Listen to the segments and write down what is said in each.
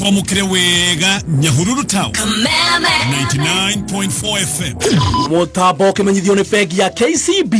Twamũkĩre wega Nyahururu Town 99.4 FM. Mũtambo ũkĩmenyithio nĩ bengi ya KCB.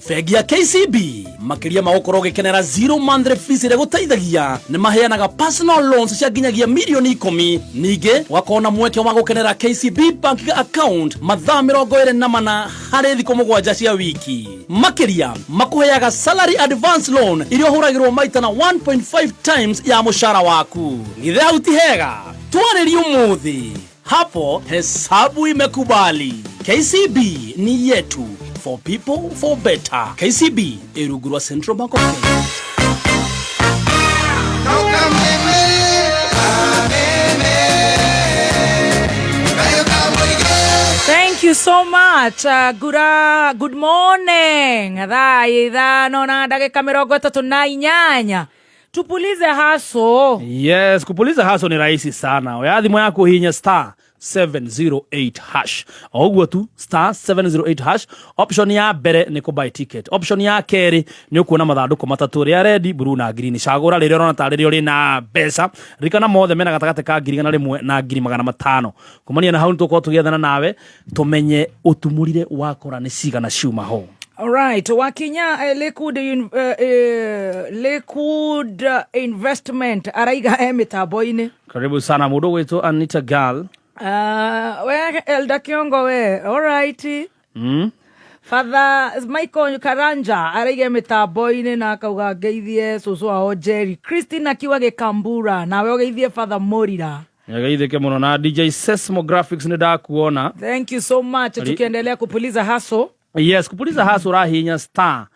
Bengi ya KCB, makĩria ma gũkorwo ũgĩkenera zero monthly fees ĩrĩa gũteithagia, nĩ maheanaga personal loans cia nginyagia mirioni 10. Ningĩ ũgakorwo na mweke wa gũkenera KCB bank account mathaa 24 harĩ thikũ 7 cia wiki. Makĩria, makũheaga salary advance loan iria ũhũragĩrwo maita na 1.5 times ya mũcara waku. Githĩ hau ti hega? Twarĩrie ũmũthĩ, hapo hesabu imekubali. KCB ni yetu, for people, for better. KCB ĩrungu rwa Central Bank of Kenya. Thank you so much. Good morning. Thaa 5:38. Tupulize haso. Yes, kupuliza haso ni rahisi sana. Oya thimũ yaku, hinya *708#. O ũguo tu, *708#. Option ya mbere nĩ kũ buy ticket. Option ya kerĩ nĩ ũkuona mathandũkũ matatũ, rĩa red, blue na green. Cagũra rĩrĩa ũrona tarĩ rĩo rĩna mbeca. Ririkana mothe mena gatagatĩ ka 100,000 na 500,000. Kumania na hau nĩ tũgũkorwo tũgĩethana nawe tũmenye ũtumũrire wakora nĩ cigana ciuma ho. Alright, wakinya Lakewood Investment araiga e mitambo-inĩ. Karibu sana mũndũ gwĩtwo Anita Girl. We Elda Kiongo we, alright. Father Michael Karanja araiga mitambo-inĩ na akauga ngeithie cũcũ wao Jerry. Christine akiuga Gĩkambura, nawe ũgeithie Father Morira. Nyageithĩke mũno na DJ Seismographics, nĩ ndakuona. Thank you so much. Tukiendelea kupuliza haso. Yes, kupuliza haso ũrahihinya *708#,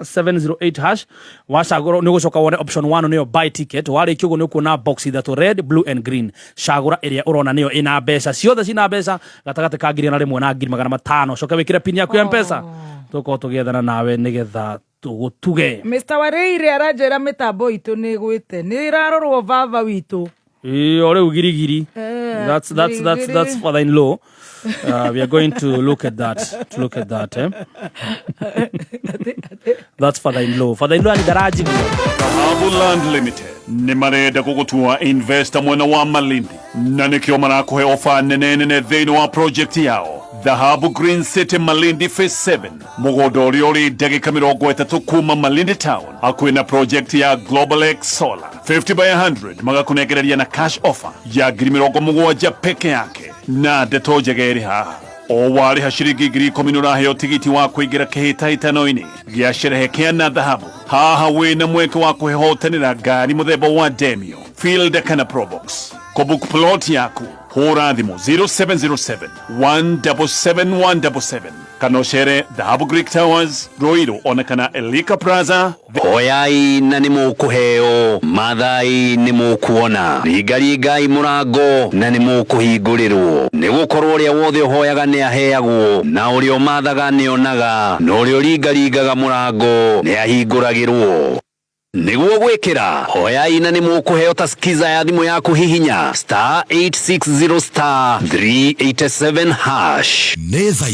*708#. Wacagũra nĩ ũgũcoka wone option 1, nĩyo buy ticket. Warĩkia ũguo nĩ ũkuona box ithatũ, red, blue and green. Cagũra ĩrĩa ũrona nĩyo ĩna mbeca. Ciothe cina mbeca gatagatĩ ka 100,000 na 500,000. Coke wĩkĩre pin yaku ya Mpesa, tũkorwo tũgĩethana nawe nĩgetha tũgũtuge. Mr Wareire aranjĩra mĩtambo itũ nĩ ĩgwĩte, nĩ ĩrarorwo baba witũ. Ĩĩ, o rĩu girigiri. That's girigiri. Father in law, we are going to look at that, to look at that, eh? That's father in law. Father in law ni ndaranjigua. Dhahabu Land Limited nĩ marenda gũgũtua investor mwena wa Malindi, na nĩkĩo marakũhe ofa nene nene thĩinĩ wa project yao Dhahabu Green City Malindi Phase 7, mũgũnda ũrĩa ũrĩ ndagĩka 30 kuma Malindi Town, hakuhĩ na project ya Global X Solar 50 by 100. Magakũnengereria na cash offer ya 70,000 peke yake. Na ndeto njega ĩrĩ haha, o warĩha ciringi 10,000 nĩ ũraheo tigiti wa kũingĩra kĩhĩtahĩtano-inĩ gĩa sherehe kĩa na dhahabu. Haha wĩna mweke wa kwĩhotanĩra ngari mũthemba wa Demio, Fielder kana Probox. Kũbook plot yaku, hũra thimũ 0707 177 177 kana ũcere Dhahabu Greek Towers, Ruiru, ona kana Elika Plaza. Hoyai na nĩ mũkũheo, mathai nĩ mũkuona, ringaringai mũrango na nĩ mũkũhingũrĩrwo, nĩ gũkorwo ũrĩa wothe ũhoyaga nĩ aheagwo, na ũrĩa ũmathaga nĩ onaga, na ũrĩa ũringaringaga mũrango nĩ ahingũragĩrwo. Nĩguo gwĩkĩra hoyai na nĩ mũkũheo ta skiza ya thimũ yaku, hihinya *860*387#. Nĩ thaa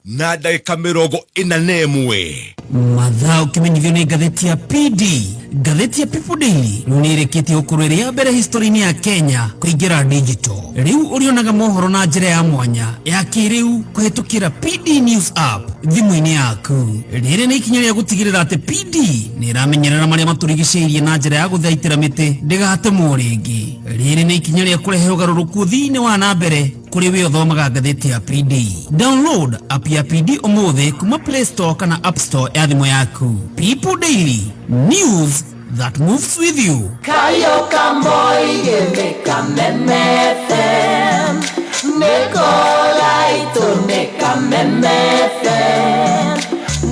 5:41. Mathaa ũkĩmenyithio nĩ ngathĩti ya PD. Ngathĩti ya People Daily rĩu nĩ ĩrĩkĩtie gũkorwo ĩrĩ ya mbere history-inĩ ya Kenya kũingĩra digital. Rĩu ũrĩonaga mohoro na njĩra ya mwanya ya kĩrĩu kũhĩtũkĩra PD News App thimũ-inĩ yaku. Rĩrĩ nĩ ikinya rĩa gũtigĩrĩra atĩ PD nĩ ĩramenyerera marĩa matũrigicĩirie na njĩra ya gũthaitĩra mĩtĩ ndĩgatemwo rĩngĩ. Rĩrĩ nĩ ikinya rĩa kũrehe ũgarũrũku ũthii-inĩ wa na mbere kũrĩ we ũthomaga ngathĩti ya PD. Download app ya PD ũmũthĩ kuma Play Store kana App Store ya thimũ yaku. People Daily, news that moves with you. Kayo kamoige Kameme FM, Nikolaito ne Kameme FM,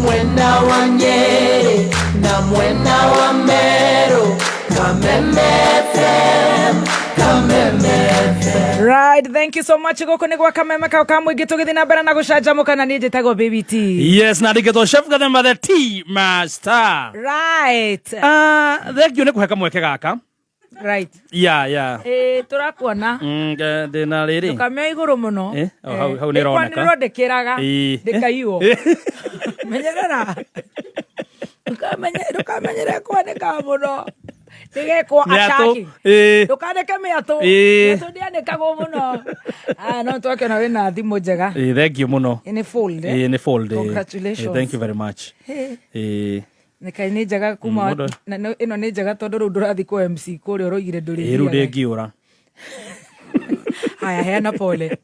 Mwena wa Nyeri na mwena wa Meru, Kameme FM, Kameme FM. Right, thank you so much. Gũkũ nĩ gwa Kameme kau ka mũingĩ, tũgĩthiĩ na mbere na gũcanjamũka, na niĩ njĩtagwo Baby T. Yes, na ndĩkĩtwo Chef Gathemba, the Tea Master. Thank you nĩ kũhe kamweke gaka. Yeah. Ĩ, tũrakuona. Ndĩna rĩrĩ. Ndũkamĩoe igũrũ mũno. Eh, oh, hau nĩ ĩroneka. Nĩrondĩkĩraga. Ĩĩ. Ndĩkaiywo. Menyerera. Ndũkamenyere kwanĩka mũno. Tigekwo Mĩatũ, ataki. ĩĩ. Ndũkanĩke mĩatũ. Ĩĩ. Mĩatũ ndĩanĩkagwo mũno. Aya, no twakĩona wĩna thimũ njega. Ĩĩ, thank you mũno. Nĩ fold, eh? Ĩĩ, nĩ fold, ĩĩ. Congratulations. Ĩĩ, thank you very much. Ĩĩ. Nĩkai nĩ njega kuma Mũndũ- ĩno nĩ njega tondũ rĩu ndũrathiĩ kwa MC kũrĩa ũroigire Ĩĩ, rĩu ndũrĩthiaga. ndĩngiũra. Haya, heana pole.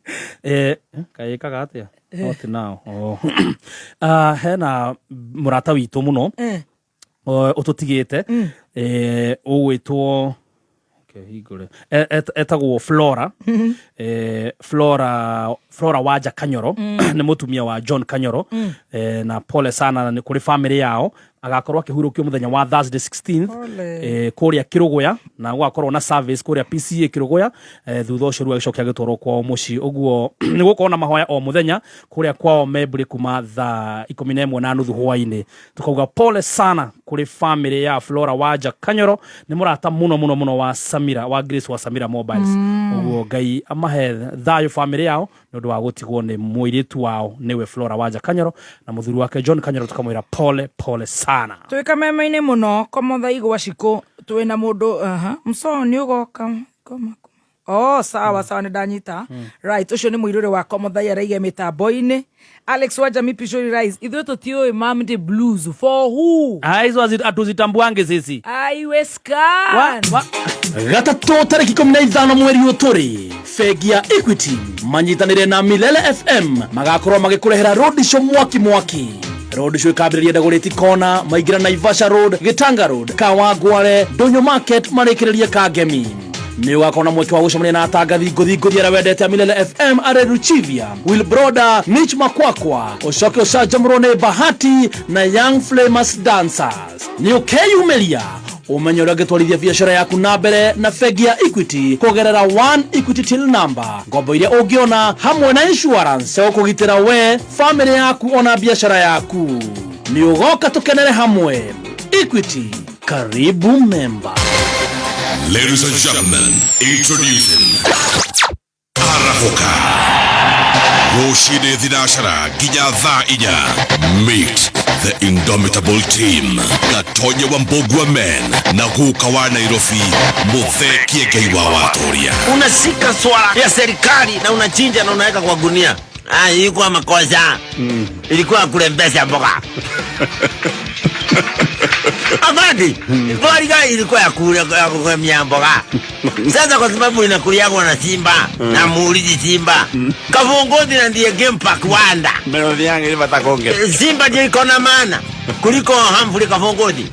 Kaĩ ĩkaga atĩa? Not now. Oh. Ah, hena mũrata witũ mũno ũtũtigĩte, ũgwĩtwo, hingũre, etagwo Flora, Flora Wanja Kanyoro, nĩ mũtumia wa John Kanyoro. Na pole sana nĩ kũrĩ family yao. Agakorwo akĩhurũkio mũthenya wa Thursday 16th Pole. Kũrĩa Kĩrũgũya, na gũgakorwo na service kũrĩa PCA Kĩrũgũya. Thutha ũcio rĩu agĩcoke agĩtwarwo kwao mũciĩ. Ũguo nĩ gũkorwo na mahoya o mũthenya kũrĩa kwao Membri kuma thaa 11:30 hwainĩ. Tukauga pole sana kũrĩ family ya Flora Wanja Kanyoro, nĩ mũrata mũno mũno mũno wa Samira, wa Grace wa Samira Mobiles. Ũguo Ngai amahe thayũ family yao nĩ ũndũ wa gũtigwo nĩ mũirĩtu wao, nĩwe Flora Wanja Kanyoro, na mũthuri wake John Kanyoro. Tukamwĩra pole pole sana. Twĩ kameme-inĩ mũno komotha igwa cikũ twĩna mũndũ aha mso nĩ ũgoka koma koma. Oh, sawa sawa, nĩ ndanyita. Right, ũcio nĩ mũirũrĩ wa komothai araiga mĩtambo-inĩ. Alex Wajami Pishori Rise, ithuĩ tũtiũĩ Mamdi Blues for who? Ah, hizo hatuzitambuange sisi. Aiwe scan. Gatatũ tarĩki 15 mweri ũyũ tũrĩ, bengi ya Equity manyitanĩre na Milele FM magakorwo magĩkũrehera road show mwaki mwaki. Road show ĩkambĩrĩria Dagoretti Corner, maingĩra Naivasha Road, Gĩtanga Road, Kawangware, Ndũnyũ Market, marĩkĩrĩrie Kangemi. Nĩ ũgakorwo na mweke wa gũcemania na atangathi ngũthi ngũthi arĩa wendete a Milele FM, arĩ Ruchivia, Will Broda, Mitch Makwakwa, ũcoke ũcanjamũrwo nĩ Bahati na Young Flamers Dancers. Nĩ ũkeyumĩria ũmenye ũrĩa ũngĩtwarithia biacara yaku na mbere na bengi ya Equity kũgerera One Equity Till Number, ngombo iria ũngĩona hamwe na insurance cia gũkũgitĩra we, famĩlĩ yaku ona biacara yaku. Nĩ ũgoka tũkenere hamwe. Equity, karibu member. Ladies and gentlemen, introducing Arahoka. Rũcinĩ thinacara nginya thaa 4. Meet the indomitable team. Gatonye wa Mbogua Men na guka wa Nairobi Muthekie Ngai wa Watoria. Unashika swala ya serikali na unachinja na unaweka kwa gunia. Ah, ilikuwa makosa. Ilikuwa kurembesha mboga. Afandi, mboga ilikuwa ya kule ya kugemia mboga. Sasa kwa sababu inakuliagwa na simba na muulizi simba. Kavongozi na ndiye game park Wanda. Melody yangu ile batakonge. Simba ndio iko na maana kuliko Humphrey Kavongozi.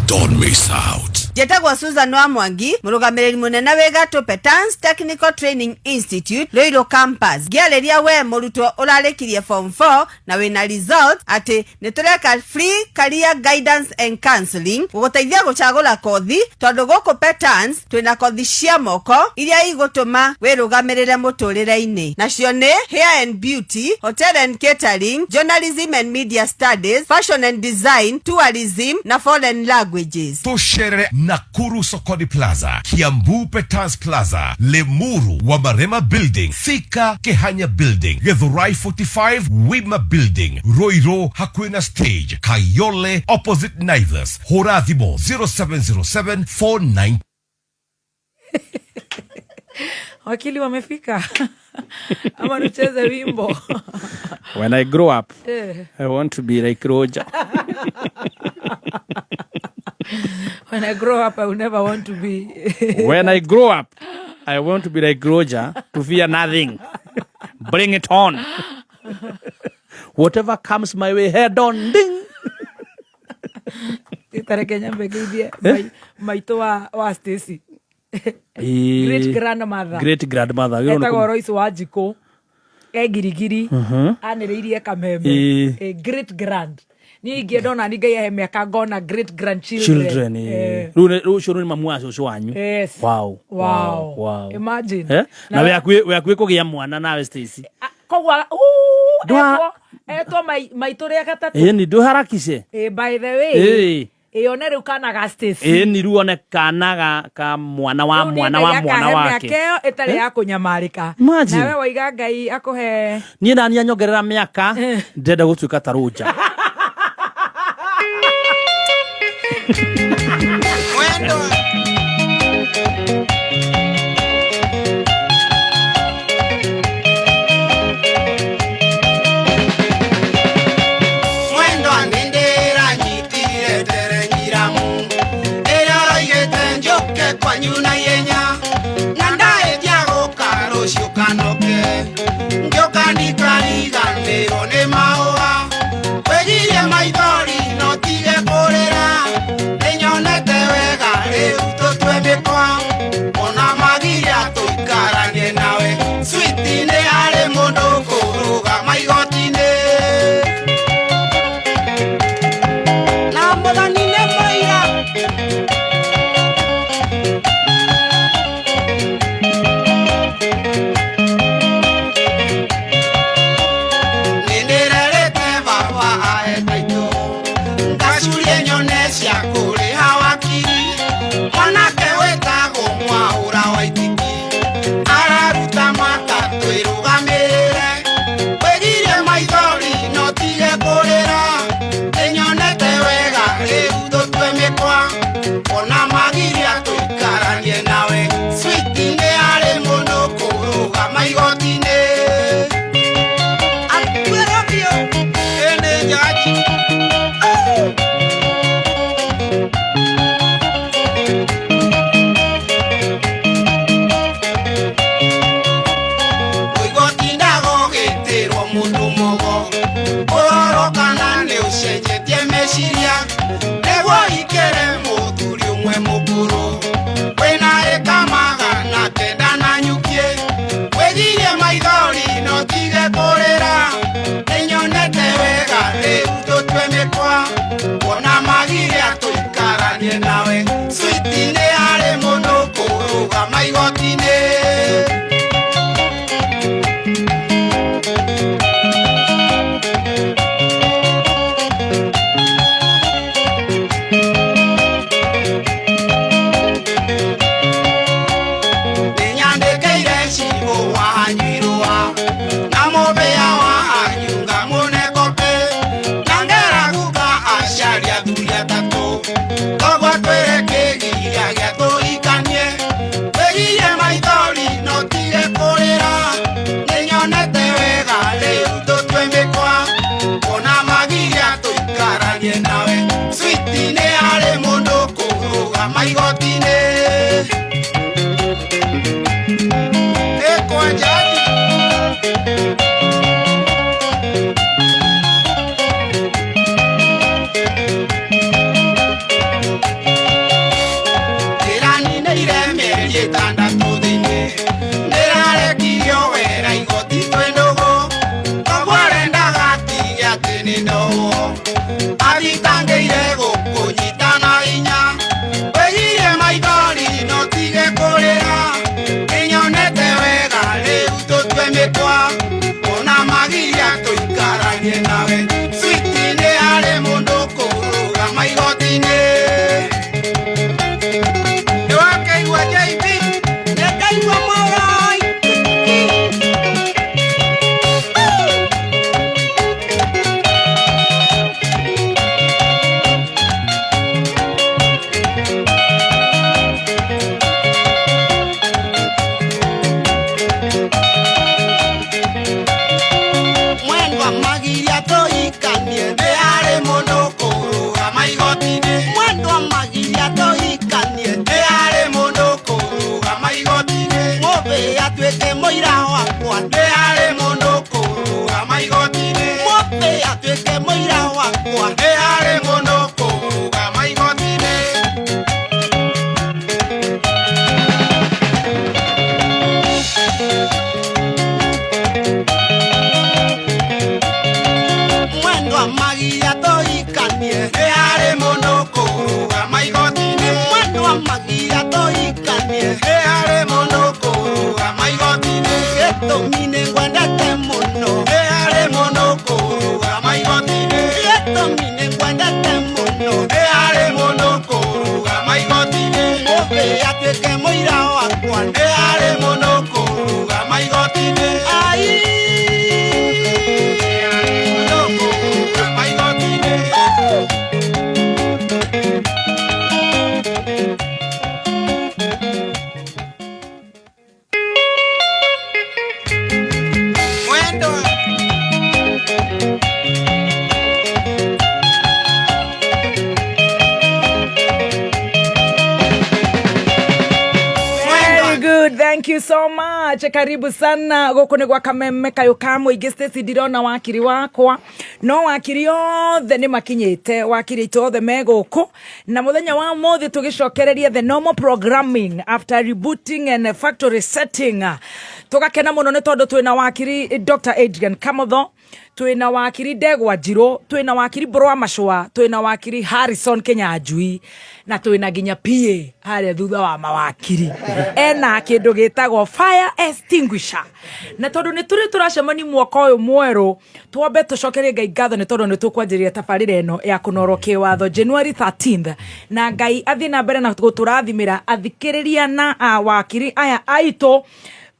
Don't miss out. Njetagwo Susan wa Mwangi, mũrũgamĩrĩri mũnene wĩ gatũ Petans Technical Training Institute, Ruiru Campus. Ngĩarĩria we mũrutwo ũrarĩkirie form 4 na wĩna result atĩ nĩ tũreka free career guidance and counseling gũgũteithia gũcagũra kothi, tondũ gũkũ Petans twĩna kothi cia moko iria igũtũma wĩrũgamĩrĩre mũtũrĩre-inĩ, nacio nĩ hair and beauty, hotel and catering, journalism and media studies, fashion and design, tourism na foreign languages. Tusherere Nakuru Sokoni Plaza, Kiambu Petans Plaza, Limuru Wamarema Building, Thika Kehanya Building, Githurai 45 Wima Building, Ruiru Hakuina Stage, Kayole opposite Naivas. Hũra thimũ 0707 49 Wakili wamefika ama tucheze wimbo? When I grow up, I want to be like Roger. When I grow up, I will never want to be. When I grow up, I want to be like Roger, to fear nothing. Bring it on. Whatever comes my way, head on, ding. Tareke nyambe ngeithie maitũ wa Stacy. Great grandmother. Great grandmother. Etagwo Royce wa Njikũ e Ngirigiri, anĩrĩirie Kameme. Great grand, niĩ ingĩenda ona ni Ngai ahe mĩaka ngona great grandchildren. Children. Rĩu ũcio nĩ mamu wa cũcũ wanyu. Yes. Wow. Wow. Wow. Imagine. Eh? Na wĩ hakuhĩ kũgĩa mwana nawe, Stacy. Koguo etwo maitũ rĩa gatatũ. Ĩni ndũharakishe. By the way, ĩyo nĩ rĩu kana ga Stacy. Ĩni rĩu one kana ka mwana wa Rĩu niĩ mwana Ngai wa mwana akahe wake. mĩaka ĩyo ĩtarĩ ya kũnyamarĩka. Imagine. Nawe waiga Ngai akũhe. Niĩ nani anyongerera mĩaka, ndĩrenda gũtuĩka ta Roger. Mwendo Kwanyu na ihenya na ndaĩtia gũka rũciũ kanoke ngĩũka ndikariganĩrwo nĩ mahũa wĩgirie maithori no tige kũrĩra nĩnyonete wega rĩu tũtue mĩkwa ona magiria tũikaranie nawe switi nĩ harĩ mũndũ kũrũgama igoti-inĩ na mũthani nĩ mũira. Nĩndĩrerĩte baba ahe taitũ ngacurie nyone cia kũrĩha wakiri mwanake wĩtagwo Mwaũra wa Itiki araruta matatũ ĩrũgamĩrĩre wĩgirie maithori no tige kũrĩra nĩnyonete wega rĩu tũtue mĩkwa ona magiria tũikaranie nawe switi nĩ harĩ mũndũ kũrũgama igoti-inĩ atuĩrwo biũ ĩnĩ jaji. Mũigotindaga ũgĩtĩrwo mũndũ mogo ũrorwo kana nĩ ũcenjetie meciria nĩguo ikĩre mũthuri ũmwe mũkũrũ wĩna ĩka 900 na nyukie wĩgirie maithori no tige kũrĩra nĩnyonete wega rĩu tũtue mĩkwa ona magiria tũikaranie nawe switi nĩ harĩ mũndũ kũrũgama igoti-inĩ. Nĩnyandĩkĩire cibũ wa Hanyuirũa na mũbĩa wa Hanyunga mũnekope na ngera guka aciari athuri atatũ koguo twĩre kĩgiria gĩa tũhikanie wĩgirie maithori no tige kũrĩra nĩnyonete wega rĩu tũtue mĩkwa ona magiria tũikaranie nawe switi nĩ harĩ mũndũ kũrũgama igoti-inĩ. Ekwa jaji. Ndĩraninĩire mĩeri ĩtandatũ thĩinĩ ndĩrarekirio wĩra igoti twĩ ndũgũ koguo arendaga tige atĩ nĩ ndohwo athitangĩire gũkũnyita na hinya wĩgirie maithori no tige kũrĩra nĩnyonete wega rĩu tũtue mĩkwa ona magiria tũikaranie nawe switi nĩ harĩ mũndũ kũrũgama igoti-inĩ. Nĩwakaigua JB nĩngaigua Mwaũra wa Itiki. Mwendwa magiria tũhikanie nĩ harĩ mũndũ kũrũgama igoti-inĩ mwendwa magiria tũhikanie nĩ harĩ mũndũ kũrũgama igoti-inĩ mũbĩ atuĩke mũira wakwa nĩ harĩ mũndũ kũrũgama igoti-inĩ mũbĩ atuĩke mũira wakwa nĩ harĩ mũndũ kũrũgama igoti-inĩ. Mwendwa magiria tũhikanie nĩ harĩ mũndũ kũrũgama igoti-inĩ mwendwa magiria tũhikanie nĩ harĩ mũndũ kũrũgama igoti-inĩ gĩtũmi nĩ ngwendete mũno nĩ harĩ mũndũ kũrũgama igoti-inĩ gĩtũmi nĩ ngwendete mũno nĩ harĩ mũndũ kũrũgama igoti-inĩ mũbĩ atuĩke mũira wakwa nĩ harĩ mũndũ kũrũgama igoti-inĩ ai mũndũ kũrũgama igoti-inĩ. Mwendwa Thank you so much. Karibu sana gũkũ nĩ gwa Kameme kayũ ka mũingĩ. Stacy, ndirona wakiri wakwa, no wakiri othe nĩ makinyĩte, wakiri aitũ othe me gũkũ, na mũthenya wa mũthĩ tũgĩcokereria the normal programming after rebooting and factory setting. Tũgakena mũno nĩ tondũ twĩna wakiri Dr. Adrian Kamotho, twĩna wakiri Ndegwa Njirũ, twĩna wakiri Mbũrũ wa Macũa, twĩna wakiri Harrison Kinyanjui, na twĩna nginya PA harĩa thutha wa mawakiri ena kĩndũ gĩtagwo fire extinguisher. Na tondũ nĩ tũrĩ tũracemania mwaka ũyũ mwerũ, twambe tũcokerie Ngai ngatho nĩ tondũ nĩ tũkwanjĩrĩria tabarĩra ĩno ya kũnorwo kĩwatho January 13th, na Ngai athiĩ na mbere na gũtũrathimĩra athikĩrĩria na wakiri aya aitũ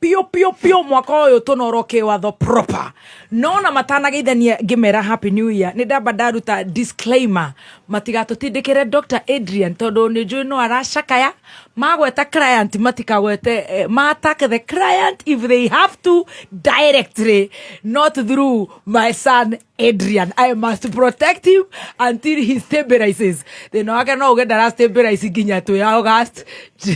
piũ piũ piũ. Mwaka ũyũ tũnorwo kĩwatho proper. No na matanageithania ngĩmera happy new year, nĩ ndamba ndaruta disclaimer matigatũtindĩkĩre Dr. Adrian, tondũ nĩ njũĩ no aracakaya magweta client, matikagwete ma attack the client if they have to directly, not through my son Adrian. I must protect him until he stabilizes. Thĩna wake no uge ndara stabilize nginya twĩ August,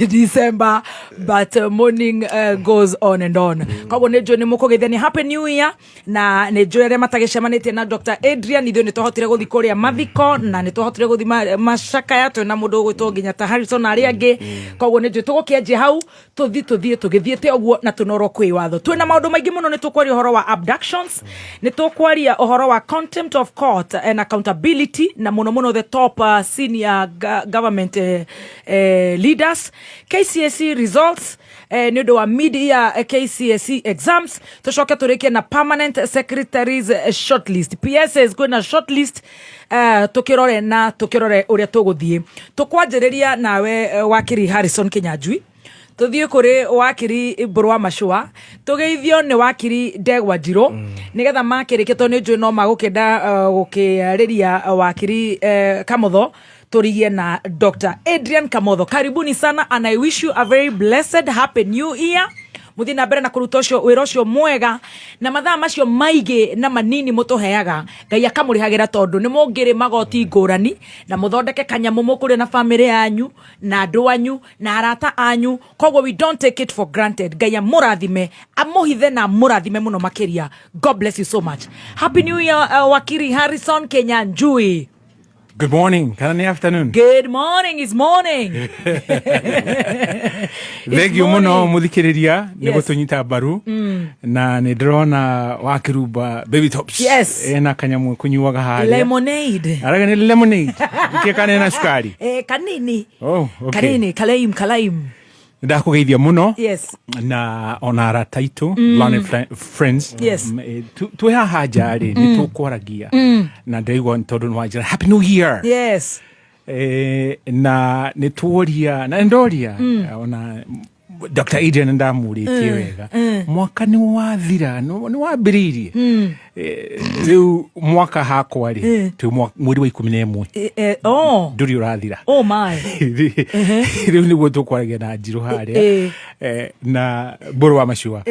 December, but morning goes on and on. Koguo nĩ njũĩ nĩ mũkũgeithania happy new year, na nĩ njũĩ arĩa matagĩcemanĩtie na Dr. Adrian, ithuĩ nĩ twahotire gũthiĩ kũrĩa mathiko na nĩ twahotire gũthiĩ macakaya twĩna mũndũ ũgwĩtwo nginya ta Harrison na arĩa angĩ. Koguo nĩ njũĩ tũgũkĩanjia hau, tũthiĩ tũgĩthiĩte ũguo na tũnorwo kwĩ watho. Twĩna maũndũ maingĩ mũno. Nĩ tũkwaria ũhoro wa abductions, nĩ tũkwaria ũhoro wa contempt of court and accountability, na mũno mũno the top senior government leaders, KCSE results nĩ ũndũ wa mid year KCSE exams, tũcoke tũrĩkie na permanent secretaries shortlist, PSS kwĩna shortlist, tũkĩrore na tũkĩrore ũrĩa tũgũthiĩ. Tũkwanjĩrĩria nawe wakiri Harrison Kinyanjui, tũthiĩ kũrĩ wakiri Mbũrũ wa Macũa, tũgeithio nĩ wakiri Ndegwa Njirũ, nĩgetha makĩrĩkia, tondũ nĩ njũĩ no magũkĩenda gũkĩarĩria wakiri Kamotho, tũrigie na Dr. Adrian Kamotho. Karibuni sana and I wish you a very blessed happy new year. Muthii na mbere na kũruta ũcio wĩra ũcio mwega na mathaa macio maingĩ na manini mũtũheaga, Ngai akamũrĩhagĩra, tondũ nĩ mũngĩrĩ magoti ngũrani na mũthondeke kanyamũ mũkũrĩa na bamĩrĩ yanyu na andũ anyu na arata anyu. Koguo we don't take it for granted. Ngai amũrathime, amũhithe na amũrathime mũno makĩria. God bless you so much. Happy new year, wakiri Harrison Kenyanjui. Good morning. Kana ni afternoon? Good morning is morning. Thank you muno muthikiriria nĩ gũtũnyita mbaru, na nĩ ndĩrona wakĩrumba baby tops ena kanyamũ kũnyuaga harĩa. Lemonade. Araga nĩ lemonade ike kana ena cukari? Eh, kanini. Oh, okay. Kanini kalaim kalaim. Ndakũgeithia mũno na ona arata aitũ, learned friends. Twĩ haha nja rĩ, nĩ tũkwaragia na ndĩraigua tondũ nĩ wanjĩra happy new year. Na nĩ tuoria na ndoria ona Dr. Adrian ndamũrĩtie wega, mwaka nĩ wathira, nĩ wambĩrĩirie. Rĩu mwaka hakwa rĩ, twĩ mweri wa 11. Oh. Ndũrĩ ũrathira. Oh my. Rĩu nĩguo tũkwaragia na Njirũ harĩa na Mbũrũ wa Macua.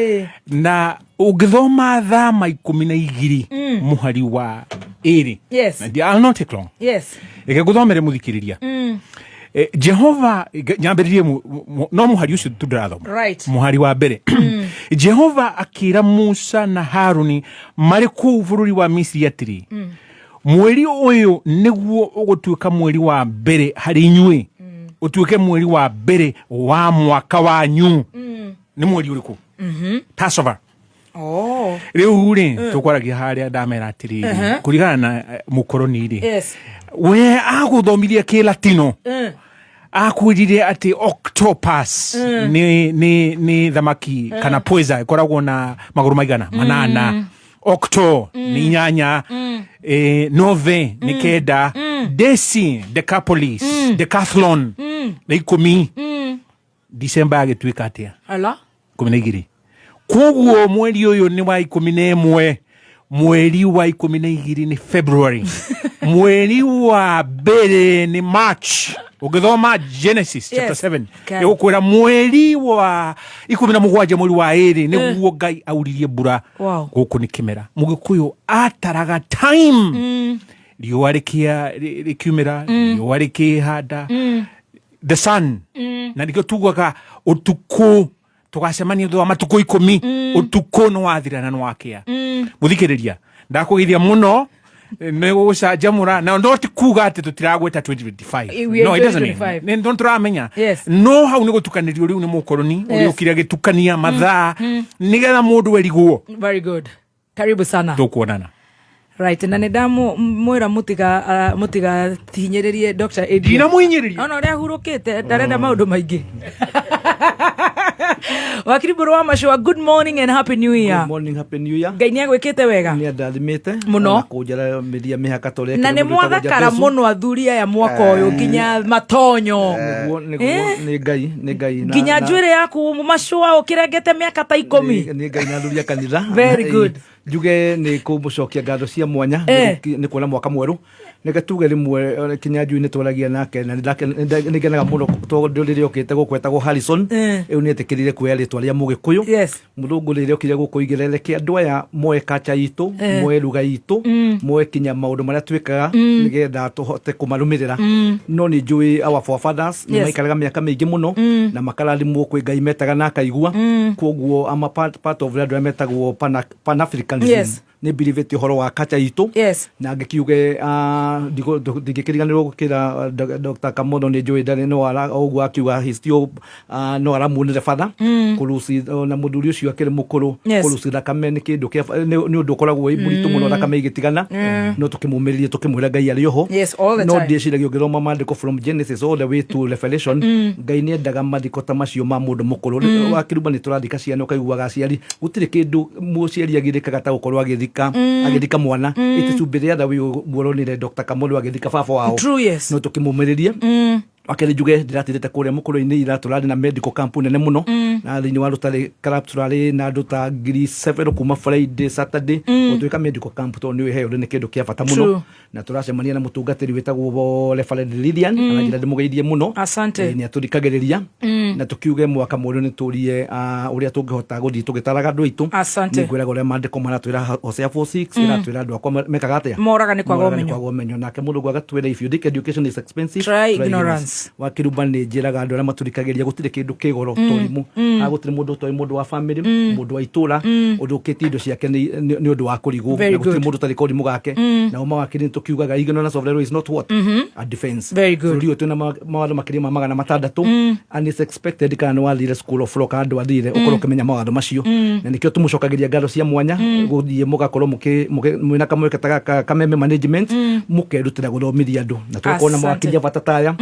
Na ũngĩthoma Thama 12 mũhari wa 2. Na I'll not take long. Reke ngũthomere mũthikĩrĩria. Jehova nyambĩrĩrie no mũhari ũcio tu ndĩrathoma. Mũhari wa mbere. Jehova akĩra Musa na Haruni marĩ kũu bũrũri wa Misiri atĩrĩ, mweri ũyũ nĩguo ũgũtuĩka mweri wa mbere harĩ inyuĩ, ũtuĩke mweri wa mbere wa mwaka wanyu. Nĩ mweri ũrĩkũ? Passover. Rĩu rĩ, tũkwaragia harĩa ndamera atĩrĩrĩ, kũringana na mũkoroni rĩ, we agũthomirie kĩlatino, akwĩrire atĩ octopus nĩ thamaki kana pweza ĩkoragwo na magũrũ maigana manana, octo nĩ 8, nove nĩ 9, deci, decapolis, decathlon nĩ 10. December agĩtuĩka atĩa? Ala. 12. Koguo mweri ũyũ nĩ wa 11, mweri wa 12 nĩ February, mweri wa mbere nĩ March. Ũngĩthoma Genesis chapter 7, ĩgũkwĩra mweri wa 17, mweri wa 2, nĩguo Ngai auririe mbura. Gũkũ nĩ kĩmera. Mũgĩkũyũ ataraga time, riũa rĩkiumĩra, riũa rĩkĩhanda, the sun, na nĩkĩo tugaga ũtukũ. Tũgacemania thutha wa matukũ 10. Ũtukũ nĩ wathira na nĩ wakĩa. Mũthikĩrĩria, ndakũgeithia mũno nĩ gũgũcanjamũra, na no ti kuga atĩ tũtiragwĩta 2025. We are No, it doesn't mean. 2025. Nĩ tũramenya. Yes. No hau nĩ gũtukanĩrio rĩu nĩ mũkoroni ũrĩa ũkire agĩtukania mathaa nĩgetha mũndũ erigwo. Very good, karibu sana. Tũkuonana. Right, na nä ndamwä ra må tigahinyä Dr. Adrian. Ndinamũhinyĩrĩria. Ona å rä a hurå te ndarenda maå ndå maingä. Wakiri Mbũrũ wa Macũa, good morning and happy new year. Good morning, happy new year. Ngai nä agwä kä te wega. Nĩ andathimĩte Mũno. ona kũnjaramĩria mĩhaka ta ũrĩa Na ekĩre nä mũndũ wĩtagwo mwathakara Jabezu. må no athuri aya mwaka å yå, nginya matonyo. Nĩguo, nĩguo. Eh? Nĩ Ngai, nĩ Ngai Nginya njuä yaku Macũa å kä rengete mä aka ta 10. Nĩ Ngai na athuri a kanitha. Very Na, good. Njuge nĩ kũmũcokia ngatho cia mwanya nĩ kuona mwaka mwerũ. Reke tuge rĩmwe Kinyanjui nĩ twaragia nake na nĩ ngenaga mũno tondũ rĩrĩa okĩte gũkũ etagwo Harrison. Rĩu nĩ etĩkĩrire kuoya rĩtwa rĩa Mũgĩkũyũ. Mũthũngũ rĩrĩa okire gũkũ igĩre, reke andũ aya moe kacha itũ, moe ruga itũ, moe kinya maũndũ marĩa twĩkaga nĩgetha tũhote kũmarũmĩrĩra. No nĩ njũĩ our forefathers nĩ maikaraga mĩaka mĩingĩ mũno na makarathimwo. Kwĩ Ngai metaga na akaigua. Koguo ama part of andũ arĩa metagwo Pan-Africanism. Nĩ believĩte ũhoro wa kacha itũ. Na ngĩkiuge ndingĩkĩriganĩrwo gũkĩra Dr. Kamono. Nĩ njũĩ ndarĩ no ara ũguo akiuga he still no aramuonire batha kũruci na mũthuri ũcio akĩrĩ mũkũrũ. Kũruci thakame nĩ kĩndũ kĩa nĩ ũndũ ũkoragwo wĩ mũritũ mũno, thakame ĩgĩtigana, no tũkĩmũmĩrĩria tũkĩmwĩra Ngai arĩ oho. Yes, all the No time. ndĩciragia ũngĩthoma maandĩko from Genesis all the way to Revelation, Ngai nĩ endaga mathiko ta macio ma mũndũ mũkũrũ. Wakĩrumba nĩ tũrathika ciana, ũkaiguaga aciari gũtirĩ kĩndũ mũciari agirĩkaga ta gũkorwo agĩthika agĩthika mwana. It is be the other way muoronire Dr. Kamono agĩthika baba wao. True, yes. No tũkĩmũmĩrĩrie. Wakerĩ njuge ndĩratirĩte kũrĩa mũkũrũ-inĩ ira, tũrarĩ na medical camp nene mũno na thĩinĩ wa Rotary Club. Tũrarĩ na andũ ta ngiri several kuma Friday, Saturday, gũtuĩka medical camp tondũ nĩ heo nĩ kĩndũ kĩa bata mũno. Na tũracemania na mũtungatĩri wĩtagwo Reverend Lilian, mm. Ndĩmũgeithie mũno. Asante. Nĩ atũthikagĩrĩria. Na tũkiuge mwaka mwerũ nĩ tũrie ũrĩa tũngĩhota gũthiĩ tũgĩtaraga andũ aitũ. Asante. Nĩ ngwĩraga ũrĩa maandĩko maratwĩra, Hosea 4:6 ĩratwĩra andũ akwa mekaga atĩa? Moraga nĩ kwaga Moraga nĩ ũmenyo. kwaga ũmenyo. Nake mũrungu agatwĩra, if you think education is expensive, try ignorance. Wakĩrumba nĩ njĩraga andũ arĩa matũrikagĩria gũtirĩ kĩndũ kĩgoro ta ũrimũ. Haha gũtirĩ mũndũ ũtoĩ mũndũ wa family, mũndũ wa itũra ũthũkĩtie indo ciake nĩ ũndũ wa kũrigwo. Very Na gũtirĩ good. mũndũ ũtarĩ korimũ gake. Nao mawakiri nĩ tũkiugaga ignorance of the law is not what? A defense. Very good. Bũrũri ũyũ twĩna mawatho makĩria ma 600, and it's expected kana nĩ wathire school of law kana ndwathire ũkorwo ũkĩmenya mawatho macio. Na nĩkĩo tũmũcokagĩria ngatho cia mwanya gũthiĩ mũgakorwo mwĩna kamweke ta gaka Kameme Management, mũkerutĩra gũthomithia andũ na tũgakorwo na Asante. mawakiri a bata taya.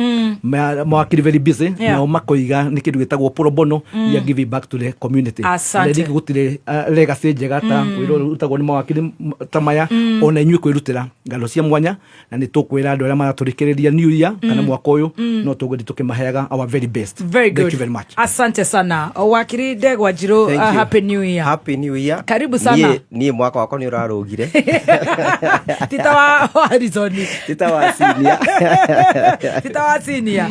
Mawakiri very busy. Nao makoiga nĩ kĩndũ gĩtagwo pro bono, ya giving back to the community. Asante. Na rĩngĩ gũtirĩ legacy njega ta wĩra ũrĩa ũrutagwo nĩ mawakiri ta maya, ona inyuĩ kwĩrutĩra. Ngatho cia mwanya, na nĩ tũkwĩra andũ arĩa maratũrĩkĩrĩria new year kana mwaka ũyũ no tũgũthiĩ tũkĩmaheaga our very best. Very good. Thank you very much. Asante sana, Wakiri Ndegwa Njirũ. Thank you. Happy new year. Happy New Year. Karibu sana. Niĩ mwaka wakwa nĩ ũrarũgire. Tita wa Harrison. Tita wa senior. Tita wa senior.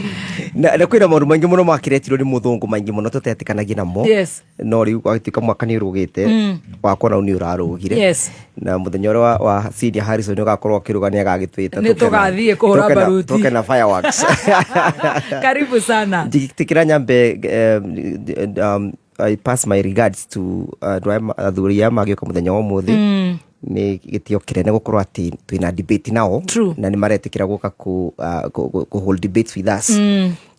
Na kwĩna maũndũ maingĩ mũno makĩretirwo nĩ mũthũngũ, maingĩ mũno tũtetĩkanagia namo. No rĩu gwagĩtuĩka mwaka nĩ ũrũgĩte, wakwa nau nĩ ũrarũgire. Na mũthenya ũrĩa wa senior Harrison ũgakorwo akĩrũga nĩ agagĩtwĩta. Nĩ tũgathiĩ kũhũra baruti. Tũke na fireworks. Karibu sana. Njĩtĩkĩra nyambe I pass my regards to andũ aya athuri aya magĩũka mũthenya wa ũmũthĩ. Nĩ gĩtĩo kĩnene gũkorwo atĩ twĩna debate nao. True. Na nĩ maretĩkĩra gũka kũ hold debates with us.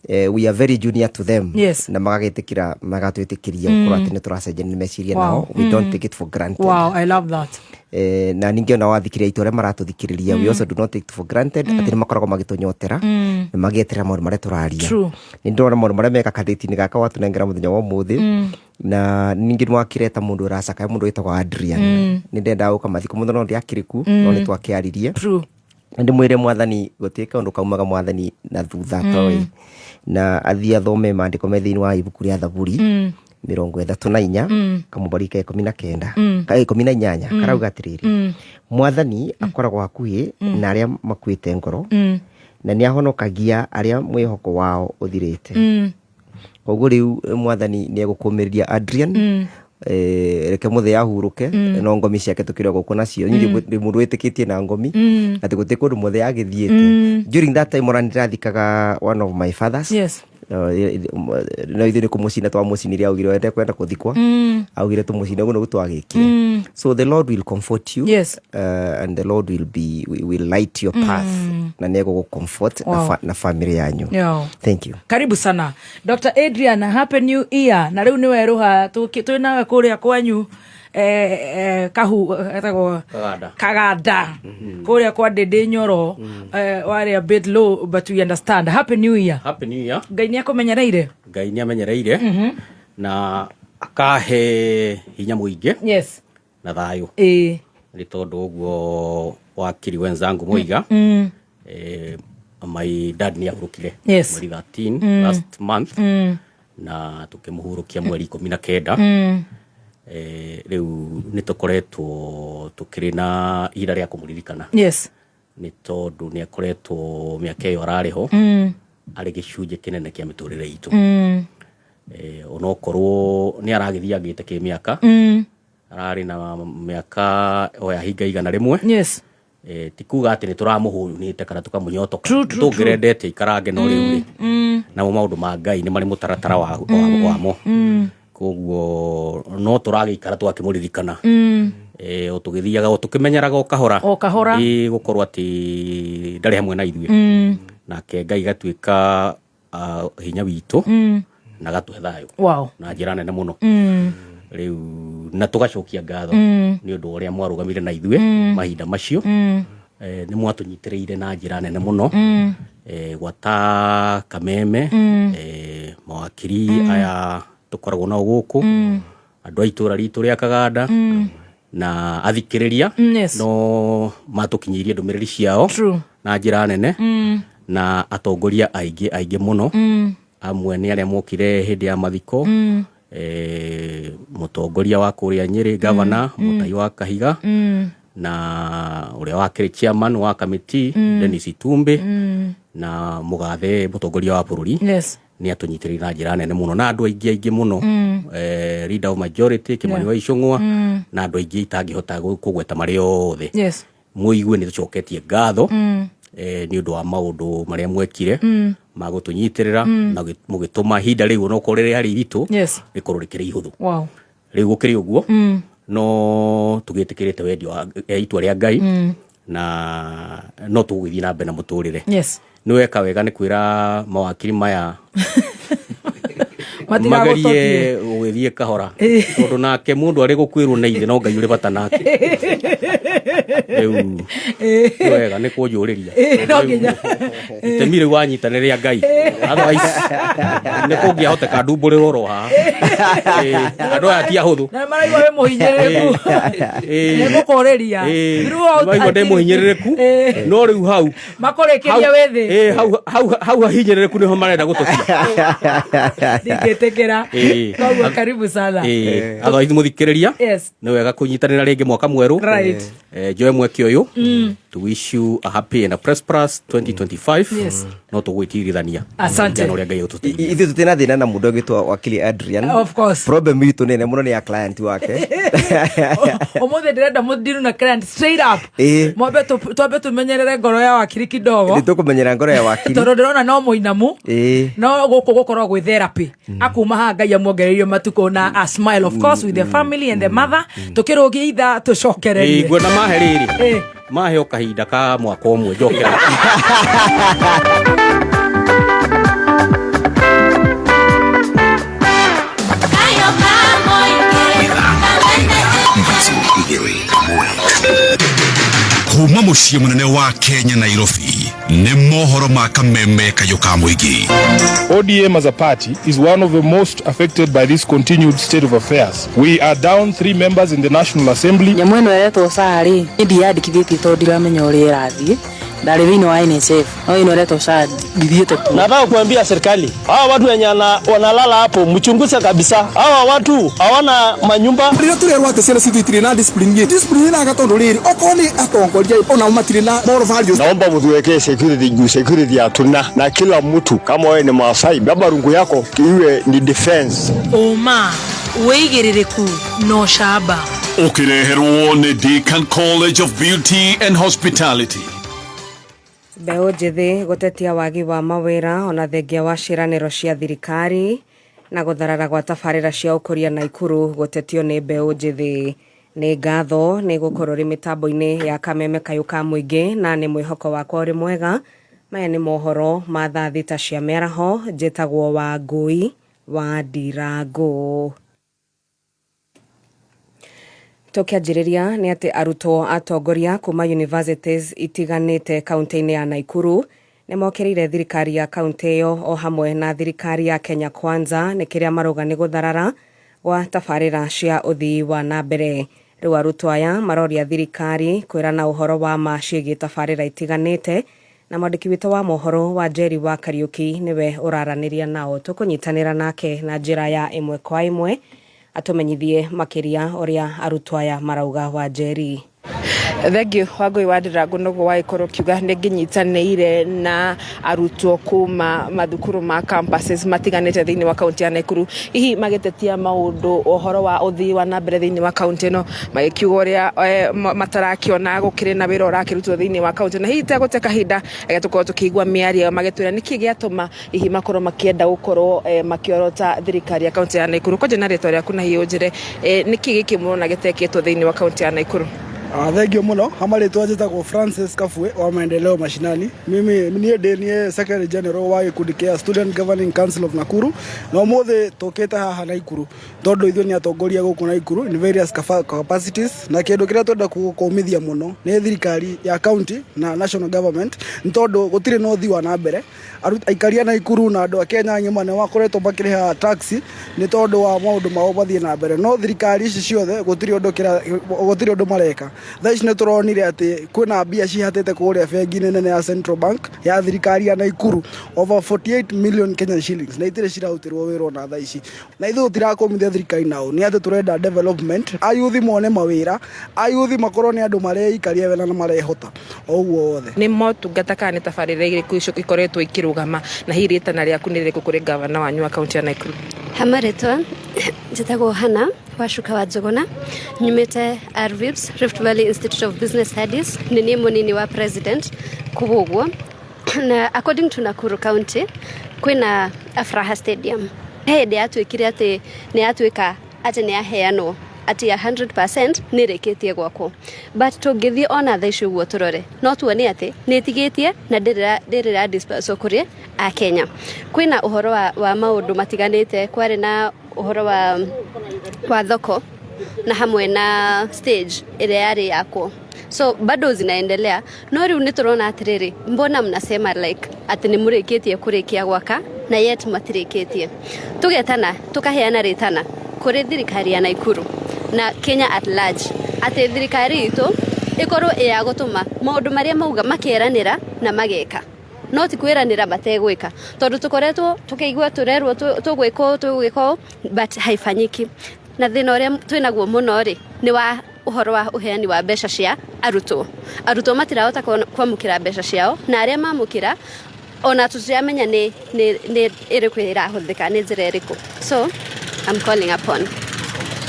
We are very junior to them. Na magagĩtĩkĩra magatwĩtĩkĩria gũkorwo atĩ nĩ tũracenjania meciria nao. We don't take it for granted. Wow, I love that. Na ningĩ ona wathikĩrĩria aitũ arĩa maratũthikĩrĩria, we also do not take it for granted atĩ nĩ makoragwo magĩtũnyotera na magĩeterera maũndũ marĩa tũraria. Nĩ ndĩrona maũndũ marĩa meka kathĩti-inĩ gaka watũnengera mũthenya wa ũmũthĩ. Na ningĩ nĩ wakĩreta mũndũ ũracakaya, mũndũ wĩtagwo Adrian. Nĩ ndendaga gũka mathiko mũno no ndiakĩrĩ ku, no nĩ twakĩaririe. Na ndĩmwĩre mwathani gũtirĩ kaũndũ kaumaga mwathani na thutha toĩ, na athiĩ athome maandĩko me thĩinĩ wa ibuku rĩa Thaburi 34 kamũbari ka 19 ka 18, karauga atĩrĩrĩ, mwathani akoragwo hakuhĩ na arĩa makuĩte ngoro na nĩ ahonokagia arĩa mwĩhoko wao ũthirĩte. Koguo rĩu mwathani nĩ egũkũmĩrĩria Adrian. Reke mũthee ahurũke, no ngomi ciake tũkĩrĩ gũkũ nacio. Niĩ ndĩ mũndũ wĩtĩkĩtie na ngomi atĩ gũtirĩ kũndũ mũthee agĩthiĩte. During that time ona nĩndĩrathikaga one of my fathers. No ithuĩ nĩ kũmũcina twamũcinire, augire wende kwenda kũthikwa, augire tũmũcine, ũguo nĩguo twagĩkire. So the Lord will comfort you and the Lord will light your path na nĩ egũgũ comfort na family yanyu. Thank you. Karibu sana, Dr Adrian. Happy New Year. Na rĩu nĩ werũha twĩ nawe kũrĩa kwanyu kahu etagwo Kaganda. Kaganda, kũrĩa kwa Ndĩndĩ Nyoro, warĩ a bit low, but we understand. Happy New Year. Happy New Year. Ngai nĩ akũmenyereire. Ngai nĩ amenyereire na akahe hinya mũingĩ na thayũ. Nĩ tondũ ũguo wakiri wenzangu moiga, my dad nĩ ahurũkire mweri 13 last month, na tũkĩmũhurũkia mweri 19. Rĩu nĩ tũkoretwo tũkĩrĩ na ihinda rĩa kũmũririkana, nĩ tondũ nĩ akoretwo mĩaka ĩyo ararĩ ho arĩ gĩcunjĩ kĩnene kĩa mĩtũrĩre itũ. Onokorwo nĩ aragĩthiĩ agĩte kĩmĩaka, ararĩ na mĩaka o yahinga 100. Ti kuga atĩ nĩ tũramũhũnĩte kana tũkamũnyotoka. Tũngĩrendete ikarange, no rĩu rĩ, namo maũndũ ma Ngai nĩ marĩ mũtaratara wamo. Koguo no tũragĩikara tũgakĩmũririkana, o tũgĩthiaga o tũkĩmenyeraga o kahora. O kahora. Ĩ, gũkorwo atĩ ndarĩ hamwe na ithuĩ, nake Ngai gatuĩka hinya witũ na gatũhe thayũ na njĩra nene mũno. Rĩu na tũgacokia ngatho nĩ ũndũ wa ũrĩa mwarũgamire na ithuĩ mahinda macio. Nĩ mwatũnyitĩrĩire na njĩra nene mũno. Gwata Kameme, mawakiri aya tũkoragwo nao gũkũ, andũ a itũra ritũ rĩa Kaganda na athikĩrĩria, no matũkinyĩirie ndũmĩrĩri ciao na njĩra nene, na atongoria aingĩ aingĩ mũno. Amwe nĩ arĩa mokire hĩndĩ ya mathiko, mũtongoria wa kũrĩa Nyĩrĩ, gavana Mũtai wa Kahiga, na ũrĩa wakĩrĩ chairman wa kamĩtĩ, Dennis Itumbi, na mũgathe mũtongoria wa bũrũri nĩ atũnyitĩrĩire na njĩra nene mũno, na andũ aingĩ aingĩ mũno, leader of majority Kimani wa Ichung'wa, na andũ aingĩ itangĩhota kũgweta marĩ othe. Mũigue nĩ tũcoketie ngatho nĩ ũndũ wa maũndũ marĩa mwekire ma gũtũnyitĩrĩra na mũgĩtũma ihinda rĩu onokorwo rĩarĩ iritũ rĩkorwo rĩkĩrĩ ihũthũ. Rĩu gũkĩrĩ ũguo, no tũgĩtĩkĩrĩte wendi wa itua rĩa Ngai, na no tũgũgĩthiĩ na mbere na mũtũrĩre. Nĩ weka wega nĩ kwĩra mawakiri maya matigagũtotie. Magerie gũgĩthiĩ kahora, tondũ nake mũndũ arĩ gũkwĩrwo na ithe no Ngai ũrĩ bata nake. Rĩu nĩ wega nĩ kũnjũrĩria. No nginya. Itemi rĩu wanyita nĩ rĩa Ngai, otherwise nĩ kũngĩahoteka ndumbũrĩrwo ro haha. Andũ aya ti ahũthũ. Na maraigua wĩ mũhinyĩrĩrĩku, nĩngũkũrĩria. Maigua ndĩ mũhinyĩrĩrĩku, no rĩu hau makũrĩkĩria wĩ thĩ. Hau hahinyĩrĩrĩku nĩho marenda gũtũtia. Ndingĩtĩkĩra. Koguo karibu sana. Otherwise mũthikĩrĩria, nĩ wega kũnyitanĩra rĩngĩ mwaka mwerũ. Njoe mweke ũyũ to wish you a happy and a prosperous 2025. No tũgwĩtigithania. Asante. Ũrĩa Ngai ũtũteithia. Ithuĩ tũtirĩ na thĩna na mũndũ ũgĩtwo wakili Adrian. Of course. Problem itũ nene mũno nĩ ya client wake. Ũmũthĩ ndĩrenda mũndiru na client straight up. Mwambe twambe tũmenyerere ngoro ya wakiri kidogo. Nĩ tũkũmenyera ngoro ya wakiri. Tondũ ndĩrona no mũinamu. No gũkũ gũkorwo gwĩ therapy, akuma haha Ngai amuongereirie matukũ na a smile, of course, with the family and the mother. Tũkĩrũgie ithaa tũcokererie. Nguona mahe rĩrĩ, mahe o kahinda ka mwaka ũmwe njokera. Kuma muciĩ mũnene wa Kenya, Nairobi, nĩ mohoro ma Kameme kayũ ka mũingĩ. ODM as a party is one of the most affected by this continued state of affairs. We are down three members in the National Assembly. Nyamũ ĩno ĩretwo SHA rĩ, niĩ ndiyandĩkithĩtie tondũ ndiramenya ũrĩa ĩrathiĩ. Ndarĩ thĩinĩ wa NHIF, no ĩno ĩretwo SHA ndithiĩte kuo. Nataka kuambia serikali hawa watu wenye wanalala hapo mchunguze kabisa. Hawa watu hawana manyumba. Rĩrĩa tũrerwo atĩ ciana citũ itirĩ na discipline, discipline ĩraga tondũ rĩrĩ okorwo nĩ atongoria onao matirĩ na moral values. Naomba mtuwekee security juu security hatuna, na kila mtu kama wewe ni Maasai, baba rungu yako iwe ni defense. Ũma, wĩigĩrĩrĩku na ũcamba. Ũkĩreherwo nĩ Deakin College of Beauty and Hospitality. Mbeũ njĩthĩ gũtetia wagi wa mawĩra ona thengia wa ciĩranĩro cia thirikari na gũtharara gwa tabarĩra cia ũkũria Naikuru gũtetio nĩ mbeũ njĩthĩ. Nĩ ngatho nĩ gũkorwo ũrĩ mĩtambo-inĩ ya Kameme Kayũ ka Mũingĩ na nĩ mwĩhoko wakwa ũrĩ mwega. Maya nĩ mohoro ma thaa thita cia mĩaraho. Njĩtagwo Wangũi wa Ndirangũ. Tũkĩanjĩrĩria nĩ atĩ arutwo atongoria kuma universities itiganĩte kaunti-inĩ ya Naikuru nĩ mokĩrĩire thirikari ya kaunti ĩyo o hamwe na thirikari ya Kenya Kwanza nĩ kĩrĩa marauga nĩ gũtharara gwa tabarĩra cia ũthii wa na mbere. Rĩu arutwo aya maroria thirikari kwĩrana ũhoro wa ma ciĩgiĩ tabarĩra itiganĩte na mwandĩki witũ wa mohoro wa Njeri wa Kariuki nĩwe ũraranĩria nao. Tũkũnyitanĩra nake na njĩra ya ĩmwe kwa ĩmwe atũmenyithie makĩria ũrĩa arutwo aya marauga. Wa Njeri. Thengiũ Wangũi wa Ndirangu. Noguo wagĩkorwo ũkiuga, nĩ ngĩnyitanĩire na arutwo kuma mathukuru ma campuses matiganĩte thĩinĩ wa kaunti ya Nakuru, hihi magĩtetia maũndũ ũhoro wa ũthii wa na mbere thĩinĩ wa kaunti ĩno, magĩkiuga ũrĩa matarakĩona gũkĩrĩ na wĩra ũrakĩrutwo thĩinĩ wa kaunti. Na hihi tegũte kahinda, reke tũkorwo tũkĩigua mĩario magĩtwĩra nĩkĩ gĩatũma hihi makorwo makĩenda gũkorwo makĩorota thirikari ya kaunti ya Nakuru. Kwanja na rĩtwa rĩaku na hihi ũnjĩre nĩkĩ gĩkĩ mũrona gĩtekĩtwo thĩinĩ wa kaunti ya Nakuru. Thank you muno. Hama rĩtwa njĩtagwo Francis Kafue wa Maendeleo Mashinani. Mimi niĩ ndĩ niĩ Secretary General wa gĩkundi kĩa Student Governing Council of Nakuru, na ũmũthĩ tũkĩte haha Nakuru tondũ ithuĩ nĩ atongoria gũkũ Nakuru in various capacities, na kĩndũ kĩrĩa twenda kũmithia mũno nĩ thirikari ya county na national government, nĩ tondũ gũtirĩ na ũthii wa na mbere. Aikari a Nakuru na andũ a Kenya ng'ima nĩ makoretwo makĩrĩha tax nĩ tondũ wa maũndũ mao mathiĩ na mbere, no thirikari ici ciothe gũtirĩ ũndũ mareka. Thaa ici nĩ tũronire atĩ kwĩna mbia cihatĩte kũrĩa bengi-inĩ nene ya Central Bank ya thirikari ya Nakuru, over 48 million Kenyan shillings, na itirĩ cirarutĩrwo wĩra ona thaa ici. Na ithuĩ tũtirakũmithia thirikari nao nĩ atĩ tũrenda development, ayuthi mone mawĩra, ayuthi makorwo nĩ andũ mareikaria wega na marehota o ũguo wothe. Nĩ motungata kana nĩ tabarĩra irĩkũ icio ikoretwo ikĩrũgama, na hihi rĩtana rĩaku nĩ rĩrĩkũ kũrĩ gavana wanyu wa kaunti ya Nakuru? Hamarĩtwa njĩtagwo Hana Wacuka wa Njũgũna, nyumĩte RVIBS, Rift Valley Institute of Business Studies. Nĩ niĩ mũnini wa president kũu ũguo. Na according to Nakuru County, kwĩna Afraha Stadium. He hĩndĩ yatuĩkire atĩ nĩ yatuĩka atĩ nĩ yaheanwo atĩ 100% nĩ ĩrĩkĩtie gwakwo, but tũngĩthiĩ ona thaa ici ũguo tũrore, no tuone atĩ nĩ ĩtigĩtie na ndĩrĩ ra disperswo kũrĩ akenya. Kwĩna ũhoro wa maũndũ matiganĩte, kwarĩ na ũhoro wa thoko na hamwe na stage ĩrĩa yarĩ yakwo, so bado zinaendelea. No rĩu nĩ tũrona atĩrĩrĩ, mbona mnasema like atĩ nĩ mũrĩkĩtie kũrĩkia gwaka na yet matirĩkĩtie? Tũgetana tũkaheana rĩtana kũrĩ thirikari ya Naikuru na Kenya at large atĩ thirikari itũ ĩkorwo ĩ ya gũtũma maũndũ marĩa mauga makeranĩra na mageka, no ti kwĩranĩra mategwĩka, tondũ tũkoretwo tũkĩigua tũrerwo tũgwĩka ũũ, tũgwĩka ũũ, but haifanyiki. Na thĩna ũrĩa twĩnaguo mũno rĩ, nĩ wa ũhoro wa ũheani wa mbeca cia arutwo. Arutwo matirahota kwamũkĩra mbeca ciao, na arĩa mamũkĩra ona tũtiramenya nĩ ĩrĩkũ ĩrahũthĩka, nĩ njĩra ĩrĩkũ. So I'm calling upon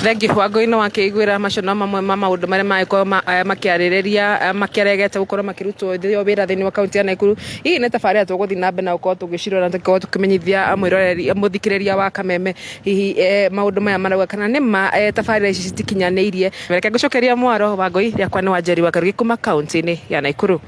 Thengiũ Wangũi. No wakĩiguĩra macio no mamwe ma maũndũ marĩa magĩkorwo makĩarĩrĩria, makĩaregete gũkorwo makĩrutwo wĩra thĩinĩ wa kaunti ya Nakuru. Hihi nĩ tabarĩra tũgũthiĩ na mbere na gũkorwo tũgĩcirora, tũkorwo tũkĩmenyithia mwĩroreri, mũthikĩrĩria wa Kameme hihi maũndũ maya marauga kana nĩ ma tabarĩra ici citikinyanĩirie. Reke ngũcokeria mwaro Wangũi. Rĩakwa nĩ Wanjeri wa Kariuki kuma kaunti-inĩ ya Nakuru.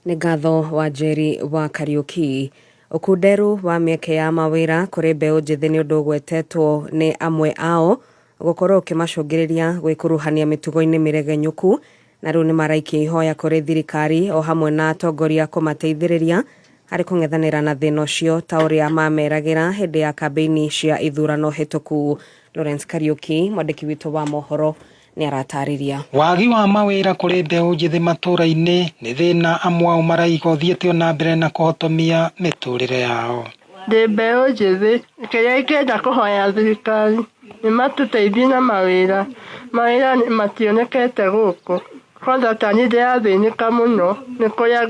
Nĩ ngatho wa Njeri wa Kariuki. Ũkunderu wa mĩeke ya mawĩra kũrĩ mbeũ njĩthĩ nĩ ũndũ ũgwetetwo nĩ amwe ao gũkorwo ũkĩmacũngĩrĩria gwĩkuruhania mĩtugo-inĩ mĩregenyũku, na rĩu nĩ maraikia ihoya kũrĩ thirikari o hamwe na atongoria kũmateithĩrĩria harĩ kũng'ethanĩra na thĩna ũcio ta ũrĩa mameragĩra hĩndĩ ya kambĩini cia ithurano hĩtũku. Lawrence Kariuki, mwandĩki witũ wa mohoro, nĩ aratarĩria. Wagi wa mawĩra kũrĩ mbeũ njĩthĩ matũũra-inĩ nĩ thĩna amwe ao maraiga ũthiĩte na mbere na kũhotomia mĩtũrĩre yao. Ndĩ mbeũ njĩthĩ, kĩrĩa ingĩenda kũhoya thirikari nĩ matũteithie na mawĩra. Mawĩra mationekete gũkũ. Kwanza ta niĩ ndĩrathĩnĩka mũno nĩ kũrĩa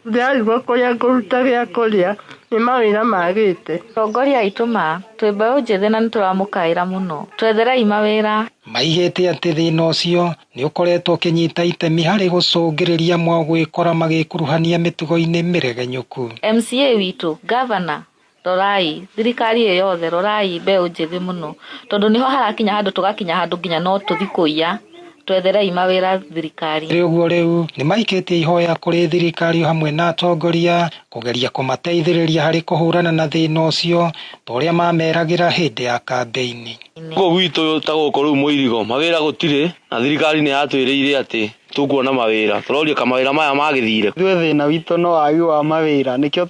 ndĩrarigwo kũrĩa ngũruta gĩa kũrĩa nĩ mawĩra magĩte. Atongoria aitũ ma, twĩ mbeũ njĩthĩ na nĩtũramũkaĩra mũno. Twetherei mawĩra. Maigĩte atĩ thĩna ũcio nĩ ũkoretwo ũkĩnyita itemi harĩ gũcũngĩrĩria amwe ao gwĩkora magĩkuruhania mĩtugo-inĩ mĩregenyũku. MCA witũ, Governor, rorai, thirikari ĩ yothe, rorai mbeũ njĩthĩ mũno, tondũ nĩho harakinya handũ tũgakinya handũ nginya no tũthi kũiya. Twetherei mawĩra thirikari. Kũrĩ ũguo rĩu nĩmaikĩtie ihoya kũrĩ thirikari o hamwe na atongoria kũgeria kũmateithĩrĩria harĩ kũhũrana na thĩna ũcio ta ũrĩa mameragĩra hĩndĩ ya kambĩini. Gũkũ gwitũ ta gũkũ rĩu Mũirigo mawĩra gũtirĩ na thirikari nĩ yatwĩrĩire atĩ tũkuona mawĩra, tũroria ka mawĩra maya magĩthire. Ithuĩ thĩna witũ no wagi wa mawĩra nĩkĩo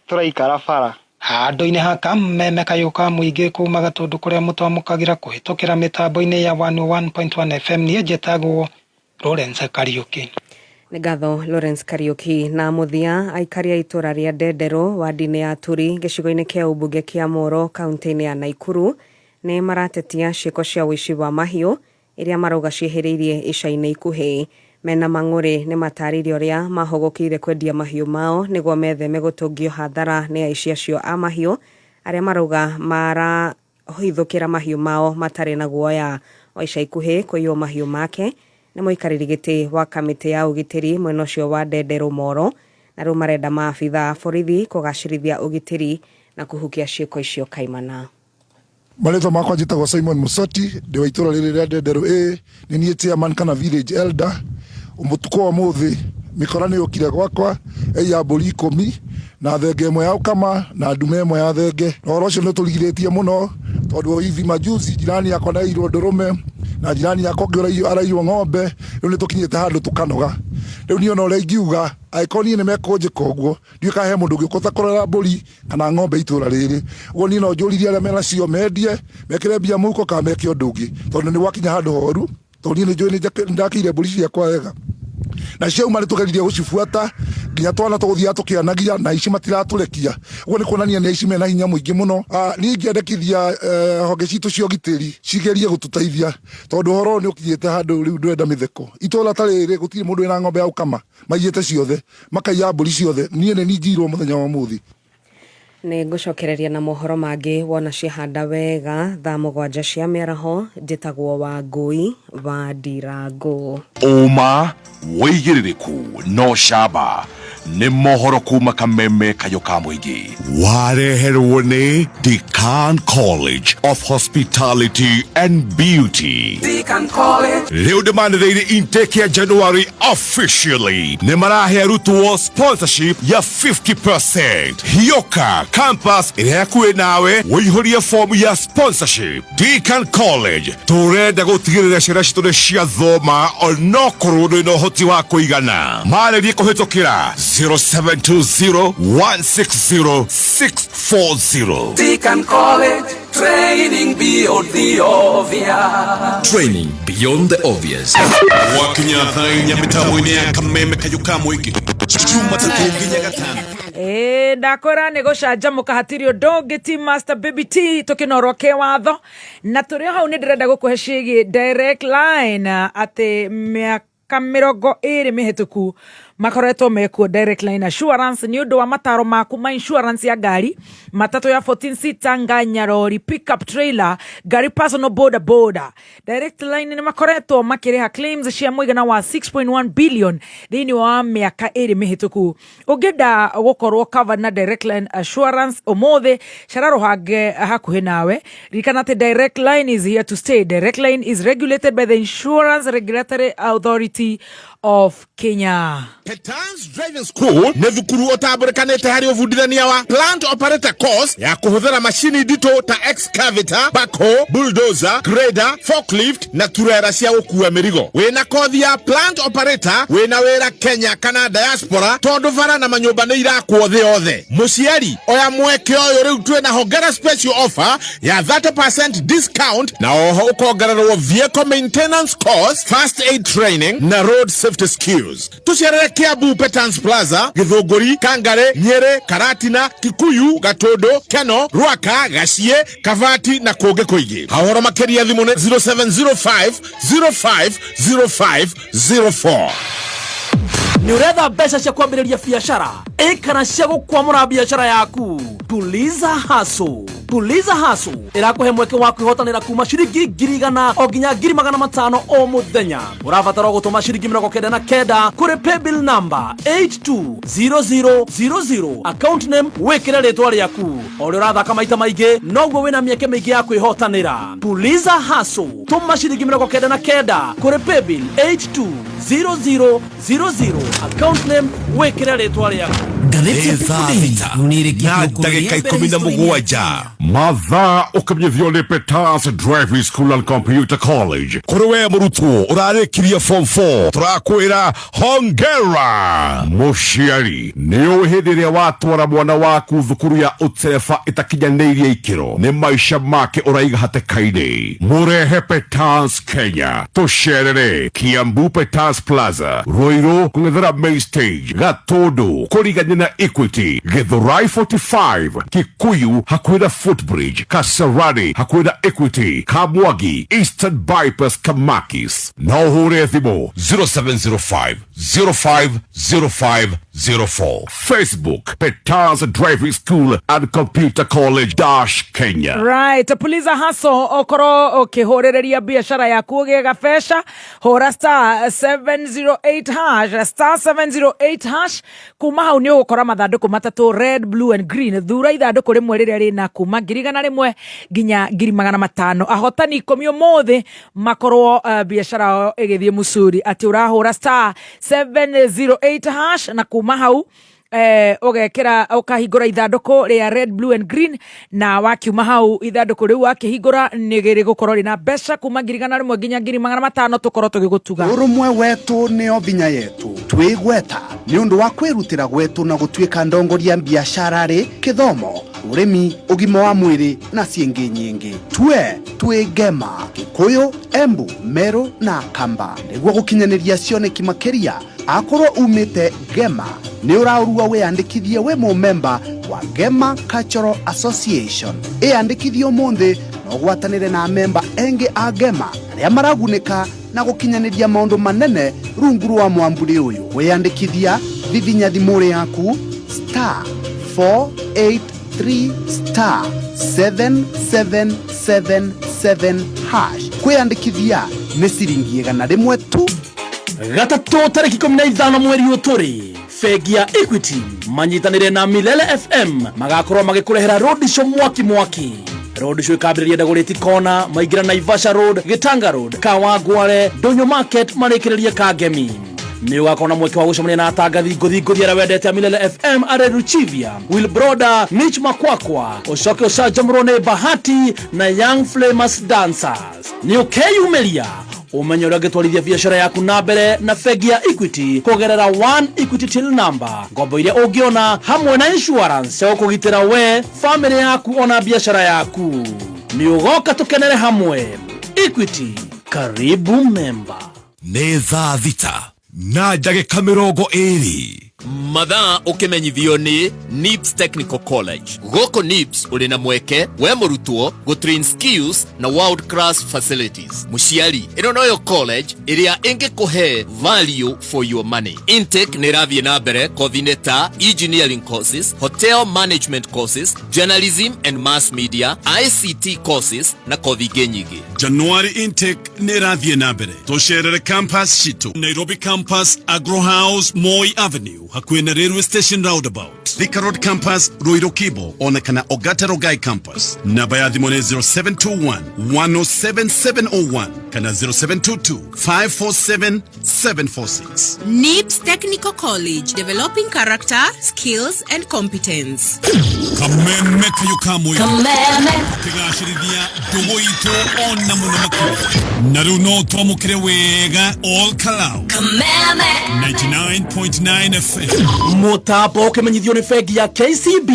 tũraikara bara. Handũ-inĩ ha kameme kayũ ka mũingĩ kuma Gatũndũ kũrĩa mũtwamũkagĩra kũhĩtũkĩra mĩtambo-inĩ ya 101.1 FM niĩ njĩtagwo Lawrence Kariũki. Nĩ ngatho Lawrence Kariũki. Na mũthia, aikari a itũra rĩa Ndenderũ wadi-inĩ ya Turi gĩcigo-inĩ kĩa ũmbunge kĩa Moro kaunti-inĩ ya Naikuru nĩ maratetia ciĩko cia ũici wa mahiũ iria marauga ciĩhĩrĩirie ica-inĩ ikuhĩ. Mena mang'ũrĩ nĩmatarĩirie ũrĩa mahũgũkĩire kwendia mahiũ mao nĩguo metheme gũtũngio hathara nĩ aici acio a mahiũ arĩa marauga marahithũkĩra mahiũ mao matarĩ na guoya. O ica ikuhĩ kũiywo mahiũ make nĩ mũikarĩri gĩtĩ wa kamĩtĩ ya ũgitĩri mwena ũcio wa Ndenderũ Moro na rĩu marenda maabitha a borithi kũgacĩrithia ũgitĩri na kũhukia ciĩko icio kaimana. Marĩtwa makwa njĩtagwo Simon Musoti, ndĩ wa itũra rĩrĩ rĩa Ndenderũ A, nĩ niĩ chairman kana village elder. Mũtukũ wa ũmũthĩ mĩkora nĩ yũkire gwakwa ĩiya mbũri ikũmi na thenge ĩmwe ya ũkama na ndume ĩmwe ya thenge. Na ũhoro ũcio nĩ ũtũrigithĩtie mũno tondũ hivi majuzi jirani yakwa nĩaiyirwo ndũrũme na jirani yakwa ũngĩ araiywo ng'ombe, rĩu nĩ tũkinyĩte handũ tũkanoga. Rĩu niĩ ona ũrĩa ingiuga angĩkorwo niĩ nĩ mekũnjĩka ũguo ndiũĩ kana he mũndũ ũngĩ ũkũhota kũrora mbũri kana ng'ombe itũra rĩrĩ. Ũguo niĩ no njũririe arĩa menacio mendie, mekĩre mbia mũhuko kana meke ũndũ ũngĩ, tondũ nĩ gwakinya handũ horu, tondũ niĩ nĩ njũĩ nĩ ndakĩire mbũri ciakwa wega. Na ciauma nĩ tũgeririe gũcibuata nginya twana tũgũthiaga tũkĩanagia na aici matiratũrekia. Ũguo nĩ kuonania nĩ aici mena hinya mũingĩ mũno. Niĩ ingĩendekithia honge citũ cia ũgitĩri cigerie gũtũteithia tondũ ũhoro ũyũ nĩ ũkinyĩte handũ rĩu ndũrenda mĩtheko. Itũra ta rĩrĩ gũtirĩ mũndũ wĩna ng'ombe ya gũkama. Maiyĩte ciothe, makaiya mbũri ciothe, niĩ nĩ niĩ njiyirwo mũthenya wa ũmũthĩ. Nĩ ngũcokereria na mohoro mangĩ wona ciahanda wega thaa mũgwanja cia mĩaraho. Njĩtagwo Wangũi wa Ndirangũ. Ũma, wĩigĩrĩrĩku na ũcamba nĩ mohoro kuma kameme kayũ ka mũingĩ. Wareherwo nĩ Decan College of Hospitality and Beauty. Deacon College. Rĩu ndĩmanĩrĩire intake ya January officially nĩ marahe arutwo sponsorship ya 50%. Hiũka campus ĩrĩa hakuhĩ nawe ũihũrie fomu ya sponsorship. Deacon College tũrenda gũtigĩrĩra ciana citũ nĩ ciathoma onokorwo ndũrĩ na ũhoti wa kũigana. Marĩrie kũhĩtũkĩra 0720 160 640. Deacon College, training beyond the obvious. Training beyond the obvious. Wakinya thaa inya mĩtambo-inĩ ya kameme kayũ ka mũingĩ Jumatatũ nginya gatano. Ĩĩ ndakwĩra nĩ gũcanjamũka hatirĩ ũndũ ũngĩ ti Master Baby T tũkĩnorwo kĩwatho na tũrĩ o hau nĩ ndĩrenda gũkũhe ciĩgiĩ direct line atĩ mĩaka mĩrongo ĩrĩ mĩhĩtũku makoretwo mekuo Direct Line Assurance nĩ ũndũ wa mataro maku ma insurance ya ngari matatũ ya 14 seater nganya rori pickup trailer ngari personal boda boda Direct Line nĩ makoretwo makĩrĩha claims cia mũigana wa 6.1 billion thĩinĩ wa mĩaka ĩrĩ mĩhĩtũku Ũngĩenda gũkorwo covered na Direct Line Assurance ũmũthĩ, cara rũhange hakuhĩ nawe. Ririkana atĩ Direct Line is here to stay. Direct Line is regulated by the Insurance Regulatory Authority of Kenya. Petans Driving School nĩ thukuru ũtambũrĩkanĩte harĩ ũbundithania wa plant operator course ya kũhũthĩra macini nditũ ta excavator, backhoe, bulldozer, grader, forklift na turera cia gũkua mĩrigo. Wĩna kothi ya plant operator, wĩna wĩra Kenya kana diaspora, tondũ bara na manyũmba nĩ irakwo thĩ yothe. Mũciari, oya mweke ũyũ rĩu twĩna hongera special offer ya 30% discount na oho ũkongererwo vehicle maintenance course, first aid training na road safety skills. Tũcerere Kiambu Petans Plaza, Githunguri, Kangare, Nyeri, Karatina, Kikuyu, Gatundu, Keno, Ruaka, Gachie, Kavati na kũngĩ kũingĩ. Hahoro makĩria thimũ nĩ 0705 05 05 04. Nĩ ũretha mbeca cia kwambĩrĩria biacara ĩ kana cia gũkwamũra biacara yaku? Tuliza Hustle. Tuliza Hustle ĩrakũhe mweke wa kwĩhotanĩra kuma ciringi 100,000 o nginya 500,000 o mũthenya. Ũrabatara gũtũma ciringi 99 kũrĩ paybill number 820000, account name wĩkĩre rĩtwa rĩaku. O ũrĩa ũrathaka maita maingĩ, noguo wĩna mĩeke mĩingĩ ya kwĩhotanĩra. Tuliza Hustle, tũma ciringi 99 kũrĩ paybill 820000, account name wĩkĩre rĩtwa rĩaku. Ngathĩti ya People Daily na ndagĩka 17 mathaa ũkĩmenyithio nĩ Peters Driving School and Computer College. Kũrĩ we mũrutwo ũrarĩkirie form 4, tũrakwĩra hongera. Mũciari, nĩ ũĩ hĩndĩ ĩrĩa watwara mwana waku thukuru ya ũtereba ĩtakinyanĩirie ikĩro, nĩ maica make ũraiga hatĩka-inĩ. Mũrehe Peters Kenya, tũcerere Kiambu Peters Plaza, Ruiru kũng'ethera main stage, Gatundu kũrigania na Equity, Githurai 45, Kikuyu hakuhĩ na footbridge, Kasarani hakuhĩ na Equity, Kamwagi Eastern Bypass, Kamakis. Na ũhũre thimũ 0705 050504. Facebook, Peters Driving School and Computer College dash Kenya. Right, Puliza Hustle, okorwo ũkĩhũrĩrĩria biacara yaku ũgĩe gabeca, hũra star 708 hash, star 708 hash. Kuma hau nĩ ũgũkora mathandũkũ matatũ, red, blue and green. Thura ithandũkũ rĩmwe rĩrĩa rĩna kuma 100,000 nginya 500,000. Ahotani 10 ũmũthĩ makorwo biacara yao ĩgĩthiĩ mũcuri. Atĩ ũrahũra star 708 hash na kuma hau ũgekĩra, ũkahingũra ithandũkũ rĩa red, blue and green, na wakiuma hau ithandũkũ rĩu wakĩhingũra nĩ rĩgũkorwo rĩna mbeca kuma 100,000 nginya 500,000, tũkorwo tũgĩgũtuga. Ũrũmwe wetu nĩo vinya yetu. Twĩgweta nĩ ũndũ wa kwĩrutĩra gwetu na gũtuĩka ndongoria biacara rĩ kĩthomo, ũrĩmi, ũgima wa mwĩrĩ na ciĩngĩ nyingĩ. Twe twĩ Ngema, Gĩkũyũ, Embu, Meru na Kamba nĩguo gũkinyanĩria cioneki makĩria. Akorwo umĩte Ngema, nĩ ũraũrua wĩyandĩkithie wĩ mũmemba wa Ngema Cultural Association. Ĩyandĩkithie ũmũthĩ na ũgwatanĩre na memba engĩ a Ngema arĩa maragunĩka na gũkinyanĩria maũndũ manene rungu rwa mwamburi ũyũ. Wĩyandĩkithia, vivinya thimũ yaku star 483 star 7777 hash. Kwĩyandĩkithia nĩ ciringi 100 tu. Gatatũ tarĩki 15 mweri ũyũ tũrĩ, bengi ya Equity manyitanĩre na Milele FM magakorwo magĩkũrehera road show mwaki mwaki. Road show ĩkambĩrĩria Dagoretti Corner, maingĩra Naivasha Road, Gitanga Road, Kawangware, Ndũnyũ Market, marĩkĩrĩrie Kangemi. Nĩ ũgakorwo na mweke wa gũcemania na atangathi ngũthi ngũthi arĩa wendete a Milele FM, arĩ Ruchivia, Wilbroda, Mitch Makwakwa, ũcoke ũcanjamũrwo nĩ Bahati na Young Flamers Dancers. Nĩ ũkeyumĩria ũmenye ũrĩa ũngĩtwarithia biacara yaku na mbere na bengi ya Equity kũgerera One Equity Till Number, ngombo iria ũngĩona hamwe na insurance cia gũkũgitĩra we, famĩlĩ yaku ona biacara yaku. Nĩ ũgoka tũkenere hamwe. Equity, karibu member. Nĩ thaa 6 na ndagĩka 20. Mathaa ũkĩmenyithio nĩ NIBS Technical College. Gũkũ NIBS ũrĩ na mweke we mũrutwo gũtrain skills na world class facilities. Mũciari, ĩno noyo college ĩrĩa ĩngĩkũhe value for your money. Intake nĩ ĩrathiĩ na mbere kothi-inĩ ta engineering courses, hotel management courses, journalism and mass media, ICT courses na kothi ingĩ nyingĩ. January intake nĩ ĩrathiĩ na mbere. Tũcerere campus citũ, Nairobi campus, Agro House, Moi Avenue, hakuhĩ na railway station roundabout, Thika Road campus, Ruiru Kibo, ona kana Ogata Rongai campus. Namba ya thimũ nĩ 0721 107701 kana 0722 547 746. NIBS Technical College, developing character, skills, and competence. Kameme kayo kamwe. Kameme. Kĩgacĩrithia ndũgũ itũ ona mũno makĩria. Na rĩu no twamũkĩre wega all Kalau. Kameme. 99.9 FM. Mũtambo ũkĩmenyithio nĩ bengi ya KCB.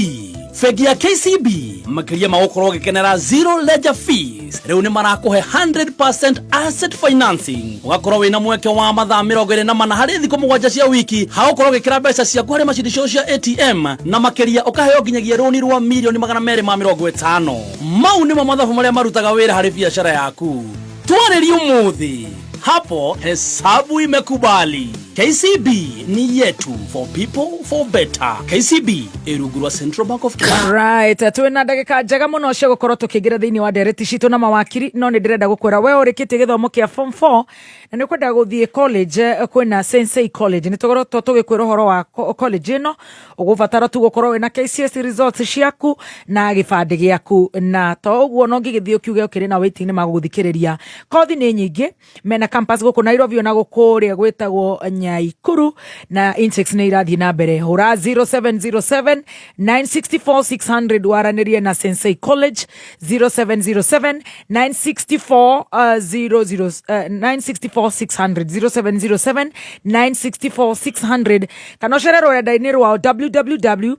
Bengi ya KCB makĩria ma gũkorwo ũgĩkenera zero ledger fees, rĩu nĩ marakũhe 100% asset financing, ũgakorwo wĩna mweke wa mathaa 24 harĩ thikũ 7 cia wiki ha gũkorwo ũgĩkĩra mbeca ciaku harĩ macini ciao cia ATM, na makĩria ũkaheo nginyagia rũni rwa mirioni 250. Mau nĩmo mathabu marĩa marutaga wĩra harĩ biacara yaku. Twarĩrie ũmũthĩ, hapo hesabu imekubali. KCB ni yetu, for people, for better. KCB ĩrungu rwa Central Bank of Kenya. Right, twina ndagika njega muno cia gukorwo tukiingira thiini wa ndereti citu na mawakiri, no ni ndirenda gukwira we urikitie githomo kia form 4 na ni ukwenda guthie college, kwina Sensei College. Ni tukoretwo tugikwira uhoro wa college ino. Ugubatara tu gukorwo wina KCSE results ciaku na gibandi giaku, na to uguo no ngigithie ukiuge ukiri na waiting ni maguguthikiriria. Kothi ni nyingi, mena campus guku Nairobi ona gukuria gwitagwo Nyaikuru, na intakes nĩ irathiĩ na mbere. Hũra 0707 964 600 waranirie na Sensei College, 0707 964 00 964 600, 0707 964 600, kana ũcere rũrenda-inĩ rwao www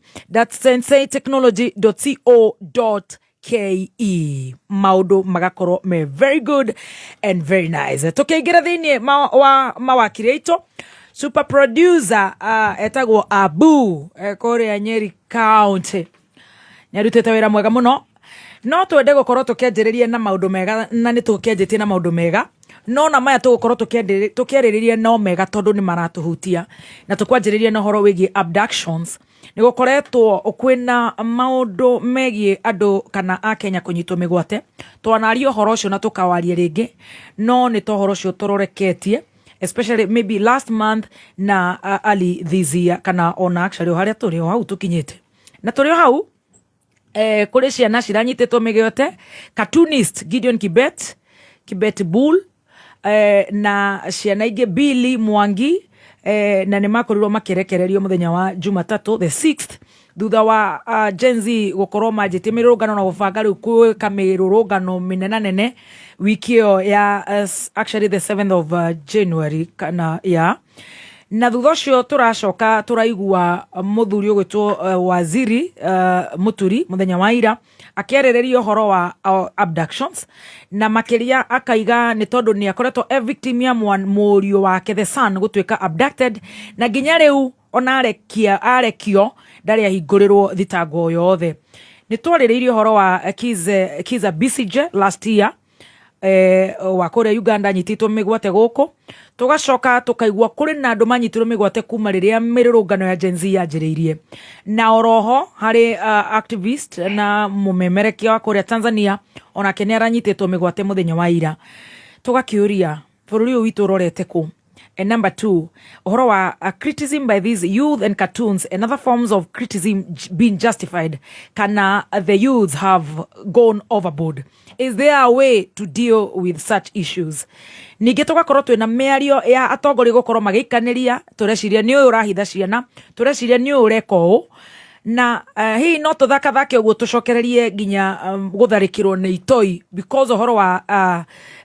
senseitechnology co ke. Maundu magakorwo me very good and very nice. Tukiingira thiini wa mawakiri aitũ, super producer etagwo Abu kuria Nyeri County, nĩarutĩte wĩra mwega mũno. No twende gũkorwo tũkĩanjĩrĩria na maũndũ mega, na nĩ tũkĩanjĩtie na maũndũ mega, no na maya tũgũkorwo tũkĩarĩrĩria no mega tondũ nĩ maratũhutia. Na tũkwanjĩrĩria na ũhoro wĩgiĩ abductions. Nĩ gũkoretwo kwĩna maũndũ megiĩ andũ kana akenya kũnyitwo mĩgwate. Twanaria ũhoro ũcio na tũkawaria rĩngĩ, no nĩ ta ũhoro ũcio tũroreketie, especially maybe last month na early this year, kana ona actually o harĩa tũrĩ, o hau tũkinyĩte na tũrĩ o hau. Kũrĩ ciana ciranyitĩtwo mĩgwate, cartoonist Gideon Kibet, Kibet Bull, na ciana ingĩ, Billy Mwangi, na nĩ makorirwo makĩrekererio mũthenya wa Jumatatũ the 6th, thutha wa Gen Z gũkorwo manjĩtie mĩrũrũngano na gũbanga rĩu gwĩka mĩrũrũngano mĩnenanene wiki ĩyo ya actually the 7th of January kana ya. Na thutha ũcio tũracoka tũraigua mũthuri ũgwĩtwo Waziri Mũturi mũthenya wa ira akĩarĩrĩria ũhoro wa abductions, na makĩria akaiga nĩ tondũ nĩ akoretwo e victim ya mũriũ wake, the son, gũtuĩka abducted, na nginya rĩu ona arekia arekio ndarĩ ahingũrĩrwo thitango yothe. Nĩ twarĩrĩirie ũhoro wa Kiza Besigye last year, wa kũrĩa Uganda, anyitĩtwo mĩgwate gũkũ. Tũgacoka tũkaigua kũrĩ na andũ manyitirwo mĩgwate kuma rĩrĩa mĩrũrũngano ya Gen Z yanjĩrĩirie, na oroho harĩ activist na mũmemerekia wa kũrĩa Tanzania, onake nĩ aranyitĩtwo mĩgwate mũthenya wa ira. Tũgakĩũria bũrũri ũyũ witũ ũrorete kũ? And number two, ũhoro wa criticism by these youth and cartoons and other forms of criticism being justified, kana the youths have gone overboard? Is there a way to deal with such issues? Ningĩ tũgakorwo twĩna mĩario ya atongoria gũkorwo magĩikanĩria. Tũreciria nĩ ũyũ ũrahitha ciana, tũreciria nĩ ũyũ ũreka ũũ, na hihi no tũthakathake ũguo tũcokererie nginya gũtharĩkĩrwo nĩ itoi, because ũhoro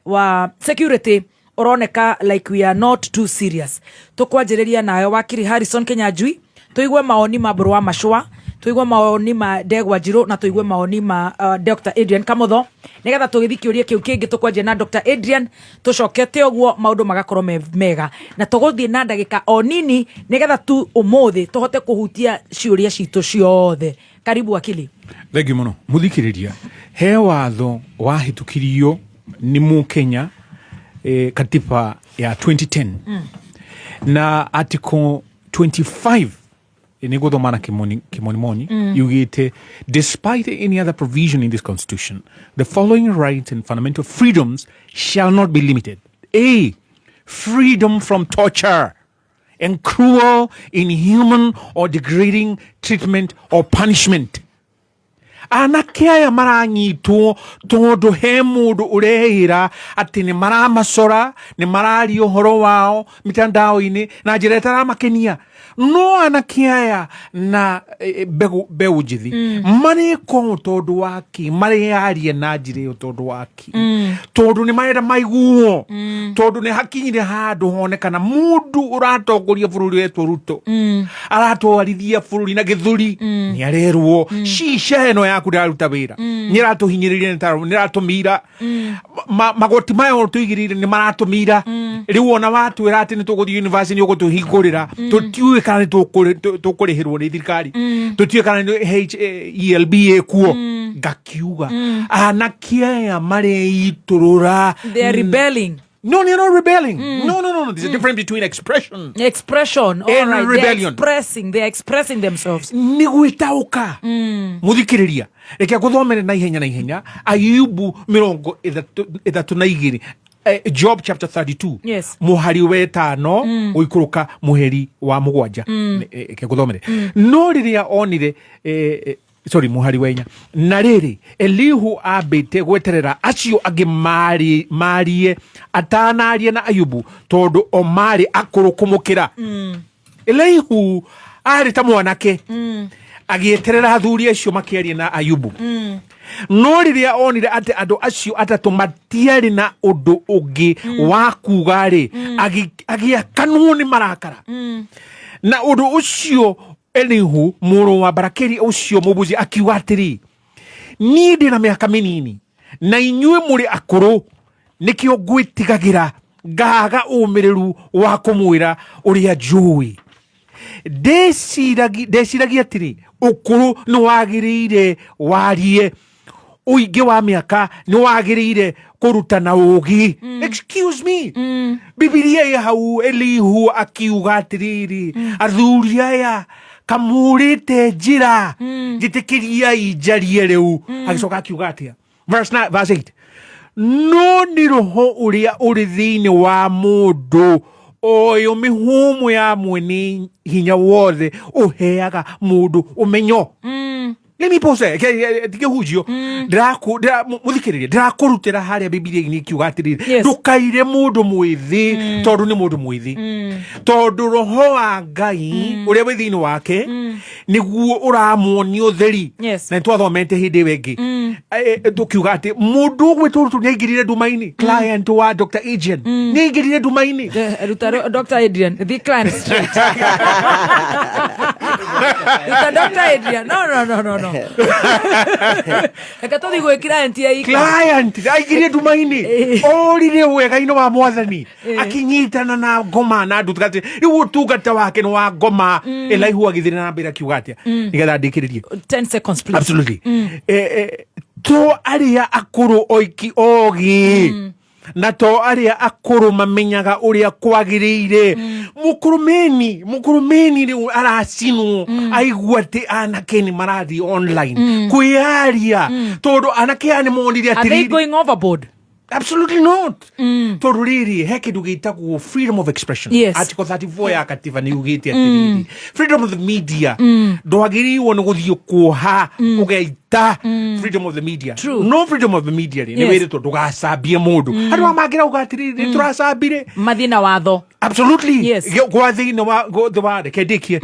wa security ũroneka like we are not too serious. Tũkwanjĩrĩria nayo wakiri Harrison Kinyanjui, tũigue maoni ma Mbũrũ wa Macũa, tũigue maoni ma Ndegwa Njirũ, na tũigue maoni ma Dr Adrian Kamotho, nĩgetha tũgĩthiĩ kĩũria kĩu kĩngĩ. Tũkwanjia na Dr Adrian, tũcokete ũguo maũndũ magakorwo me mega, na tũgũthiĩ na ndagĩka o nini nĩgetha tu ũmũthĩ tũhote kũhutia ciũria citũ ciothe. Karibu, wakili. Thengiũ mũno. Mũthikĩrĩria, he watho wahĩtũkirio nĩ mũkenya, katiba ya 2010 na article 25, nĩ gũthoma na kimonimoni, yugĩte, "Despite any other provision in this constitution, the following rights and fundamental freedoms shall not be limited: A, freedom from torture and cruel, inhuman or degrading treatment or punishment." Anake aya maranyitwo tondu he mundu ureira ati ni maramacora, ni mararia uhoro wao mitandao-inĩ na njĩra ĩtaramakenia. No anake aya na mbeũ njĩthĩ marĩka ũũ tondũ wa kĩ? Mareyaria na njĩra ĩyo tondũ wa kĩ? Tondũ nĩ marenda maiguo, tondũ nĩ hakinyire handũ honekana mũndũ ũratongoria bũrũri wetwo Ruto aratwarithia bũrũri na gĩthũri. Nĩ arerwo cica ĩno yaku ndĩraruta wĩra, nĩ ĩratũhinyĩrĩria, nĩ ĩratũmira magoti maya tũigĩrĩire nĩ maratũmira. Rĩu ona watwĩra atĩ nĩ tũgũthiĩ university, nĩ ũgũtũhingũrĩra, tũtiũĩ kana nĩ tũkũrĩhĩrwo nĩ thirikari, tũtiũĩ kana nĩ HELB ĩkuo. Ngakiuga anake aya mareitũrũra. They are rebelling. No, they're not rebelling. No, no, no, no. There's a difference between expression Expression, all and right. They're rebellion. expressing, they're expressing themselves. Nĩ gwĩtaũka. Mũthikĩrĩria, reke ngũthomere na ihenya na ihenya Ayubu 32, Job chapter 32, mũhari wetano gũikũrũka mũheri wa 7. Reke ngũthomere. No rĩrĩa onire sorry, mũhari wa 4. Na rĩrĩ, Elihu ambĩte gweterera acio angĩ marie atanaria na Ayubu, tondũ o marĩ akũrũ kũmũkĩra. Elihu arĩ ta mwanake, agĩeterera athuri acio makĩaria na Ayubu. No rĩrĩa onire atĩ andũ acio atatũ matiarĩ na ũndũ ũngĩ wa kuga-rĩ, agĩakanwo nĩ marakara. Na ũndũ ũcio Elihu mũrũ wa Barakeli ũcio Mũbuzi akiuga atĩrĩ, niĩ ndĩ na mĩaka mĩnini na inyuĩ mũrĩ akũrũ, nĩkĩo ngwĩtigagĩra ngaaga ũmĩrĩru wa kũmwĩra ũrĩa njũĩ. Ndeciragia atĩrĩ, ũkũrũ nĩ wagĩrĩire warie, ũingĩ wa mĩaka nĩ wagĩrĩire kũrutana ũũgĩ. Excuse me, Bibilia ĩ hau, Elihu akiuga atĩrĩrĩ, athuri aya kamũrĩte njĩra, njĩtĩkĩriai njarie rĩu. Agĩcoka akiuga atĩa? Verse 9, verse 8: no nĩ roho ũrĩa ũrĩ thĩinĩ wa mũndũ, oyo mĩhũmũ ya mwene hinya wothe, ũheaga mũndũ ũmenyo. Let me pause there. Tige hujio mũthikĩrĩria, ndĩrakũrutĩra harĩa Bibilia-inĩ ikiuga atĩrĩrĩ, ndũkaire mũndũ mwĩthĩ tondũ nĩ mũndũ mwĩthĩ, tondũ roho wa Ngai ũrĩa wĩ thĩinĩ wake nĩguo ũramuonia ũtheri. Na nĩtwathomete hĩndĩ ĩyo ĩngĩ, tũkiuga atĩ mũndũ ũgwĩtwo Ruto nĩaingĩrire nduma-inĩ. Client wa Dr. Adrian nĩaingĩrire nduma-inĩ. Ruta Dr. Adrian, the client straight. Ruta Dr. Adrian. No, no, no, no, no. Reke tũthiĩ gwĩ client ya ika. Client aingĩrire nduma-inĩ, orire wega-inĩ wa mwathani, akinyitana na ngoma na ndungata. Rĩu ũtungata wake nĩ wa ngoma. Elihu agĩthĩra na mbere akiuga atĩa, nĩgetha ndĩkĩrĩrie? 10 seconds, please. Absolutely. To arĩa akũrũ oiki ogĩ, na to arĩa akũrũ mamenyaga ũrĩa kwagĩrĩire. Mũkũrũmeni, mũkũrũmeni rĩu aracinwo aigua atĩ anake nĩ marathiĩ online kwĩyaria, tondũ anake aya nĩ monire Are they atĩrĩrĩ. going overboard? Absolutely not. Tondũ rĩrĩ, he kĩndũ gĩtagwo freedom of expression. Article 34 ya katiba nĩ yugĩte atĩrĩrĩ, freedom of the media, ndwagĩrĩirwo nĩ gũthiĩ kuoha ũgeita freedom of the media. No freedom of the media rĩ, nĩ wĩrĩtwo ndũgacambie mũndũ. Andũ aya mangĩrauga atĩrĩrĩ, nĩ tũracambire, Mathiĩ na watho. Absolutely. Yes. Gwa thĩinĩ wa thĩ wa reke ndĩkie.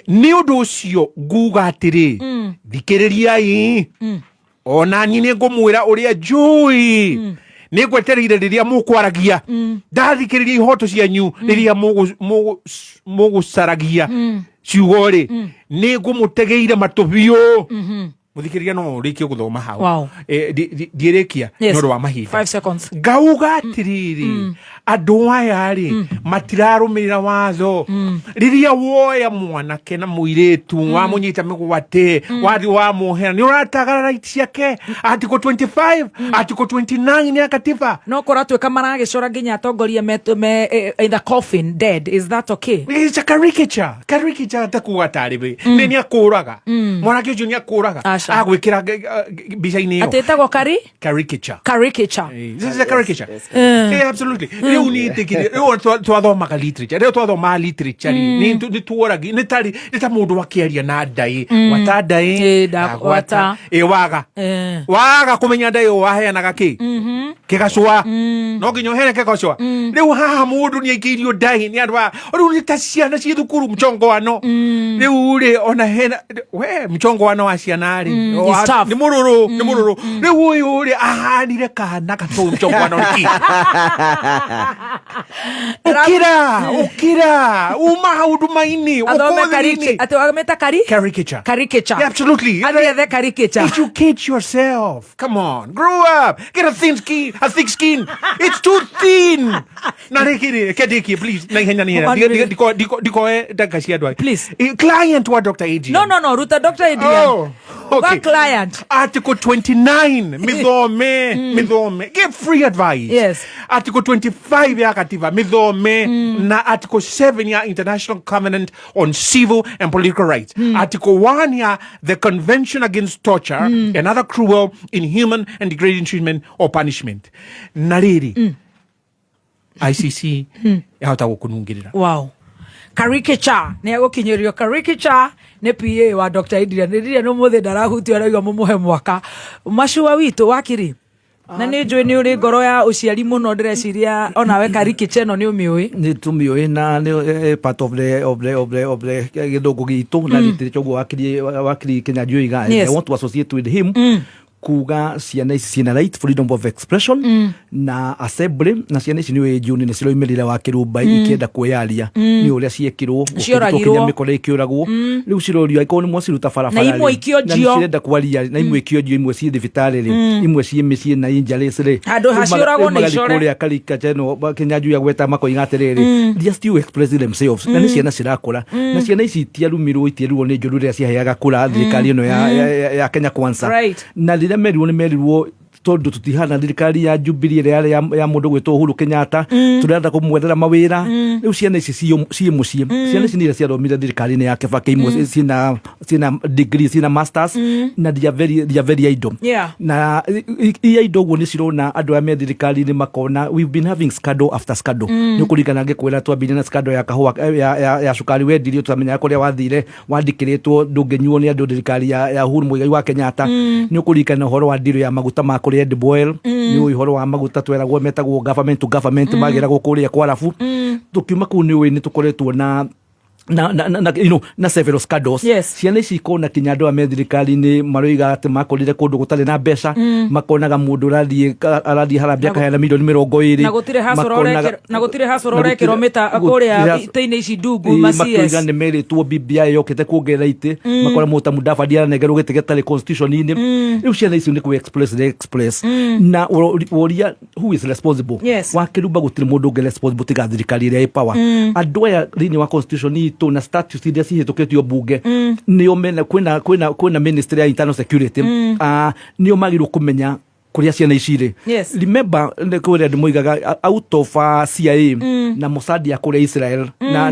Nĩ ũndũ ũcio nguga atĩrĩ, thikĩrĩriai, ona niĩ nĩ ngũmwĩra ũrĩa njũĩ. Nĩ ngwetereire rĩrĩa mũkwaragia, ndathikĩrĩria ihoto cianyu rĩrĩa mũgũcaragia ciugo rĩ, nĩ ngũmũtegeire matũ biũ. Mũthikĩrĩria, no ũrĩkie gũthoma hau. Ndiĩrĩkia nĩ ũndũ wa mahinda. 5 seconds. Ngauga atĩrĩrĩ, andũ aya rĩ, matirarũmĩrĩra watho. Rĩrĩa woya mwanake na mũirĩtu, wamũnyita mĩgwate, wathiĩ wamuohera, nĩ ũratagara right ciake, article 25, article 29 ya katiba. No kũratuĩka maragĩcora nginya atongoria me in the coffin dead. Is that okay? It's a caricature. Caricature ta kuga tarĩ we nĩ akũraga mwanake ũcio, nĩ akũraga Aca. agwĩkĩra mbica-inĩ ĩyo. Atĩ ĩtagwo kari Caricature. Caricature. This is a caricature. Yeah, absolutely. Rĩu nĩ ĩtĩkire. Rĩu twathomaga literature. Rĩu twathomaga literature rĩ, nĩ tuoragi nĩ tarĩ nĩ ta mũndũ akĩaria na ndaĩ. Gwata ndaĩ. Gwata. Ĩ waga. Waga kũmenya ndaĩ waheanaga kĩ? Kĩgacũa no nginya ũhere kĩgacũa. Rĩu haha mũndũ nĩ aikĩirio ndahi nĩ andũ a rĩu nĩ ta ciana ciĩ thukuru mchongoano. Rĩu rĩ ona hena we mchongoano wa ciana rĩ Is tough. Nĩ mũrũrũ, nĩ mũrũrũ. Rĩu ũyũ rĩ ahanire kana gatũĩ mchongoano nĩkĩ? Ũkĩra, ũkĩra, uma hau nduma-inĩ. Athome ũkũthĩ-inĩ. atĩ wamĩta kari Caricature. Caricature. Yeah, absolutely. Athiĩ ethe caricature. Educate yourself. Come on, grow up. Get a thin skin. A thick skin. It's too thin. Na rĩkĩ kendĩkie please na ihenya nĩ One minute. ndikoe ndagĩka cia andũ aya. Please. Client wa Dr. Adrian. No, no, no, ruta Dr. Adrian. Oh, okay. Wa client. Article 29 mithome, mithome, give free advice. Yes. Article 25 ya katiba mithome, na Article 7 ya International Covenant on Civil and Political Rights, Article 1 ya the Convention Against Torture and Other Cruel, Inhuman and Degrading Treatment or Punishment. Na rĩrĩ ICC yahota gũkũnungĩrĩra. Wow, caricature nä egåkinyä caricature nä PA wa Dr. Adrian. Adrian å må thä ndarahutio, arauga må må he mwaka macua witå wakiri, na nä njå nä å rä ngoro ya å ciari må no, ndäreciria onawe caricature ä no nä å mä å ä. Nä tå mä å ä na nä part of the gä thå ngå gitå na literature ũguo wakiri Kĩnyanjui oiga. I want to associate with him kuga ciana ici ciĩna right freedom of expression na assembly, na ciana ici nĩ ũĩ June nĩ ciroimĩrĩra wa kĩrũmba ikĩenda kwĩyaria nĩ ũrĩa ciekirwo. Cioragirwo. Kinya mĩkora ĩkĩũragwo. Rĩu cirorio angĩkorwo nĩ mwaciruta barabara Na imwe rĩ, ikĩonjio. na nĩ cirenda kwaria, na imwe ikĩonjio, imwe ciĩ thibitarĩ rĩ, imwe ciĩ mĩciĩ na injuries rĩ. Handũ Rĩu ha ciũragwo rĩu nĩ magathiĩ icore. kũrĩa caricature ĩno Kĩnyanjui agweta makoiga atĩrĩrĩ, they are still expressing themselves, na nĩ ciana cirakũra, na ciana ici itiarumirwo, itierirwo nĩ njũru rĩrĩa ciaheaga kura thirikari ĩno ya Kenya Kwanza. Na rĩrĩa merirwo nĩ merirwo tondũ tũtihana thirikari ya Jubilee ĩrĩa yarĩ ya mũndũ gwĩtwo Uhuru Kenyatta, tũrenda kũmwethera mawĩra. Rĩu ciana ici ciĩ mũciĩ, ciana ici nĩ iria ciathomire thirikari-inĩ ya Kibaki, imwe ciĩna degree, ciĩna masters, na they are very idle. Na iria indo ũguo nĩ cirona andũ arĩa me thirikari-inĩ makona we've been having scandal after scandal. Nĩ ũkũririkana ngĩkwĩra twambirie na scandal ya kahũa ya cukari wendirio, tũtamenyaga kũrĩa wathire, wandĩkĩrĩtwo ndũngĩnyuo nĩ andũ thirikari ya Uhuru Muigai wa Kenyatta. Nĩ ũkũririkana ũhoro wa ndirũ ya maguta ma kũrĩa edible oil. Nĩ ũĩ ũhoro wa maguta tweragwo metagwo government to government, magĩragwo kũrĩa kwarabu. Tũkiuma kũu nĩ ũĩ nĩ tũkoretwo na several scandals. Ciana ici ikona kinya andũ aya me thirikari-inĩ maroiga atĩ makorire kũndũ gũtarĩ na mbeca, makonaga mũndũ arathiĩ harambee akaheana mirioni 20. Na gũtirĩ hacũra na gũtirĩ hacũra ũrekĩrwo mĩta kũrĩa itĩ-inĩ ici ndungu ma CS. Makoiga nĩ merĩtwo BBI yokĩte kuongerera itĩ, makora mũndũ ta Mudavadi aranengerwo gĩtĩ gĩtarĩ constitution-inĩ. Rĩu ciana icio nĩ kũ express the express na woria who is responsible. Wa kĩrumba gũtirĩ mũndũ ũngĩ responsible tiga thirikari ĩrĩa ĩ power. Andũ aya thĩinĩ wa constitution itũ na statutes iria cihĩtũkĩtio bunge, nĩo mena kwĩna ministry ya internal security. Ah, nĩo magĩrĩirwo kũmenya kũrĩa ciana ici irĩ. Remember nĩ kũrĩa andũ moigaga out of CIA na Mossad ya kũrĩa Israel na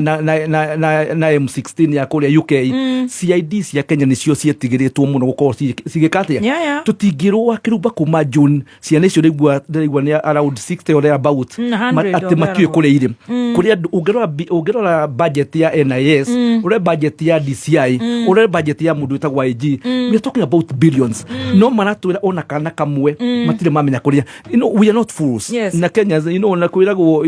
M16 ya kũrĩa UK, CID cia Kenya nĩcio cietigĩrĩtwo mũno gũkorwo cigĩka atĩa. Tũtingĩrwo wa kĩrumba kuma June ciana icio ndĩraigua nĩ around 60 or thereabout, 100 atĩ or matiũĩ kũrĩa irĩ. Kũrĩa andũ ũngĩrora budget ya NIS, ũrore budget ya DCI, ũrore budget ya mũndũ wĩtagwo IG, we are talking about billions, no maratwĩra ona kana kamwe matirĩ mamenya kũrĩa. We are not fools. Na Kenya, na kwĩragwo,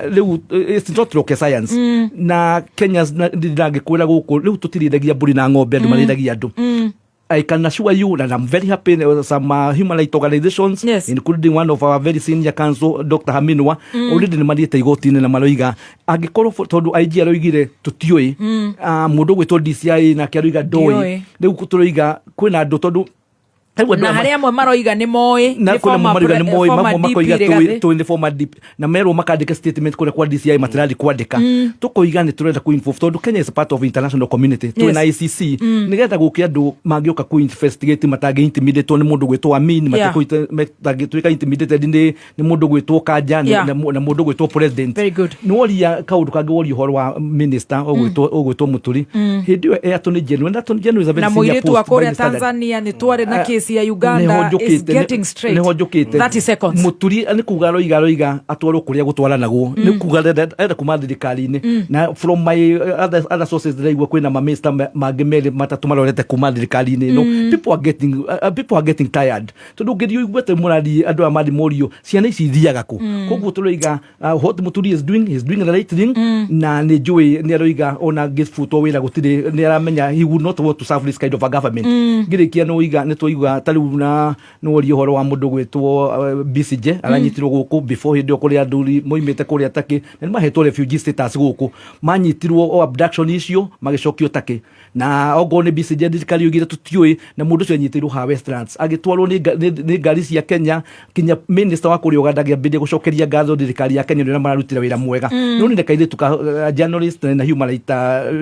rĩu it's not rocket science. Na Kenya ndangĩkwĩra gũkũ rĩu tũtirĩithagia mbũri na ng'ombe, andũ marĩithagia andũ. I can assure you that I'm very happy there were some human rights organizations, including one of our very senior counsel, Dr. Haminwa, already nĩ mathiĩte igoti-inĩ na maroiga angĩkorwo tondũ IG aroigire tũtiũĩ, mũndũ ũgwĩtwo DCI nake aroiga ndoĩ. Ndiũĩ. Rĩu tũroiga kwĩna andũ tondũ rĩu andũ na aya harĩ amwe maroiga nĩ moĩ na nĩ kwĩna maroiga nĩ moĩ, former mamwe DP makoiga Rigathĩ. tũĩ nĩ former DP, na merwo makandĩka statement kũrĩa kwa DCI matirathi kwandĩka. Tũkoiga nĩ tũrenda kũ involve tondũ Kenya is a part of international community, twĩ na ICC, nĩgetha gũke andũ mangĩũka kũ investigate matangĩ intimidate nĩ mũndũ gwĩtwo Amin, matangĩtuĩka intimidated nĩ mũndũ gwĩtwo Kanja na mũndũ gwĩtwo president. Very good. Nĩ woria kaũndũ kangĩ, woria ũhoro wa minister ũgwĩtwo Mũturi hĩndĩ ĩyo e attorney general, and attorney general is a very na senior mũirĩtu wa post by kũrĩa the standard. Tanzania nĩ twarĩ na case case ya Uganda is getting straight. Niho njũkĩte. 30 seconds. Mũturi nĩ kuga aroiga atwarwo kũrĩa gũtwaranagwo, nĩ kuga arenda kuma thirikari-inĩ. Na from my other sources ndĩraigua kwĩna mamĩsta mangĩ merĩ matatũ marorete kuma thirikari-inĩ ĩno. People are getting tired, tondũ ũngĩthiĩ ũiguĩte mũrathiĩ andũ aya mathiĩ morio ciana ici ithiaga kũ. Koguo tũroiga what Mũturi is doing, is doing the right thing. Na nĩ njũĩ nĩ aroiga ona angĩbutwo wĩra gũtirĩ, nĩ aramenya he would not want to serve this kind of a government. Ngĩrĩkia nĩ ũiga nĩ twaigua ta rĩu na nĩ woria ũhoro wa mũndũ gwĩtwo BCJ aranyitirwo gũkũ before hĩndĩ ĩyo kũrĩa athuri moimĩte kũrĩa Turkey na nĩ mahetwo refugee status gũkũ, manyitirwo o abduction icio magĩcokio Turkey. Na ongorwo nĩ BCJ, thirikari yoigire tũtiũĩ, na mũndũ ũcio anyitĩirwo ha Westlands agĩtwarwo nĩ ngari cia Kenya, kinya minister wa kũrĩa Uganda agĩambĩrĩria gũcokeria ngatho thirikari ya Kenya nĩ ũrĩa mararutire wĩra mwega. No nĩ kairĩtu ka journalist na human rights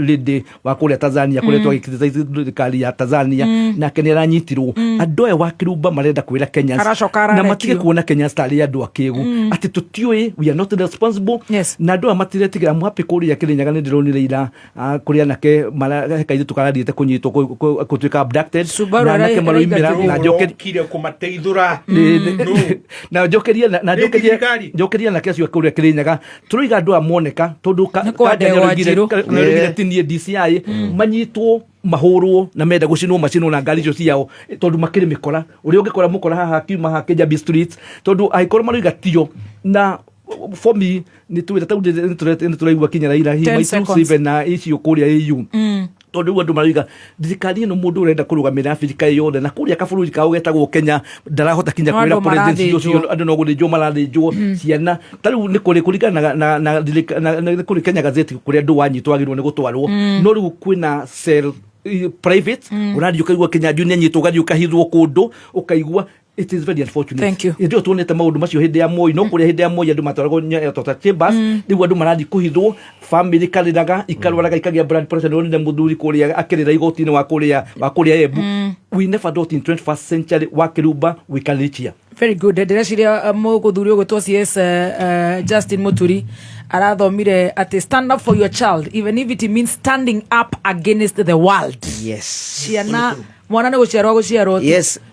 lady wa kũrĩa Tanzania kũrĩa twagĩ thirikari ya Tanzania, nake nĩ aranyitirwo. Andũ aya wa Kĩrumba marenda kwĩra Kenyans Aracoka na ararekio. Matige kuona Kenyans tarĩ andũ akĩgu atĩ tũtiũĩ, we are not responsible. Na andũ aya matiretigĩra mwapi kũrĩa Kĩrĩnyaga. Nĩ ndĩronire ira kũrĩa anake he kairĩtu karathiĩte kũnyitwo gũtuĩka abducted Subaru na anake maroimĩra na njoke Ũrokire kũmateithũra. Na njokerie na Nĩ njokerie thirikari. Njokerie anake acio kũrĩa Kĩrĩnyaga. Tũroiga andũ aya moneka tondũ Nĩ kwa Kanja Ndegwa nĩaroigire Njirũ. Nĩaroigire ti niĩ DCI, manyitwo mahũrwo na menda gũcinwo macinwo na ngari icio ciao, tondũ makĩrĩ mĩkora ũrĩa ũngĩkora mũkora haha akiuma haha Kijabi Street, tondũ angĩkorwo maroiga tio. Na for me nĩ twĩra tau nĩ tũraigua kinya Raila he 10 might lose seconds. even na icio kũrĩa AU, tondũ rĩu andũ maroiga thirikari ĩno mũndũ ũrenda kũrũgamĩrĩra Afrika yothe na kũrĩa kabũrũri kao getagwo Kenya ndarahota kinya No kwĩra andũ president ũcio. marathĩnjwo. Andũ no gũthĩnjwo marathĩnjwo ciana ta rĩu nĩ kũrĩ kũringana na nĩ kũrĩ Kenya Gazette kũrĩa andũ wanyitwo wagĩrĩirwo nĩ gũtwarwo, no rĩu kwĩna cell private ũrathiĩ ũkaigua Kĩnyanjui nĩ anyitwo, ũgathiĩ ũkahithwo kũndũ ũkaigua. It is very unfortunate. Thank you. Hĩndĩ ĩyo tuonete maũndũ macio hĩndĩ ya Moi, no kũrĩa hĩndĩ ya Moi andũ matwaragwo Torture Chambers. Rĩu andũ marathiĩ kũhithwo, family ikarĩraga, ikarwaraga, ikagĩa blood pressure. Nĩwonire mũthuri kũrĩa akĩrĩra igoti-inĩ wa kũrĩa Embu. We never thought in 21st century wa Kĩrumba we can reach here. Very good. Ndĩreciria mũgũthuri ũgwĩtwo CS Justin Muturi arathomire atĩ stand up for your child even if it means standing up against the world. Ciana, mwana nĩ gũciarwo gũciarwo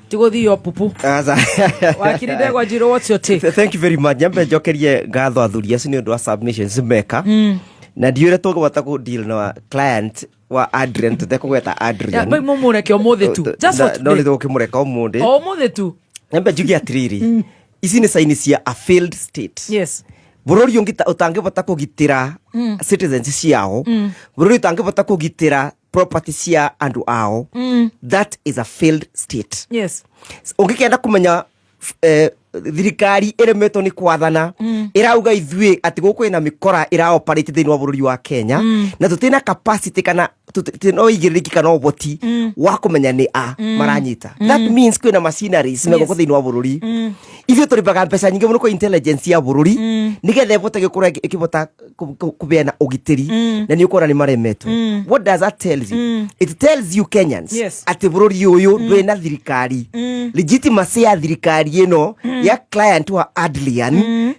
ti gũthio pupu. Aca. Wakiri Ndegwa Njirũ, what's your take? Thank you very much. Nyambe njokerie ngatho athuri acio nĩ ũndũ wa submissions meka, na ndiũĩ ũrĩa tũngĩhota kũ deal na client wa Adrian tũtekũgweta Adrian. Bai mũmũreke ũmũthĩ tu, just for No nĩ today. tũgũkĩmũreka ũmũthĩ. O ũmũthĩ tu. Nyambe njuge atĩrĩrĩ, ici nĩ saini cia a failed state. Bũrũri ũngĩ ũtangĩhota kũgitĩra citizens ciao, bũrũri ũtangĩhota kũgitĩra property cia andũ ao, that is a failed state. Ũngĩkenda kũmenya thirikari ĩremetwo nĩ kwathana, ĩrauga ithuĩ atĩ gũkũ ĩna mĩkora ĩraoperate thĩinĩ wa bũrũri wa Kenya, na tũtirĩ capacity kana tũtirĩ na ũigĩrĩrĩki kana ũhoti wa kũmenya nĩ a maranyita. That means kwĩna machineries megũkũ thĩinĩ wa bũrũri. Ithuĩ tũrĩbaga mbeca nyingĩ mũno kwa intelligence ya bũrũri nĩgetha ĩvote gũkorwo ĩkĩvota kũbeana ũgitĩri, na nĩ ũkuona nĩ maremetwo. What does that tell you? It tells you Kenyans atĩ bũrũri ũyũ ndũrĩ na thirikari. Legitimacy ya thirikari ĩno ya client wa Adrian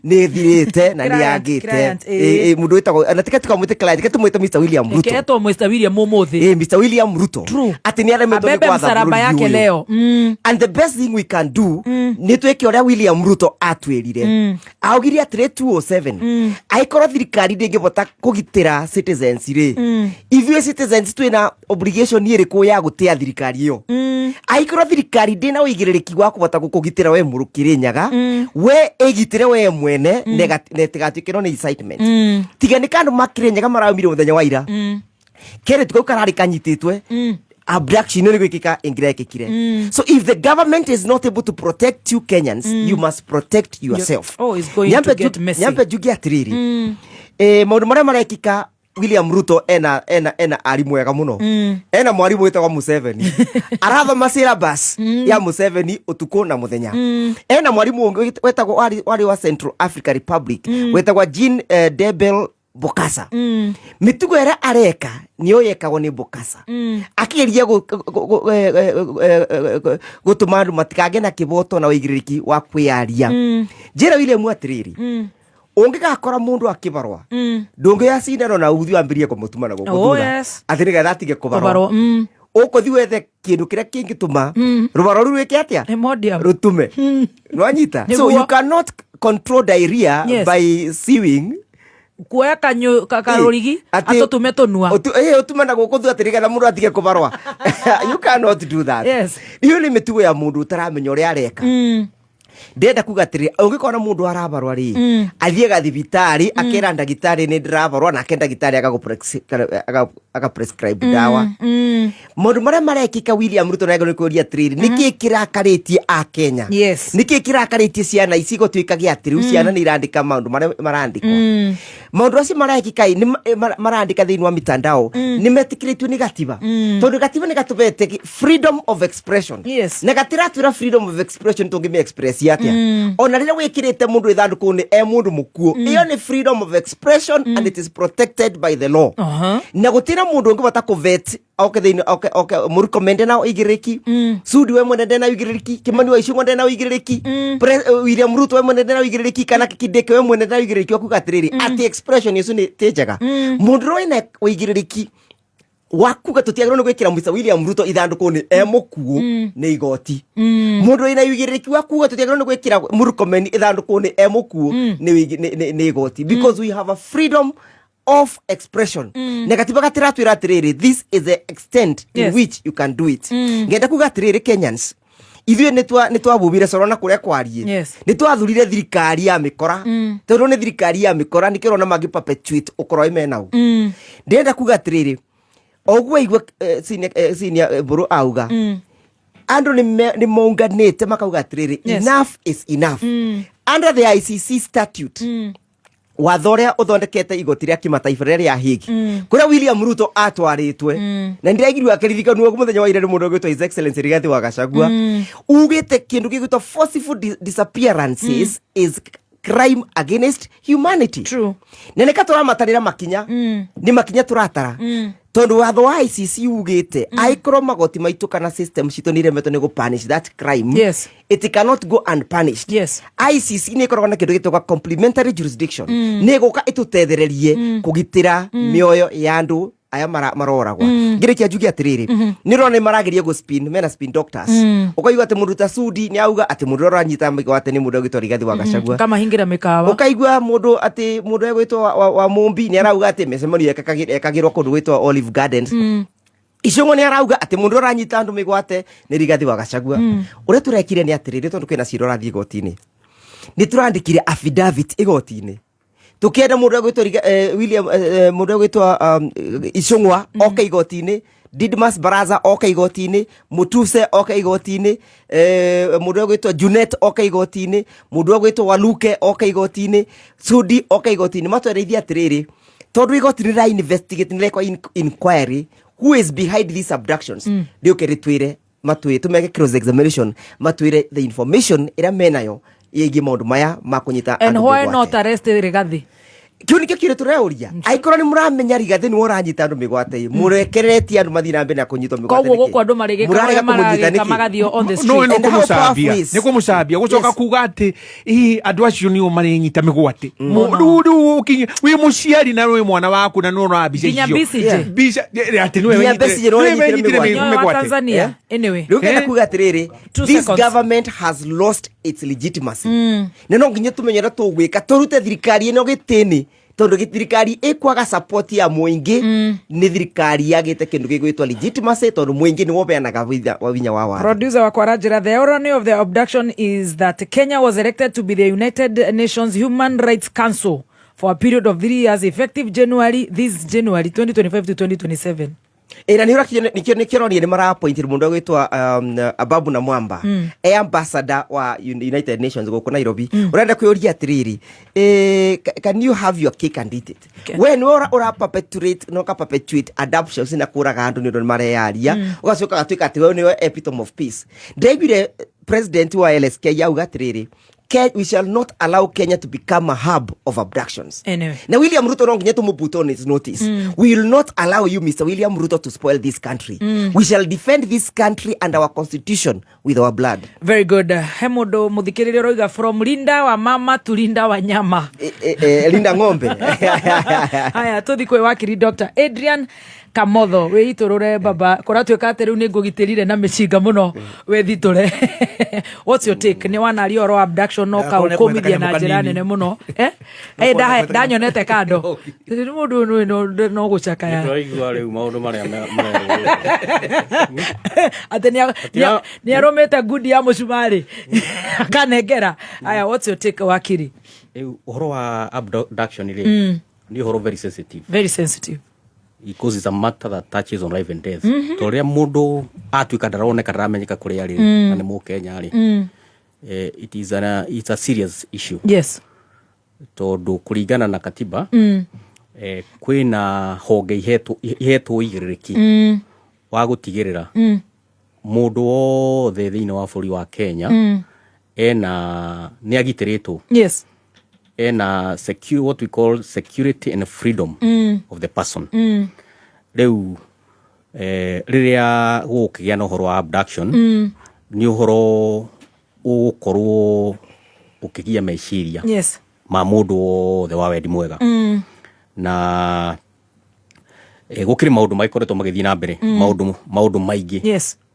nĩ ĩthirĩte na nĩ Client, yagĩte. client, ĩĩ. Mũndũ wĩtagwo, na tika tukamwĩte client, tika tũmwĩte Mr William Ruto. Ketwo Mr William ũmũthĩ. Mr William Ruto atĩ nĩ aremetwo nĩ Abebe gwatha msalaba bũrũri yake ũyũ. leo. And the best thing we can do nĩ twĩke ũrĩa William Ruto atwĩrire. Augire atĩrĩ 207 angĩkorwo thirikari ndĩngĩbota kũgitĩra citizens rĩ, ithuĩ citizens twĩna obligation ĩrĩkũ ya gũtĩa thirikari ĩyo? Angĩkorwo thirikari ndĩna ũigĩrĩrĩki wa kũhota gũkũgitĩra we mũrũkĩrĩnyaga, we ĩgitĩre we mwene, na ĩtigatuĩke no nĩ incitement. Tiga nĩ kandũ makĩrĩnyaga maraumire mũthenya wa ira, kerĩ kau kararĩ kanyitĩtwe, abduction nĩ gwĩkĩka ĩngĩrekĩkire. So if the government is not able to protect you Kenyans, you must protect yourself. Oh, it's going to get messy. Nyambe njuge atĩrĩrĩ, maũndũ marĩa marekĩka, William Ruto ena arimũ ega mũno. Ena mwarimũ wĩtagwo Museveni, arathoma syllabus ya Museveni ũtukũ na mũthenya. Ena mwarimũ ũngĩ wetagwo warĩ wa Central Africa Republic, wetagwo Jean Debel Bokassa. Mĩtugo ĩrĩa areka nĩyo yekagwo nĩ Bokassa, akĩgeria gũtũma andũ matikagĩe na kĩboto na ũigĩrĩrĩki wa kwĩyaria. Njĩra William atĩrĩrĩ, ũngĩgakora mũndũ akĩbarwa, ndũngĩoya cindano na uthi wambĩrĩrie kũmũtuma na gũkũ Oh, thutha yes. atĩ nĩgetha atige Kũbarwo, kũbarwo. Ũkũthi wethe kĩndũ kĩrĩa kĩngĩtũma rũbaro rũu rwĩke atĩa? Rũtume. Nĩwanyita? So Nĩguo. you cannot control diarrhea by sewing. Kuoya karũrigi atũtume tũnua. Ũtume na gũkũ thutha atĩ nĩgetha mũndũ atige kũbarwa. You cannot do that. Iyo nĩ mĩtugo ya mũndũ ũtaramenya ũrĩa areka. Ndĩrenda kuga atĩrĩ, ũngĩkona mũndũ arabarwa rĩ, athiaga thibitarĩ, akera ndagĩtarĩ nĩ ndĩrabarwa, nake ndagĩtarĩ agaprescribe ndawa. Maũndũ marĩa marekĩka William Ruto na nĩ kũria atĩrĩrĩ, nĩkĩ kĩrakarĩtie a Kenya? Nĩkĩ kĩrakarĩtie ciana ici gũtuĩka gĩa atĩ rĩu ciana nĩ irandĩka maũndũ marĩa marandĩkwo? Maũndũ acio marekĩka ĩ, nĩ marandĩka thĩinĩ wa mitandao, nĩ metĩkĩrĩtio nĩ gatiba? Tondũ gatiba nĩ gatũbete freedom of expression, na gatiratwĩra freedom of expression tũngĩmĩ express atĩa. Ona rĩrĩa wĩkĩrĩte mũndũ ithandũkũ-inĩ e mũndũ mũkuũ, ĩyo nĩ freedom of expression and it is protected by the law. Na gũtirĩ na mũndũ ũngĩbota kũvet oke thĩinĩ oke oke mũrukomende na ũigĩrĩrĩki, Sudi we mwene ndena ũigĩrĩrĩki, Kimani wa Ichung'wa ndena ũigĩrĩrĩki, William Ruto we mwene ndena ũigĩrĩrĩki, kana Kindiki we mwene ndena ũigĩrĩrĩki wa kuga atĩrĩrĩ atĩ expression icio nĩ ti njega. Mũndũ ũrĩa wĩna ũigĩrĩrĩki wa kuga tũtiagĩrĩirwo nĩ gwĩkĩra Mr William Ruto ithandũkũ-inĩ e mũkuũ nĩ igoti. Mũndũ wĩna ũigĩrĩrĩki wa kuga tũtiagĩrĩirwo nĩ gwĩkĩra Murkomen ithandũkũ-inĩ e mũkuũ nĩ igoti, because we have a freedom of expression, na gatiba gatiratwĩra atĩrĩrĩ, this is the extent in which you can do it. Ngenda kuga atĩrĩrĩ, Kenyans, ithuĩ nĩ twabubire coro na kũrĩa kwariĩ. Nĩ twathurire thirikari ya mĩkora, tondũ nĩ thirikari ya mĩkora nĩkĩo ũrona mangĩ perpetuate ũkorwo menau. Ndĩrenda kuga atĩrĩrĩ, oguo aigua senior Mbũrũ auga, andũ nĩ monganĩte makauga atĩrĩrĩ, enough is enough. Under the ICC statute, watho ũrĩa ũthondekete igoti rĩa kĩmataifa rĩrĩa rĩa Hague, kũrĩa William Ruto atwarĩtwe, na ndĩraigirwo akĩririkanwo mũthenya wa ira nĩ mũndũ ũgwĩtwo His Excellency Rigathi wa Gachagua, ugĩte kĩndũ gĩgwĩtwo forceful disappearances is crime against humanity. Na nĩ katũramatarĩra makinya, nĩ makinya tũratara, tondũ watho wa ICC ugĩte angĩkorwo magoti maitũ kana system citũ nĩ iremetwo nĩ gũ-punish that crime, it cannot go unpunished. ICC nĩ ĩkoragwo na kĩndũ gĩtagwo complementary jurisdiction, nĩ ĩgũka ĩtũtethererie kũgitĩra mĩoyo ya andũ aya maroragwa. Ngĩrĩkia njuge atĩrĩrĩ, nĩ ũrona nĩ marageria gũ spin, mena spin doctors. Ũkaigua atĩ mũndũ ta Sudi nĩ auga atĩ mũndũ ũrĩa ũranyita mĩgwate nĩ mũndũ ũgwĩtwo Rigathi wa Gachagua. Kamahingĩra mĩkawa. Ũkaigua mũndũ atĩ mũndũ egwĩtwo wa Mũmbi nĩ arauga atĩ mĩcemanio ĩkagĩrwo kũndũ gwĩtwo Olive Gardens. Icũng'wa nĩ arauga atĩ mũndũ ũrĩa ũranyita andũ mĩgwate nĩ Rigathi wa Gachagua. Ũrĩa tũrekire nĩ atĩrĩrĩ, tondũ kwĩna cira ũrathiĩ igoti-inĩ, nĩ tũrandĩkire affidavit igoti-inĩ tũkĩenda mũndũ egwĩtwo William mũndũ egwĩtwo Icũng'wa oke igoti-inĩ, Didmas Baraza oke igoti-inĩ, Mutuse oke igoti-inĩ, mũndũ egwĩtwo Junet oke igoti-inĩ, mũndũ egwĩtwo Waluke oke igoti-inĩ, Sudi oke igoti-inĩ, matwereithie atĩrĩrĩ, tondũ igoti nĩ rĩra investigate, nĩ rĩrekwo inquiry who is behind these abductions, rĩũke rĩtwĩre, matwĩ tũmeke cross examination, matwĩre the information ĩrĩa menayo ĩgiĩ maũndũ maya ma kũnyita And andũ why mĩgwate. not arrest Rigathi? Kĩu nĩkĩo kĩũria tũreũria. Angĩkorwo nĩ mũramenya Rigathi nĩwe ũranyita andũ mĩgwate, mũrekereretie andũ mathiĩ na mbere na kũnyitwo mĩgwate Koguo nĩkĩ? gũkũ andũ marĩgĩka Mũrarega ũrĩa kũmũnyita maragĩka nĩkĩ? magathiĩ on the No street. nĩ And how kũmũcambia, powerful is- nĩ kũmũcambia gũcoka kuga atĩ hihi andũ acio nĩo marenyita mĩgwate. Rĩu rĩu ũkinye wĩ mũciari na wĩ mwana waku na nĩ ũrona mbica Nginya icio. Besigye. Mbica atĩ nĩwe Nginya Besigye nĩwe nĩwe wenyitire wenyitire mĩgwate. Nyoyo wa mĩgwate. Tanzania. Anyway. Rĩu ngenda kuga atĩrĩrĩ, Two this seconds. government has lost its legitimacy, na no nginya tũmenye ũrĩa tũgwĩka tũrute thirikari ĩno gĩtĩ-inĩ, tondũ thirikari ĩkwaga support ya mũingĩ nĩ thirikari yagĩte kĩndũ gĩgwĩtwo legitimacy, tondũ mũingĩ nĩwo ũbeanaga wa hinya wa watho. Producer wa Kwarajira, the irony of the abduction is that Kenya was elected to be the United Nations Human Rights Council for a period of 3 years, effective January, this January 2025 to 2027. Ĩna nĩ ũrakio nĩkĩo nĩkĩroria nĩ marapointire mũndũ ũgwĩtwo Ababu na Mwamba e ambassador wa United Nations gũkũ Nairobi. Ũrenda kwĩũria atĩrĩrĩ, can you have your cake and eat it? We nĩwe ũra perpetuate no ka perpetuate abductions na kũraga andũ nĩ ũndũ nĩ mareyaria, ũgacoka ũgatuĩka atĩ we nĩwe epitome of peace. Ndĩraiguire president wa LSK auga atĩrĩrĩ, We shall not allow Kenya to become a hub of abductions. Anyway. Na William Ruto no nginya tũmũput on his notice. We will not allow you, Mr. William Ruto, to spoil this country. We shall defend this country and our constitution with our blood. Very good. He mundu muthikiriria uroiga from Linda wa mama to Linda wa nyama. Linda ng'ombe. Haya, tuthi kwi wakiri Dr. Adrian Kamotho wä itå baba kå ratuä ka atä rä u nä ngå gitä rire na mä cinga må no wä thitå re. What's your take? Nä wanaria å horo wa abduction no Akorwo nĩ kaå kå mithia kwenda na kanyamũ njä ra kanini. nene må no. Ndanyonete kando må ndå no gå cakaya. Nĩtũraigua rĩu maũndũ marĩa marerwo. Atä nä arå mä te ngundi ya må cumarä akanengera. Aya, what's your take, wakiri? Rĩu ũhoro wa abduction rĩ, nĩ ũhoro very sensitive. Very sensitive. Because it's a matter that touches on life and death. Tondũ rĩrĩa mũndũ atuĩka ndaroneka, ndaramenyeka kũrĩa arĩ, na nĩ mũkenya rĩ, it's a serious issue. Tondũ kũringana na katiba, kwĩna honge ihetwo ũigĩrĩrĩki wa gũtigĩrĩra mũndũ wothe thĩinĩ wa bũrũri wa Kenya ena nĩ agitĩrĩtwo, ena secure, what we call security and freedom of the person. Rĩu rĩrĩa gũgũkĩgĩa na ũhoro wa abduction, nĩ ũhoro ũgũkorwo ũkĩgia meciria ma mũndũ wothe wa wendi mwega. Na gũkĩrĩ maũndũ magĩkoretwo magĩthiĩ na mbere, maũndũ maingĩ,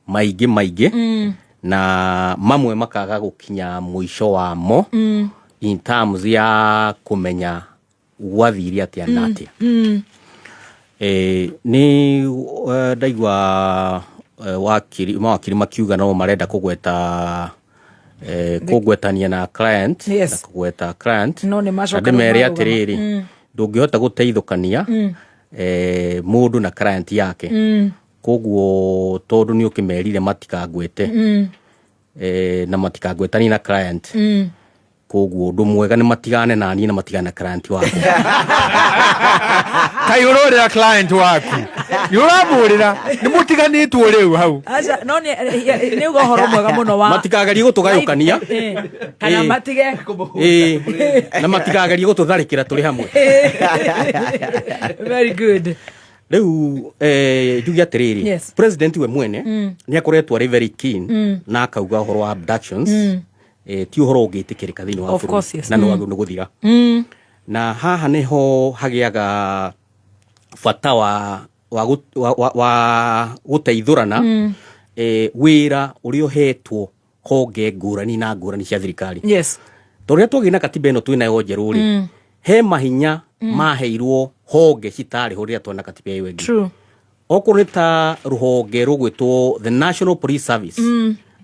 maingĩ maingĩ, na mamwe makaga gũkinya mũico wamo in terms ya kũmenya gwathire atĩa na atĩa. Nĩ ndaigua wakiri mawakiri makiuga no marenda kũgweta kũgwetania na client na kũgweta client. No nĩ na macoka ndĩmere rĩu marũgama. Atĩrĩrĩ, ndũngĩhota gũteithũkania mũndũ na client yake. Koguo tondũ nĩ ũkĩmerire matikangwete, na matikangwetanie na client, koguo ũndũ mwega nĩ matigane na niĩ na matigane na client wakwa. Kaĩ ũrorĩra client waku? Nĩ ũramũrĩra, nĩ mũtiganĩtwo rĩu hau. Aca, no nĩ uga ũhoro mwega mũno wa Matikagerie gũtũgayũkania. Kana matige. Ĩĩ, na matikagerie gũtũtharĩkĩra tũrĩ hamwe. Very good. Rĩu njuge atĩrĩrĩ, president we mwene nĩ akoretwo arĩ very keen na akauga ũhoro wa abductions ti ũhoro ũngĩtĩkĩrĩka thĩinĩ wa Of bũrũri course, yes. na nĩ wagĩrĩirwo nĩ gũthira. Na haha nĩho hagĩaga bata wa gũteithũrana, wĩra ũrĩa ũhetwo honge ngũrani na ngũrani cia thirikari. Tondũ rĩrĩa twagĩa na katiba ĩno twĩnayo njerũ rĩ, he mahinya maheirwo honge citarĩ ho rĩrĩa twena katiba ĩyo ĩngĩ. Okorwo nĩ ta rũhonge rũgwĩtwo the National Police Service,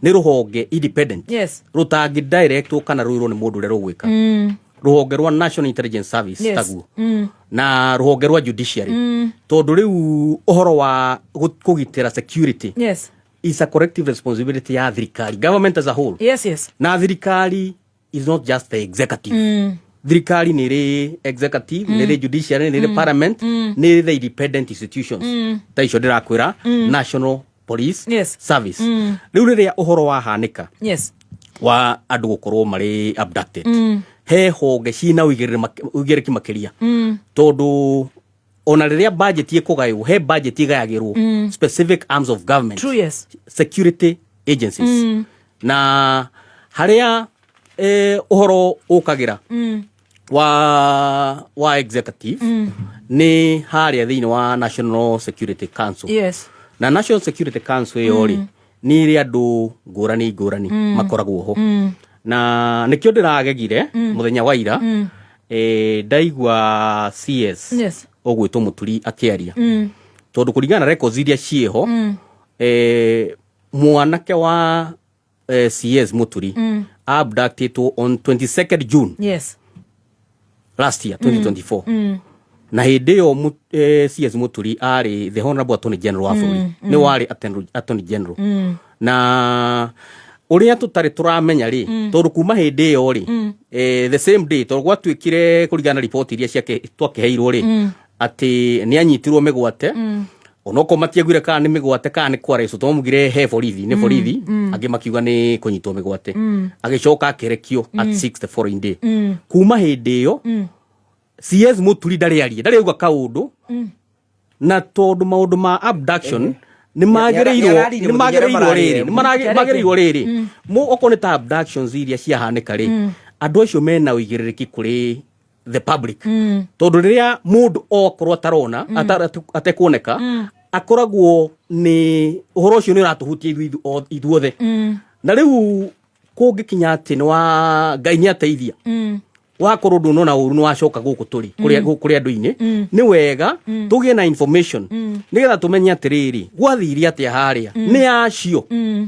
nĩ rũhonge independent rũtangĩ directwo kana rwĩrwo nĩ mũndũ ũrĩa rũgwĩka. Rũhonge rwa National Intelligence Service, taguo, na rũhonge rwa judiciary, tondũ rĩu ũhoro wa kũgitĩra security is a collective responsibility ya thirikari, government as a whole. Na thirikari is not just the executive. Thirikari nĩ ĩrĩ executive, nĩ ĩrĩ judiciary, nĩ ĩrĩ parliament, nĩ ĩrĩ the independent institutions ta icio ndĩrakwĩra, National Police Service. Rĩu rĩrĩa ũhoro wahanĩka wa andũ gũkorwo marĩ abducted, he honge cina ũigĩrĩki makĩria, tondũ ona rĩrĩa budget ĩkũgaywo, he budget ĩgayagĩrwo specific arms of government, True, yes. security agencies. Na harĩa ũhoro ũkagĩra wa executive nĩ harĩa thĩinĩ wa National Security Council. Na National Security Council ĩyo rĩ, nĩ ĩrĩ andũ ngũrani ngũrani makoragwo ho. Na nĩkĩo ndĩragegire mũthenya wa ira, ndaigua CS ũgwĩtwo Mũturi akĩaria, tondũ kũringana na records iria ciĩho, mwanake wa CS Mũturi abducted on 22nd June last year, 2024. Na hĩndĩ ĩyo CS Mũturi arĩ the Honorable Attorney General wa bũrũri. Nĩ warĩ Attorney General. Na ũrĩa tũtarĩ tũramenya rĩ, tondũ kuma hĩndĩ ĩyo rĩ, the same day, tondũ gwatuĩkire kũringana na riboti iria ciake twakĩheirwo rĩ, atĩ nĩ anyitirwo mĩgwate. Onokorwo matiaugire kana nĩ mĩgwate kana nĩ kwarecwo, tondũ maugire he borithi nĩ borithi, angĩ makiuga nĩ kũnyitwo mĩgwate. Agĩcoka akĩrekio at 6 the following day. Kuma hĩndĩ ĩyo CS Mũturi ndarĩ aria, ndarĩ auga kaũndũ, na tondũ maũndũ ma abduction nĩ magĩrĩirwo Nĩ nĩ magĩrĩirwo araririe rĩrĩ nĩ magĩrĩirwo rĩrĩ okorwo nĩ ta abductions iria ciahanĩka rĩ, andũ acio mena ũigĩrĩrĩki kũrĩ the public, tondũ rĩrĩa mũndũ okorwo atarona, atekuoneka, akoragwo nĩ ũhoro ũcio nĩ ũratũhutia ithuothe. Na rĩu kũngĩkinya atĩ nĩ wa Ngai nĩ ateithia, wakorwo ndũnona ũru nĩ wacoka gũkũ tũrĩ kũrĩ andũ-inĩ, nĩ wega tũgĩe na information nĩgetha tũmenye atĩrĩrĩ, gwathire atĩa harĩa, nĩ acio,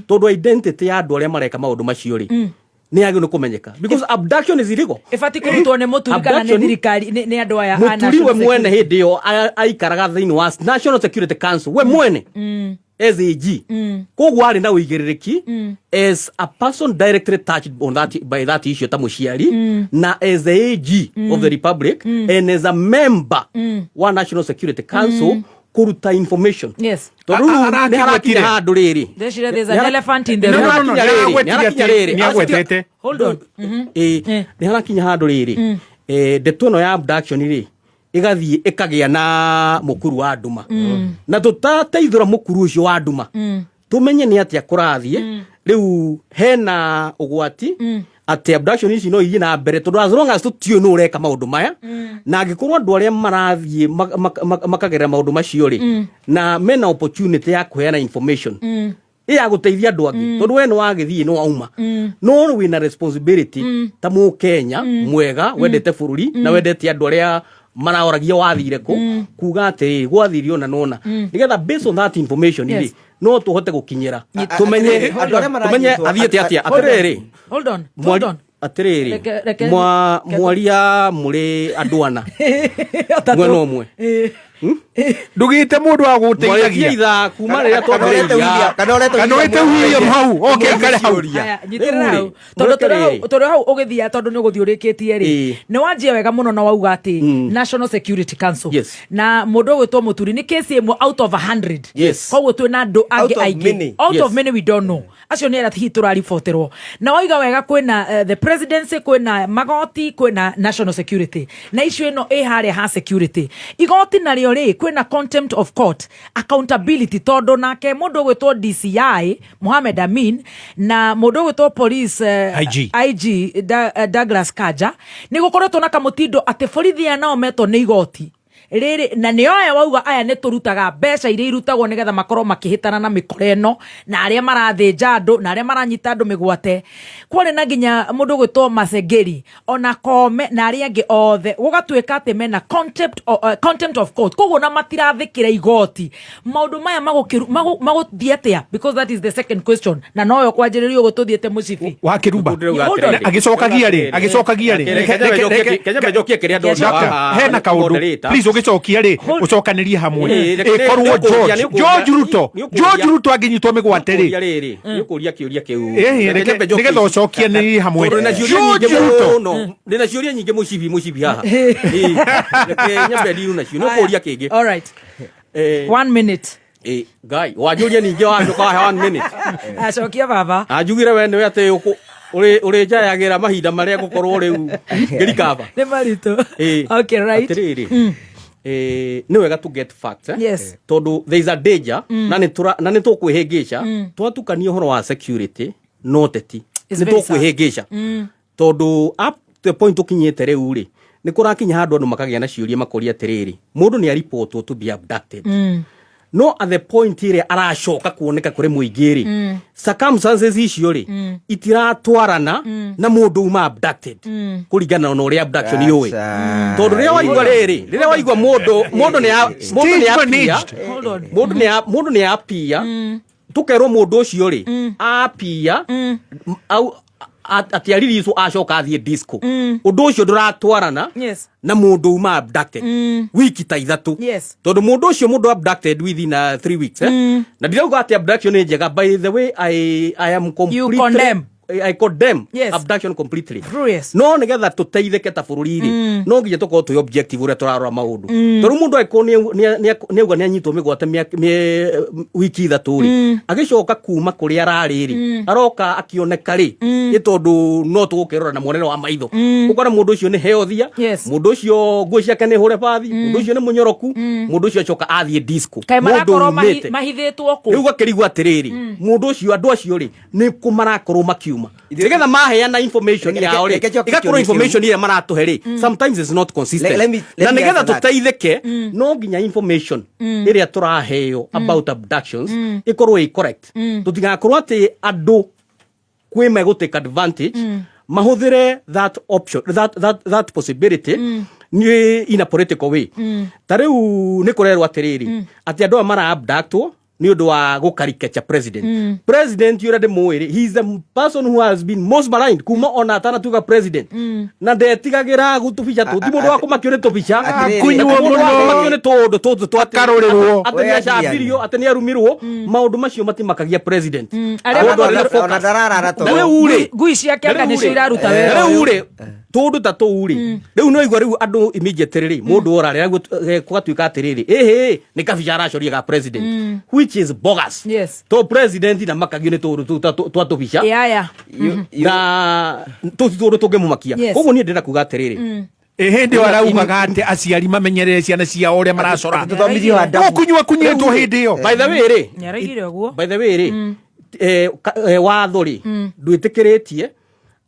tondũ identity ya andũ arĩa mareka maũndũ macio rĩ, nĩ yagĩrĩirwo nĩ kũmenyeka, because abduction is illegal. Ĩbatiĩ kũrutwo nĩ Mũturi kana nĩ thirikari, nĩ andũ aya a Mũturi we National mwene Security? hĩndĩ ĩyo aikaraga thĩinĩ wa National Security Council we mwene as AG, koguo arĩ na ũigĩrĩrĩki as a person directly touched on that, by that issue, ta mũciari na as the AG of the republic and as a member wa National Security Council kũruta information. Tondũ rĩu nĩ harakinya handũ rĩrĩ. Ndeciria there's an elephant in the Nĩ room. harakinya rĩrĩ, nĩ harakinya rĩrĩ. Nĩ agwetete. Hold on. Ĩĩ, nĩ harakinya handũ rĩrĩ, ndeto ĩno ya abduction rĩ, ĩgathiĩ ĩkagĩa na mũkuru wa nduma, na tũtateithũra mũkuru ũcio wa nduma, tũmenye nĩ atĩa kũrathiĩ. Rĩu hena ũgwati atĩ abduction ici no ithiĩ na mbere, tondũ as long as tũtiũĩ nũ ũreka maũndũ maya, na angĩkorwo andũ arĩa marathiĩ makagerera maũndũ macio rĩ, na mena opportunity ya kũheana information ĩ ya gũteithia andũ angĩ, tondũ we nĩ wagĩthiĩ nĩ wauma, no wĩna responsibility ta mũkenya mwega wendete bũrũri na wendete andũ arĩa maraoragia wathire kũ, kuga atĩrĩrĩ, gwathire ũna nona, nĩgetha based on that information rĩ, no tũhote gũkinyĩra tũmenye Andũ arĩa tũmenye maranyitwo- athiĩte atĩa. Atĩrĩrĩ, Hold on. Hold on. Atĩrĩrĩ, mwaria mũrĩ andũ ana Atatũ. mwena ũmwe. Ndũgĩte mũndũ wa Mwarĩtie gũteithagia. ithaa kuma rĩrĩa twambĩrĩria. Kana ũrete Kana ũrete William hau oke ikare hau. Aya, nyitĩrĩra Rĩu hau. rĩ, Tondũ mũreke tũrĩ hau, rĩrĩ. tũrĩ hau ũgĩthia, tondũ nĩ ũgũthiĩ ũrĩkĩtie rĩ, nĩ wanjia wega mũno na wauga atĩ National Security Council na mũndũ ũgwĩtwo Mũturi nĩ case ĩmwe out of 100. Koguo twĩ na andũ angĩ Out of aingĩ many. out of many, we don't know, acio nĩ arĩa hihi tũrariboterwo. Na waiga wega kwĩna the presidency, kwĩna magoti, kwĩna national security, na icio ĩno ĩ harĩa ha security igoti narĩo rĩ, kwĩna contempt of court accountability, tondũ nake mũndũ ũgwĩtwo DCI Mohamed Amin na mũndũ ũgwĩtwo police IG. IG Douglas Kanja, nĩ gũkoretwo na kamũtindo atĩ borithi aya nao metwo nĩ igoti rĩrĩ, na nĩo aya wauga aya nĩ tũrutaga mbeca iria irutagwo nĩgetha makorwo makĩhĩtana na mĩkora ĩno na arĩa marathĩnja andũ na arĩa maranyita andũ mĩgwate. Kwarĩ na nginya mũndũ ũgwĩtwo Masengeri ona Kome na arĩa angĩ othe, gũgatuĩka atĩ mena contempt of court, koguo na matirathĩkĩra igoti. Maũndũ maya magũthiĩ atĩa? Because that is the second question, na noyo kwanjĩrĩrio ũguo tũthiĩte mũcibi. Wa kĩrumba. Hold on. Agĩcokagia rĩ, agĩcokagia rĩ, Kenya njokie kĩrĩa ndona Doctor, haha, hena kaũndũ moderator. Please, ũgĩcokia rĩ, ũcokanĩrie hamwe. Reke Ĩkorwo nĩũkũria, George nĩũkũria, George Ruto nĩũkũria. George Ruto angĩnyitwo mĩgwate rĩ, Nĩũkũria rĩrĩ, nĩũkũria kĩũria kĩu. Ĩĩ, Reke reke nyambe njokie nĩgetha ici. ũcokianĩrie hamwe. Tondũ ndĩna ciũria George nyingĩ Ruto. mũno, ndĩna ciũria nyingĩ mũcibi mũcibi haha. Ĩĩ, reke nyambe ndiru nacio, nĩũkũria kĩngĩ. All right. One minute. Ngai wanjũria ningĩ wacoka wahe one minute. Acokia baba. Anjugire we nĩwe atĩ ũrĩnjayagĩra mahinda marĩa ngũkorwo rĩu ngĩrikaba. Nĩ maritũ. Okay, right. Atĩrĩrĩ, nĩ wega to get facts, eh? Yes. Tondũ there is a danger na nĩ tũkwĩhĩngĩca twatukania ũhoro wa security no teti. It's Nĩ very sad. tũkwĩhĩngĩca tondũ up to the point ũkinyĩte rĩu rĩ, nĩ kũrakinya handũ andũ makagĩa na ciũria, makoria atĩrĩrĩ, mũndũ nĩ aripotwo to be abducted, no at the point ĩrĩa aracoka kuoneka kũrĩ mũingĩ rĩ, circumstances icio rĩ, itiratwarana na mũndũ uma abducted kũringana na ũrĩa abduction yũĩ, tondũ rĩrĩa waigua rĩrĩ, rĩrĩa waigua mũndũ nĩ Stage apia managed. Hold on. Mũndũ nĩ apia, tũkerwo mũndũ ũcio rĩ apia au atĩ ariricwo acoka athiĩ disco, ũndũ ũcio ndũratwarana na mũndũ uma abducted wiki ta 3. Tondũ mũndũ ũcio, mũndũ abducted within 3 weeks, eh? Na ndirauga atĩ abduction nĩ njega, by the way, I am completely condemn. I condemn Yes. abduction completely. Yes. No nĩgetha tũteithĩke ta bũrũri rĩ, no nginya tũkorwo twĩ objective ũrĩa tũrarora maũndũ. Tondũ mũndũ angĩkorwo nĩauga nĩanyitwo mĩgwate wiki 3 rĩ, agĩcoka kuma kũrĩa ararĩ rĩ, aroka akĩoneka rĩ, nĩ tondũ no tũgũkĩrora na muonere wa maitho, ũkona mũndũ ũcio nĩ heothia, mũndũ ũcio nguo ciake nĩ hũre bathi, mũndũ ũcio nĩ mũnyoroku, mũndũ ũcio acoka athiĩ disco. Kaĩ Mũndũ marakorwo umĩte. Mahithĩtwo kũ? Rĩu gakĩrigwo atĩrĩrĩ, mũndũ ũcio, andũ acio rĩ, nĩ kũ marakorwo makiuma nĩgetha maheana information yao rĩ, Reke njoke ĩgakorwo kĩũria kĩu. information ĩrĩa maratũhe rĩ, sometimes it's not consistent. Let Na me nĩgetha answer that. tũteithĩke, no nginya information ĩrĩa tũraheo about abductions ĩkorwo ĩ correct, tũtigakorwo atĩ andũ kwĩ megũ take advantage, mahũthĩre that option, that possibility nĩ in a political way. Ta rĩu nĩ kũrerwo atĩrĩrĩ, atĩ andũ aya mara abductwo nĩ ũndũ wa gũkarikacha president. President ũrĩa ndĩmũĩ rĩ, he is the person who has been most maligned kuma ona atanatuĩka president, na ndetigagĩra gũtũbica tũ, ti mũndũ wa kũmakio nĩ tũbica. Atĩrĩrĩ. Kunyuo Kunyuo mũndũ wa mũno. kũmakio nĩ tũũndũ tũtũ twa Akarũrĩrwo. atĩ We nĩ Adrian. acambirio, atĩ nĩ arumirwo, maũndũ macio matimakagia president. Arĩa Mũndũ arĩ na Ona focus. ndararara toro. Na rĩu rĩ, Ngui ciake anga na rĩu nĩcio rĩ, iraruta na wĩra rĩu ũyũ. rĩ, tũndũ ta tũu rĩ, rĩu no igua rĩu andũ immediately rĩ, mũndũ ora rĩ, gũgatuĩka atĩrĩrĩ, ĩhĩ, nĩ kabica aracoria ga president, which is bogus. Yes. To president na makagio nĩ tũndũ tũu ta twa tũbica Yeah. Na tũu ti tũndũ tũngĩmũmakia. Yes. Koguo niĩ ndĩrenda kuga atĩrĩrĩ, Ĩ hĩndĩ ĩyo araugaga atĩ aciari mamenyerere ciana ciao ũrĩa maracora. Tũthomithio adabu. Ũkũnyua kunyĩtwo hĩndĩ ĩyo. By the way rĩ, Nĩaraigire ũguo. by the way rĩ, watho rĩ, ndwĩtĩkĩrĩtie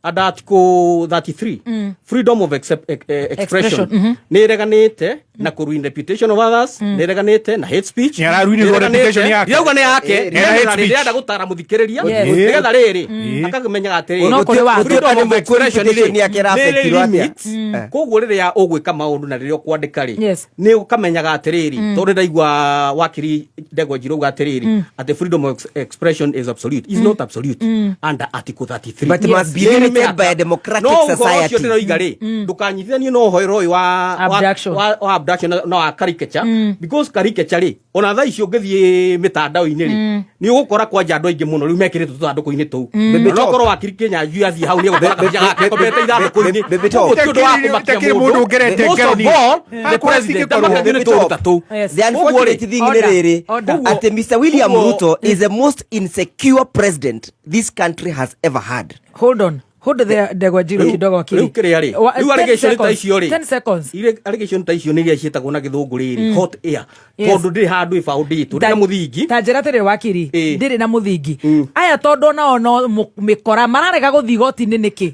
under article 33, freedom of expression, Expression, mhm. nĩ ĩreganĩte na kũ ruin reputation of others, nĩ ĩreganĩte na hate speech. Nĩ araruinirwo nĩ ĩreganĩte- reputation yake. Ndĩrauga nĩ yake. Nĩ hate Nĩ speech. ndĩrenda gũtara mũthikĩrĩria Yes. nĩgetha rĩrĩ akamenyaga atĩrĩrĩ, No kũrĩ watho. freedom of expression rĩ, Reputation yake nĩ ĩrĩ ĩraffectirwo atĩa? limits. Koguo rĩrĩa ũgwĩka maũndũ na rĩrĩa ũkwandĩka rĩ, Yes. nĩ ũkamenyaga atĩrĩrĩ, tondũ ndaigua wakiri Ndegwa Njirũ auga atĩrĩrĩ, atĩ freedom of expression is absolute, is not absolute under article 33. But must be Nĩ limited mĩhaka. by a democratic No ũhoro ũcio society. ndĩroiga rĩ, ndũkanyitithanio na ũhoro ũyũ Abduction. wa abduction na wa caricature, because caricature rĩ, ona thaa ici ũngĩthiĩ mĩtandao-inĩ rĩ, nĩ ũgũkora kwanja andũ aingĩ mũno rĩu mekĩrĩtwo tũthandũkũ-inĩ tũu. Ona okorwo wakiri Kĩnyanjui athiĩ hau, nĩ egũkora kabica gake komete ithandũkũ-inĩ. Baby Top. Koguo ti ũndũ wa kũmakia Takĩrĩ mũndũ ũngerete Most of ngero all, niĩ. the Hakwa president cingĩkorwo. ndamakagio nĩ tũũndũ ta tũu. Yes. The unfortunate thing nĩ Order. rĩrĩ, Order. atĩ Mr. William Koguo- Ruto is the most insecure president this country has ever had. Hold on. Hold there, Ndegwa Njirũ kidogo wakiri. Rĩu kĩrĩa rĩ, rĩu 10 allegation ta seconds. icio rĩ, 10 seconds. Allegation ta icio nĩ iria ciĩtagwo na gĩthũngũ rĩrĩ hot air, Yes. tondũ ndĩrĩ handũ ĩbaũndĩtwo, ndĩrĩ na mũthingi. Ta njĩra atĩrĩrĩ wakiri, Ĩ. ndĩrĩ na mũthingi, aya tondũ onao no mĩkora mararega gũthiĩ igoti-inĩ nĩkĩ?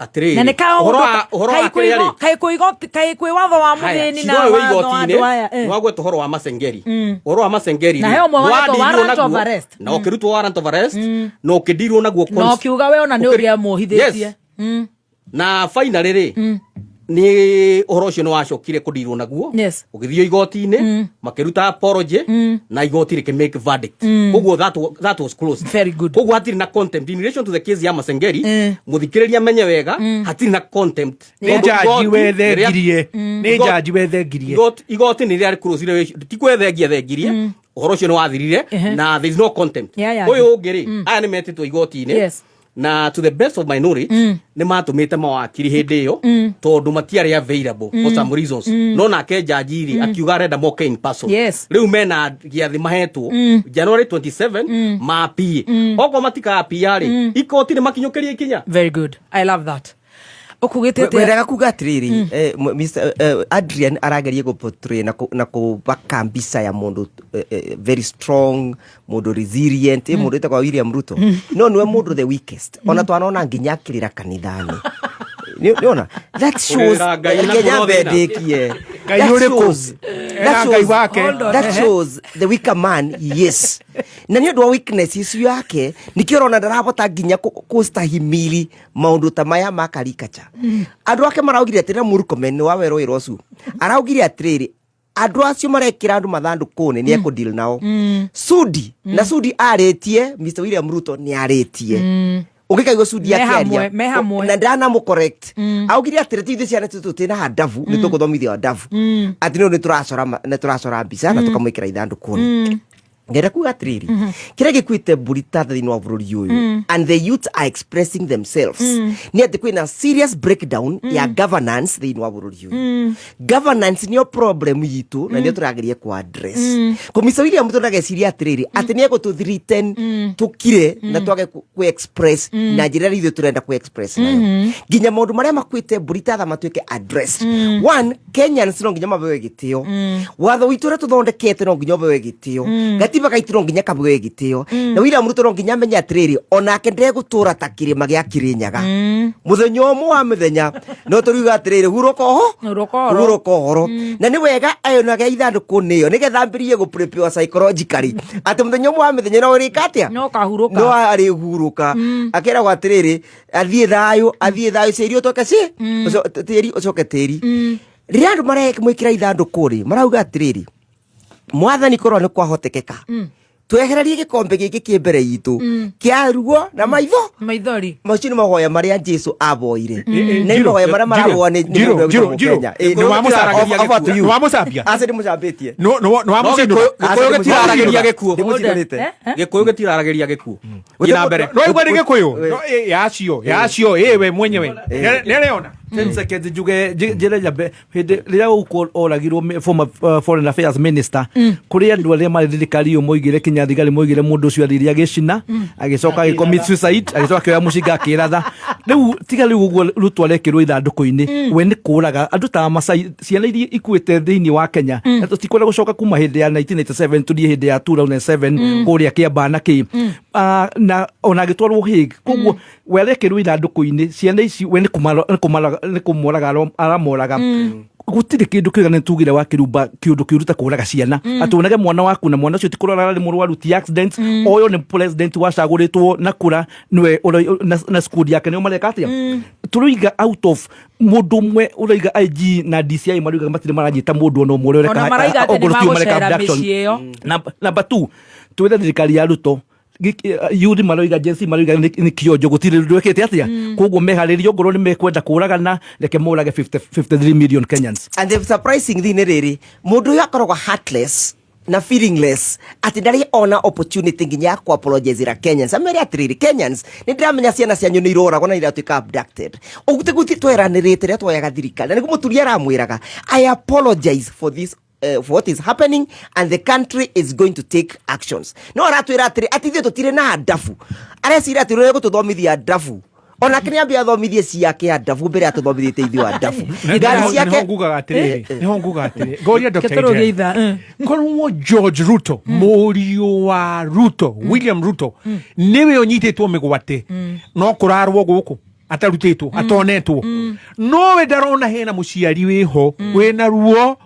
Atĩrĩrĩ, Na nĩ ka ũhoro wa kĩrĩa rĩ, kaĩ kwĩ igoti, kaĩ kwĩ watho wa Haya, mũthĩni na cira ũyũ wĩ watho wa igoti-inĩ, andũ aya, eh. nĩwagweta ũhoro wa Masengeri, ũhoro wa Masengeri Na rĩ, he ũmwe wahetwo nĩwandirwo warrant of naguo, arrest. na ũkĩrutwo warrant of arrest, na ũkĩndirwo naguo Na ũkiuga we ona nĩ ũngĩamuohithĩtie. Yes. Na finally rĩ, nĩ ũhoro ũcio nĩ wacokire kũndirwo naguo. Yes. Ũgĩthiĩ igoti-inĩ, makĩruta apology, na igoti rĩkĩ make verdict. Koguo that was closed. Very good. Koguo hatirĩ na contempt in relation to the case ya Masengeri. Mũthikĩrĩria amenye wega, hatirĩ na contempt. Nĩ Tondũ njanji igoti wethengirie, nĩ njanji wethengirie. Igoti nĩ rĩarĩ close, ti kwethengia thengirie, ũhoro ũcio nĩ wathirire na there is no contempt. Yeah. Ũyũ ũngĩ rĩ, aya nĩ metĩtwo igoti-inĩ, Yes. na to the best of my knowledge nĩ matũmĩte mawakiri hĩndĩ ĩyo tondũ matiarĩ available for some reasons, no nake jaji rĩ, akiuga arenda moke in person. Yes. Rĩu mena gĩathĩ mahetwo January 27 mapie, okorwo matikapia rĩ, ikoti nĩ makinyũkĩrie ikinya. Very good, I love that. Ũkugĩte atĩa? Wendaga kuga atĩrĩrĩ, Mr. Adrian arageria gũ-portray na kũbaka mbica ya mũndũ very strong, mũndũ resilient, mũndũ wĩtagwo William Ruto, no nĩwe mũndũ the weakest ona twanona nginya akĩrĩra kanitha-inĩ. Nĩona that shows Kũrĩrĩra Ngai na Kenya kũrwo thĩna. mbendĩkie. Ngai That ũrĩkũ? that Era Ngai shows- wake. Hold on. That Ehe. shows the weaker man, yes, na nĩ ũndũ wa weakness icio yake nikĩo ũrona ndarahota nginya kũstahimili maũndũ ta maya ma karikacha. Andũ ake maraugire atĩrĩ, na Murkomen nĩ wawerwo wĩra ũcio, araugire atĩrĩrĩ, andũ acio marekĩra andũ mathandũkũ-inĩ nĩ ekũdeal nao. Sudi na Sudi arĩtie, Mr William Ruto nĩ arĩtie, ũngĩkaigua Sudi Me hamwe, akĩaria me hamwe. na ndanamũ correct, augire atĩrĩ, ti ithuĩ ciana citũ twĩna adabu, nĩ tũgũthomithio adabu, atĩ nĩ tũracora mbica na tũkamwĩkĩra ithandũkũ-inĩ. Ngenda kuga atiriri, kiria gikuite mburi ta thĩinĩ wa bũrũri ũyũ, and the youth are expressing themselves, nĩ atĩ kwĩna serious breakdown ya governance thĩinĩ wa bũrũri ũyũ. Governance nĩyo problem yitũ na nĩyo tũrageria ku address. Komisa William Ruto ndageciria atĩrĩrĩ atĩ nĩ egũtũ threaten tũkire na twage ku express na njĩra ĩrĩa ithuĩ tũrenda ku express nayo, nginya maũndũ marĩa makuĩte mbũri ta tha matuĩke addressed. One, Kenyans no nginya mabewe gĩtĩo. Watho witũ ũrĩa tũthondekete no nginya ũbewe gĩtĩo. Gatiba gaitũ no nginya kabewe gĩtĩo. Na William Ruto no nginya amenye atĩrĩrĩ, onake ndegũtũra ta kĩrĩma gĩa Kĩrĩnyaga. Mũthenya ũmwe wa mĩthenya no tũriuga atĩrĩrĩ, hurũka oho, Hurũka ũhoro. Hurũka ũhoro. Na nĩ wega ayonage ithandũkũ nĩyo nĩgetha ambĩrĩrie gũ prepare psychologically atĩ mũthenya ũmwe wa mĩthenya no ũrĩka atĩa? No kahurũka. No arĩhurũka. Akeragwo atĩrĩrĩ, athiĩ thayũ, athiĩ thayũ, tĩri ũtoke ci tĩri ũcoke tĩri. Rĩrĩa andũ maramwĩkĩra ithandũkũ rĩ, marauga atĩrĩrĩ, mwathani, korwo nĩ kwahotekeka, twehererie gĩkombe gĩkĩ kĩ mbere itũ kĩa ruo na maitho maithori. Macio nĩ mahoya marĩa Jesu aboire. Nĩ mahoya marĩa marahoa nĩ mũndũ Njiro, wĩtagwo Njiro, Kenya. nĩ wamũcaragia Over to you. Nĩ wamũcambia? Aca, nĩ mũcambĩtie. Nĩ wamũcinũra? Gĩkũyũ gĩtiraragĩria gĩkuũ. Ndĩmũcinũrĩte. Gĩkũyũ gĩtiraragĩria gĩkuũ. Thiĩ na mbere. No igua nĩ Gĩkũyũ. No, yacio yacio ĩwe mwenyewe nĩareona. 10 seconds njuge njĩre nyambe hĩndĩ rĩrĩa gũkũ oragirwo former foreign affairs minister, kũrĩ andũ arĩa marĩ thirikari ĩyo moigire, kinya thigari moigire mũndũ ũcio athire agĩcina, agĩcoka agĩ commit suicide, agĩcoka akĩoya mũcinga akĩratha. Rĩu tiga rĩu ũguo Ruto arekĩrwo ithandũkũ-inĩ, we nĩ kũraga andũ ta Masai, ciana iria ikuĩte thĩinĩ wa Kenya, na tũtikwenda gũcoka kuma hĩndĩ ya 1997 tũthiĩ hĩndĩ ya 2007 kũrĩa Kĩambaa na kĩ. Ah, na ona agĩtwarwo Hague. Koguo we arekĩrwo ithandũkũ-inĩ, ciana ici we nĩ kũmoraga aramoraga. Gũtirĩ kĩndũ kĩega nĩ tugire wa kĩrumba kĩũndũ kĩũru ta kũraga ciana, atĩ wonage mwana waku na mwana ũcio ti kũrora arĩ mũrwaru, ti accident. Ũyũ nĩ president wacagũrĩtwo na kura nĩwe na squad yake nĩo mareka atĩa? Tũroiga out of mũndũ ũmwe ũroiga IG na DCI maroiga matirĩ maranyita mũndũ ona ũmwe ũrĩa Ona ũreka maraiga atĩ nĩ ongorwo tio mareka magũcera abduction. mĩciĩ ĩyo. Number two, twĩre thirikari ya Ruto, yuthi maroiga, Gen Z maroiga nĩ kĩonjo, gũtirĩ ndwĩkĩte atĩa. Koguo meharĩrie, ongorwo nĩ mekwenda kũragana, reke mũrage 50 53 million Kenyans. And the surprising thing nĩ rĩrĩ, mũndũ ũyũ akoragwo heartless na feelingless atĩ ndarĩ ona opportunity nginya ya ku apologizera Kenyans, amere atĩrĩrĩ, Kenyans, nĩ ndĩramenya ciana cianyu nĩ iroragwo na iratuĩka abducted. Ũguo tiguo tweranĩrĩte rĩrĩa twoyaga thirikari, na nĩguo mũturi aramwĩraga, I apologize for this, for what is happening, and the country is going to take actions. No aratwĩra atĩrĩ atĩ ithuĩ tũtirĩ na ndabu. Areciria atĩ ũrĩa gũtũthomithia ndabu, onake nĩ ambia athomithie ciake andabu mbere atũthomithĩtie ithuĩ andabu. Ngari Niho ciake. ngugaga atĩrĩrĩ, niho ngugaga atĩrĩrĩ, ngoria Dr. Ketũrũgie Adrian. ithaa, Korwo George Ruto, mũriũ wa Ruto, William Ruto, nĩwe ũnyitĩtwo mĩgwate, no kũrarwo gũkũ atarutĩtwo atonetwo, nowe ndarona hena mũciari wĩho wĩna ruo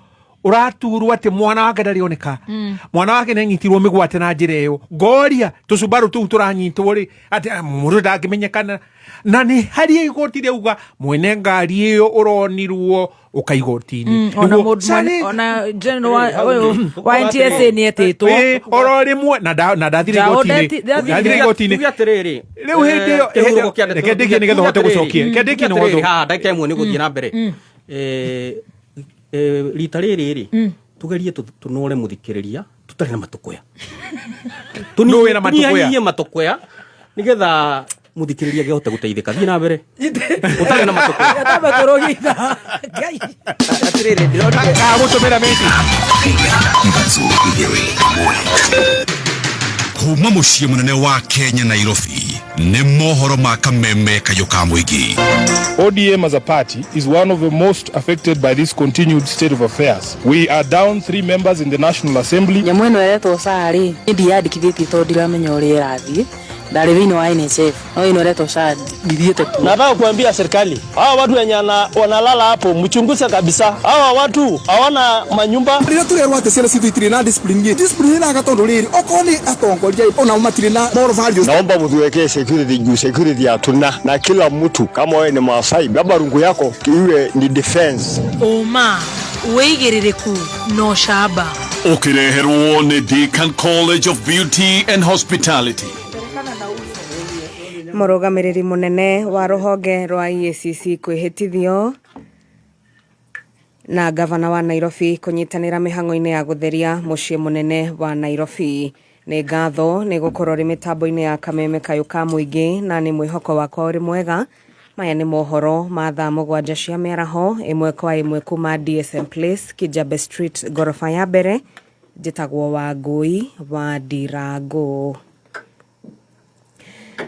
ũraturwo atĩ mwana wake ndarĩoneka, mwana wake nĩanyitirwo mĩgwate na njĩra ĩyo. Ngoria tũcubarũ tũu tũranyitwo rĩ atĩ mũndũ ndangĩmenyekana, na nĩ harĩa igoti rĩauga mwene ngari ĩyo ũronirwo ũka igoti-inĩ. Ona Nĩguo mũndũ ona general ũyũ wa NTSA nĩ etĩtwo. Oro rĩmwe na ndathire Njaũ igoti-inĩ. ndathire. Ndathire igoti-inĩ. Tuge atĩrĩrĩ, Rĩu hĩndĩ ĩyo kĩhuruko kĩa ndeto- reke ndĩkie nĩgetha ũhote tuge atĩrĩrĩ, gũcokia. Reke ndĩkie tuge nĩguo atĩrĩrĩ, haha ndagĩka ĩmwe nĩ gũthiĩ na mbere. Rita rĩrĩ rĩ, tugerie tũnore mũthikĩrĩria tũtarĩ na matũkũya. Nũ wĩna matũkũya? Tũnyihanyihie matũkũya nĩgetha mũthikĩrĩria akĩhote gũteithĩka. Thiĩ na mbere ũtarĩ na matũkũya. Tamba tũrũgie ithaa. Ngai. Atĩrĩrĩ, ndĩronire Agũtũmĩra message. Kuma mũciĩ mũnene wa Kenya, Nairobi, nĩ mohoro ma kameme kayũ ka mũingĩ. ODM as a party is one of the most affected by this continued state of affairs. We are down three members in the National Assembly. Nyamũ ĩno ĩretwo SHA rĩ, niĩ ndiyandĩkithĩtie tondũ ndiramenya ũrĩa ĩrathiĩ. Ndarĩ thĩinĩ wa NHIF, no ĩno ĩretwo SHA ndithiĩte kuo. Nataka kuambia serikali hawa watu wenye wanalala hapo mchunguze kabisa. Hawa watu hawana manyumba. Rĩrĩa tũrerwo atĩ ciana citũ itirĩ na discipline ĩ, discipline ĩraga tondũ rĩrĩ okorwo nĩ atongoria onao matirĩ na moral values. Naomba mtuwekee security juu security hatuna, na kila mtu kama wewe ni Maasai, baba rungu yako iwe ni defense. Ũma, wĩigĩrĩrĩku na ũcamba. Ũkĩreherwo nĩ Deakin College of Beauty and Hospitality. Mũrũgamĩrĩri mũnene wa rũhonge rwa EACC kwĩhĩtithio na gavana wa Nairobi kũnyitanĩra mĩhang'o-inĩ ya gũtheria mũciĩ mũnene wa Nairobi. Nĩ ngatho nĩ gũkorwo rĩ mĩtambo-inĩ ya kameme kayũ ka mũingĩ na nĩ mwĩhoko wakwa ũrĩ mwega. Maya nĩ mohoro ma thaa 7 cia mĩaraho ĩmwe kwa ĩmwe kuma DSM Place, Kijabe Street, ngoroba ya mbere. Njĩtagwo Wangũi wa Ndirangũ.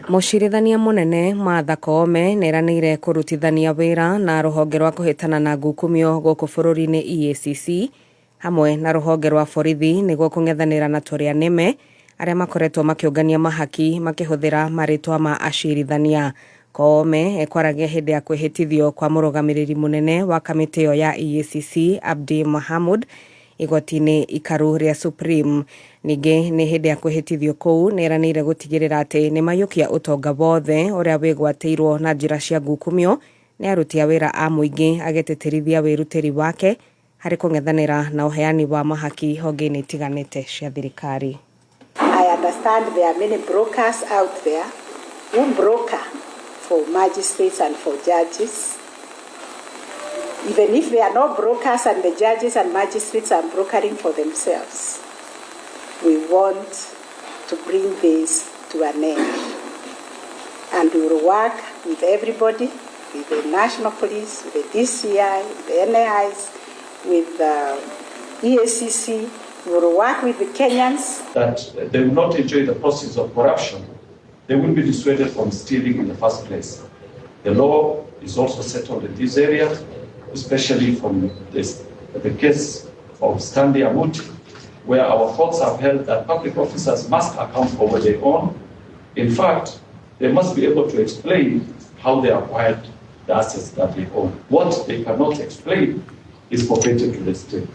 Mũcirithania mũnene Martha Koome nĩeranĩire kũrutithania wĩra na rũhonge rwa kũhĩtana na ngukumio gũkũ bũrũri-inĩ EACC hamwe na rũhonge rwa borithi nĩguo kũng'ethanĩra na tũrĩa nĩme arĩa makoretwo makĩũngania mahaki makĩhũthĩra marĩtwa ma acirithania. Koome ekwaragia hĩndĩ ya kwĩhĩtithio kwa mũrũgamĩrĩri mũnene wa kamĩtĩ ĩyo ya EACC Abdi Mahamud igoti-inĩ ikaru rĩa Supreme. Ningĩ nĩ hĩndĩ ya kwĩhĩtithio kũu nĩeranĩire gũtigĩrĩra atĩ nĩmaiyũkia ũtonga wothe ũrĩa wĩgwatĩirwo na njĩra cia ngukumio nĩ aruti a wĩra a mũingĩ agĩtĩtĩrithia wĩrutĩri wake harĩ kũng'ethanĩra na ũheani wa mahaki honge-inĩ itiganĩte cia thirikari. I understand there are many brokers out there who broker for magistrates and for judges. Even if they are not brokers and the judges and magistrates are brokering for themselves, we want to bring this to an end. And we will work with everybody, with the National Police, with the DCI, with the NAIs, with the EACC. We will work with the Kenyans. That they will not enjoy the proceeds of corruption. They will be dissuaded from stealing in the first place. The law is also settled in this area, especially from the case of Stanley Amuti, where our courts have held that public officers must account for what they own. In fact, they must be able to explain how they acquired the assets that they own. What they cannot explain is forfeited to the state.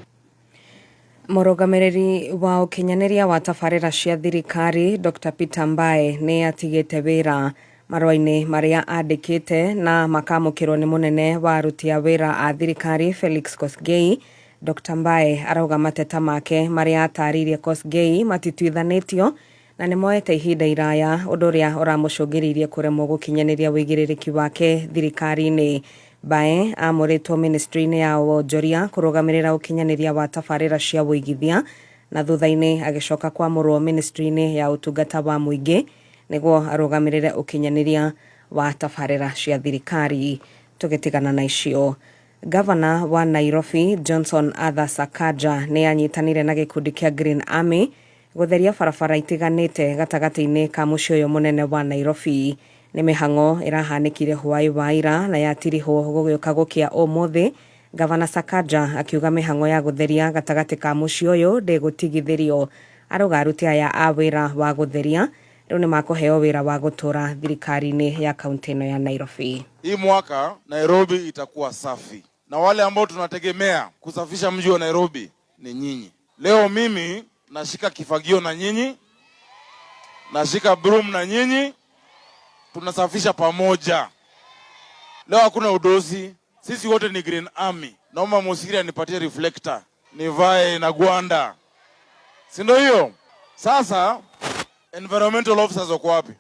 Mũrũgamĩrĩri wa ũkinyanĩria wa tabarĩra cia thirikari Dr. Peter Mbae nĩ atigĩte wĩra marũa-inĩ marĩa andĩkĩte na makamũkĩrwo nĩ mũnene wa aruti a wĩra a thirikari Felix Kosgei. Dr. Mbae arauga mateta make marĩa atarĩirie Kosgei matituithanĩtio na nĩ moete ihinda iraya ũndũ ũrĩa ũramũcũngĩrĩirie kũremwo gũkinyanĩria wĩigĩrĩrĩki wake thirikari-inĩ. Mbae amũrĩtwo ministry-inĩ ya wonjoria kũrũgamĩrĩra ũkinyanĩria wa tabarĩra cia wũigithia na thutha-inĩ agĩcoka kwamũrwo ministry-inĩ ya ũtungata wa mũingĩ nĩguo arũgamĩrĩre ũkinyanĩria wa tabarĩra cia thirikari. Tũgĩtigana na icio, Gavana wa Nairobi Johnson Arthur Sakaja nĩ anyitanĩire na gĩkundi kĩa Green Army gũtheria barabara itiganĩte gatagatĩ-inĩ ka mũciĩ ũyũ mũnene wa Nairobi. Nĩ mĩhang'o ĩrahanĩkire hwaĩ wa ira na yatirihwo gũgĩũka gũkĩa ũmũthĩ. Gavana Sakaja akiuga mĩhang'o ya gũtheria gatagatĩ ka mũciĩ ũyũ ndĩgũtigithĩrio. Arauga aruti aya a wĩra wa gũtheria rĩu nĩ makũheo wĩra wa gũtũra thirikari-inĩ ya kaunti ĩno ya Nairobi. Hii mwaka Nairobi itakuwa safi, na wale ambao tunategemea kusafisha mji wa Nairobi ni nyinyi. Leo mimi nashika kifagio na nyinyi, nashika broom na nyinyi, tunasafisha pamoja. Leo hakuna udosi, sisi wote ni Green Army. Naomba Musiri anipatie reflector, nivae na gwanda, si ndio hiyo? Sasa environmental officers wako wapi?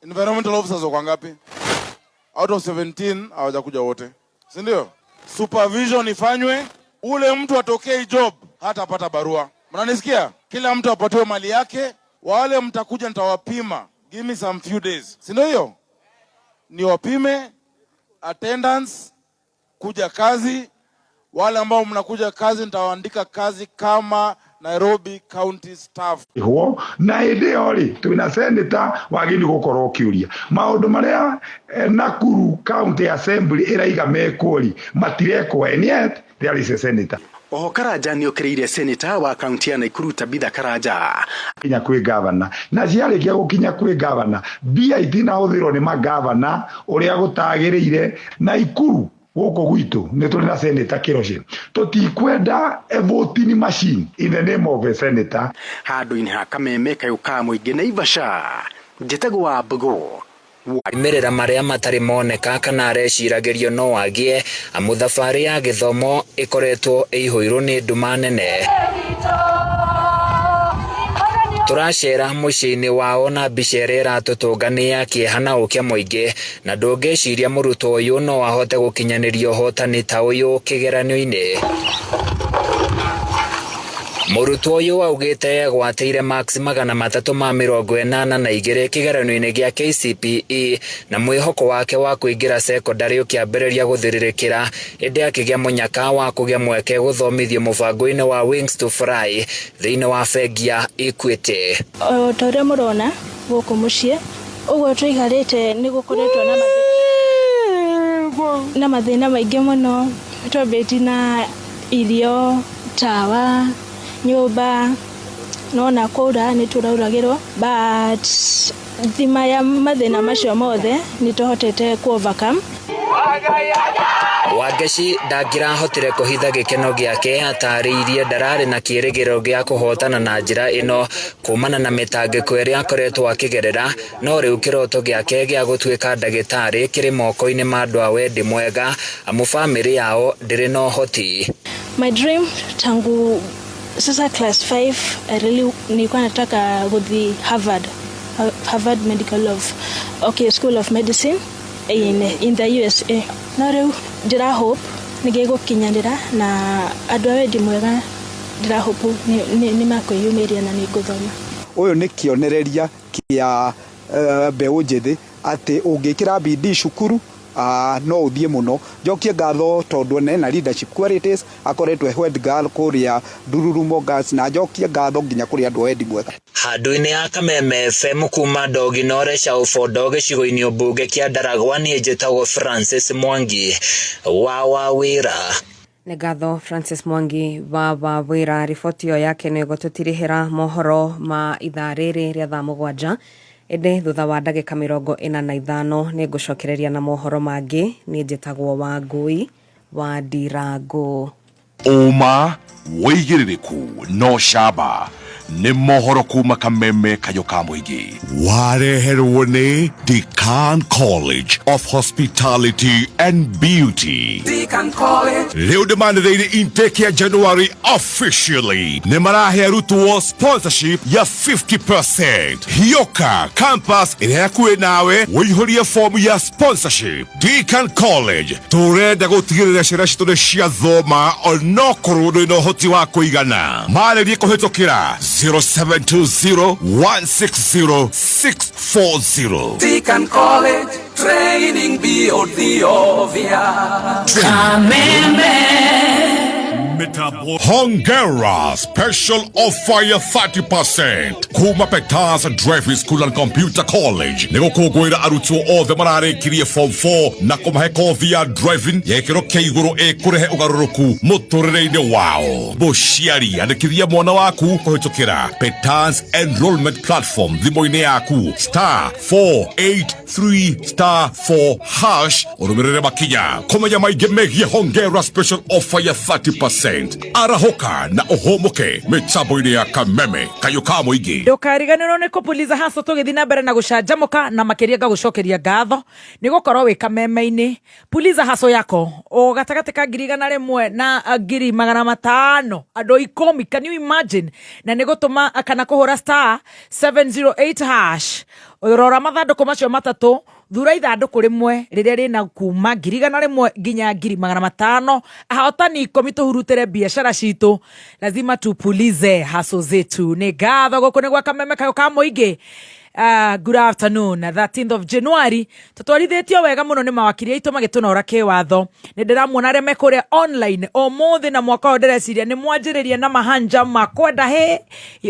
Environmental officers wako ngapi? Out of 17 hawajakuja wote, si ndio? Supervision ifanywe, ule mtu atokee job hatapata barua. Mnanisikia? Kila mtu apatiwe mali yake. Wale mtakuja nitawapima. Give me some few days, si ndio hiyo? Niwapime attendance, kuja kazi. Wale ambao mnakuja kazi nitawaandika kazi kama Nairobi County staff. Ho na hĩndĩ ĩyo rĩ twĩna senator wagĩrĩirwo gũkorwo ũkĩũria maũndũ marĩa Nakuru County Assembly ĩraiga mekwo rĩ matirekwo, and yet there is a senator. Oho Karanja nĩ okĩrĩire senator wa kaunti ya Nakuru Tabitha Karanja. Kinya kwĩ gavana na ciarĩkia gũkinya kwĩ gavana mbia itinahũthĩrwo nĩ magavana ũrĩa gũtagĩrĩire. Nakuru gũkũ gwitũ nĩ tũrĩ na senator Kiroche, tũtikwenda a voting machine in the name of a senator. Handũ-inĩ ha kameme kayũ ka mũingĩ Naivasha, njĩtagwo wa Mbũgũ. Moimĩrĩra marĩa matarĩ moneka kana areciragĩrio no agĩe amu thabarĩ ya gĩthomo ĩkoretwo ĩihũirwo nĩ nduma nene. Tũracera mũciĩ-inĩ wao na mbica ĩrĩa ĩratũtũnga nĩ ya kĩeha na ũkĩa mũingĩ, na ndũngĩciria mũrutwo ũyũ no ahote gũkinyanĩria ũhotani ta ũyũ kĩgeranio-inĩ. Mũrutwo ũyũ augĩte egwatĩire marks 382 kĩgeranio-inĩ gĩa KCPE na mwĩhoko wake wa kũingĩra cekondarĩ ũkĩambĩrĩria gũthirĩrĩkĩra ĩndĩ akĩgĩa mũnyaka wa kũgĩa mweke gũthomithio mũbango-inĩ wa Wings to Fly thĩinĩ wa bengi ya Equity. O ta ũrĩa mũrona gũkũ mũciĩ ũguo tũikarĩte nĩ gũkoretwo na mathĩna maingĩ mũno. Twambĩtie na irio, tawa, nyũmba, nona kũura nĩ tũrauragĩrwo, but thima ya mathĩna macio mothe nĩ tũhotete ku overcome. Wangeci ndangĩrahotire kũhitha gĩkeno gĩake atarĩirie ndararĩ na kĩĩrĩgĩrĩro gĩa kũhotana na njĩra ĩno kumana na mĩtangĩko ĩrĩa akoretwo akĩgerera, no rĩu kĩroto gĩake gĩa gũtuĩka ndagĩtarĩ kĩrĩ moko-inĩ ma andũ a wendi mwega amu bamĩrĩ yao ndĩrĩ na ũhoti. My dream tangu sasa class 5, I really nilikuwa nataka kuthi Harvard Medical of okay School of Medicine in the USA. No rĩu ndĩra hope nĩgĩgũkinyanĩra na andũ a wendi mwega ndĩra hope nĩ makwĩyumĩria na nĩ ngũthoma. Ũyũ nĩ kĩonereria kĩa mbeũ njĩthĩ atĩ ũngĩkĩra bidii cukuru no ũthiĩ mũno. Njokie ngatho tondũ ena leadership qualities, akoretwo e head girl kũrĩa Ndururumo Girls, na njokie ngatho nginya kũrĩ andũ a wendi mwega. Handũ-inĩ ya Kameme FM kuma Ndoginore ca Ũbondo gĩcigo-inĩ mbunge kĩa Ndaragwa, niĩ njĩtagwo Francis Mwangi wa Wawĩra. Nĩ ngatho Francis Mwangi wa Wawĩra. Riboti ĩyo yake nĩ ĩgũtũtirihĩra mohoro ma ithaa rĩrĩ rĩa thaa 7, ĩndĩ thutha wa ndagĩka 45 nĩ ngũcokereria na mohoro mangĩ. Niĩ njĩtagwo Wangũi wa Ndirango. Ũma wĩigĩrĩrĩku no camba nĩ mohoro kuma Kameme kayũ ka mũingĩ wareherwo nĩ Decan College of Hospitality and Beauty. Deacon College. Rĩu ndĩmanĩrĩire intake ya January officially nĩ marahe arutwo sponsorship ya 50%. Hioka campus ĩrĩa hakuhĩ nawe ũihũrie fomu ya sponsorship. Deacon College tũrenda gũtigĩrĩra ciana citũ nĩ ciathoma onokorwo ndũrĩ na ũhoti wa kũigana. Marĩrie kũhĩtũkĩra 0720 160 640. Deacon College, training beyond the obvious. Hongera special offer ya 30% kuma Peters Driving School and Computer College nĩ gũkũngũĩra arutwo othe mararĩkirie form 4 na kũmahe kothi ya driving ya gĩkĩro kĩa igũrũ ĩkũrehe ũgarũrũku mũtũrĩre-inĩ wao. Mũciari andĩkithia mwana waku kũhĩtũkĩra Peters enrollment platform thimũ-inĩ yaku star 483 star 4 hash ũrũmĩrĩre makinya kũmenya maingĩ megiĩ Hongera special offer ya 30%. Arahũka na ũhũmũke mĩtambo-inĩ ya Kameme kayũ ka mũingĩ. Ndũkariganĩrwo nĩ kũpuliza haco tũgĩthiĩ na mbere na gũcanjamũka na makĩria ngagũcokeria ngatho nĩ gũkorwo wĩ kameme-inĩ. Puliza haco yako o gatagatĩ ka 100,000 na 500,000 andũ 10, can you imagine? Na nĩ gũtũma kana kũhũra star 708 hash, rora mathandũkũ macio matatũ, thura ithandũkũ rĩmwe rĩrĩa rĩna kuma 100,000 nginya 500,000. Ahotani 10 tũhurutĩre biacara citũ, lazima tupulize haso zetu. Nĩ ngatho gũkũ nĩ gwa Kameme kayũ ka mũingĩ. Good afternoon. 13th of January tũtwarithĩtio wega mũno nĩ mawakiri aitũ magĩtũnora kĩwatho. Nĩ ndĩramuona arĩa me kũrĩa online ũmũthĩ na mwaka ũyũ ndĩreciria nĩ mwanjĩrĩria na mahanja ma kwenda he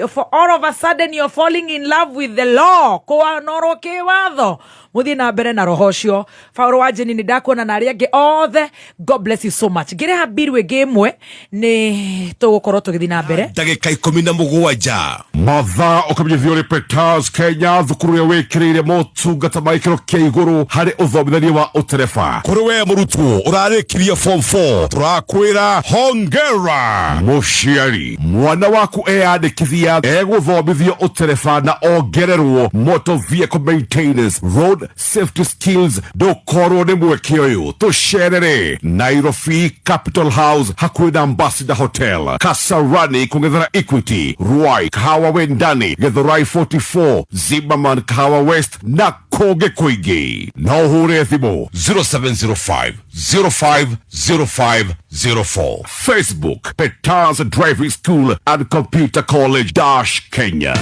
for all of a sudden you're falling in love with the law, kũnorwo kĩwatho. Mũthiĩ na mbere na roho ũcio. Paul wa Jeni nĩ ndakuona na arĩa angĩ othe, God bless you so much. Ngĩrĩha mbiru ĩngĩ ĩmwe nĩ tũgũkorwo tũgĩthiĩ na mbere. Ndagĩka 17 mathaa ũkamenyithio nĩ Peters Kenya, thukuru ĩrĩa wĩkĩrĩire motungata ma gĩkĩro kĩa igũrũ harĩ ũthomithania wa ũtereba. Kũrĩ we mũrutwo ũrarĩkirie form 4, tũrakwĩra hongera. Mũciari mwana waku eyandĩkithia egũthomithio ũtereba na ongererwo motor vehicle maintenance, road safety skills. Ndũkorwo nĩ mweke ũyũ, tũcerere Nairobi Capital House hakuhĩ na Ambassador Hotel, Kasarani kũng'ethera Equity, Ruai Kahawa Wendani, Githurai 44, Zima. Zimmerman, Kahawa West na kũngĩ kũingĩ. No ũhũre thimũ 0705 050504. Facebook, Petars Driving School and Computer College dash Kenya.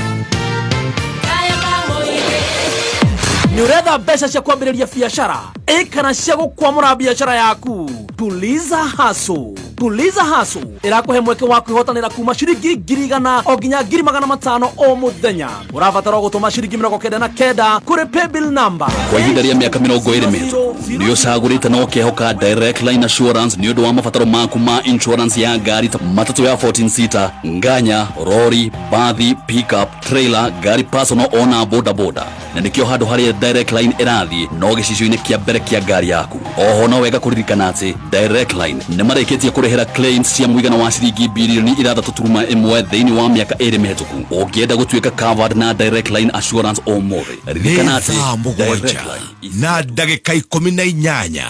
Nĩ ũretha mbeca cia kwambĩrĩria biacara ĩ kana cia gũkwamũra biacara yaku? Tuliza Hustle. Tuliza Hustle ĩrakũhe mweke wa kwĩhotanĩra kuma ciringi 100,000 o nginya 500,000 o mũthenya. Ũrabatara o gũtũma ciringi 99 kũrĩ paybill number. Kwa ihinda rĩa mĩaka 20 mĩhĩtũku nĩ ũcagũrĩte na ũkehoka Direct Line Assurance nĩ ũndũ wa mabataro maku ma insurance ya ngari ta matatũ ya 14 seater, nganya, rori, bathi, pickup, trailer, ngari personal ona boda boda. Na nĩkĩo handũ harĩa Direct Line ĩrathiĩ no gĩcicio-inĩ kĩa mbere kĩa ngari yaku. Oho no wega kũririkana atĩ Direct Line nĩ marĩkĩtie kũrĩhĩra claims cia mũigana wa ciringi 6.1 birioni thĩinĩ wa mĩaka 2 mĩhĩtũku. Ũngĩenda gũtuĩka covered na Direct Line Assurance ũmũthĩ, ririkana Nĩ atĩ thaa Direct 7 Line na ndagĩka 18.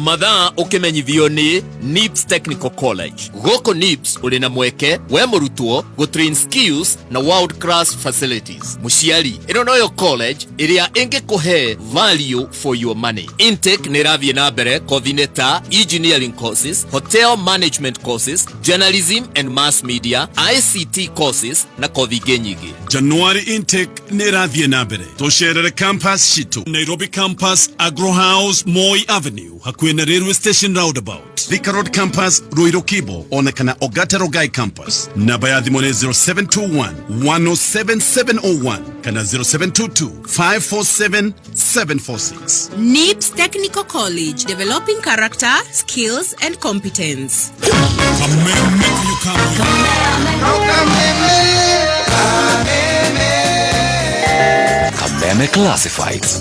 Mathaa ũkĩmenyithio nĩ NIPS Technical College. Gũkũ NIPS ũrĩ na mweke we mũrutwo gũtrain skills na world class facilities. Mũciari, ĩno noyo college ĩrĩa ĩngĩkũhe value for your money. Intake nĩ ĩrathiĩ na mbere kothi-inĩ ta engineering courses, hotel management courses, journalism and mass media, ICT courses na kothi ingĩ nyingĩ. January intake nĩ ĩrathiĩ na mbere. Tũcerere campus citũ, Nairobi campus, Agro House, Moi Avenue, hakuhĩ na railway station roundabout, Thika Road campus, Ruiru Kibo, ona kana Ogata Rogai campus. Namba ya thimũ nĩ 0721 107701 kana 0722 547 746. NIPS Technical College, developing character, skills, and competence. Kameme Classifieds.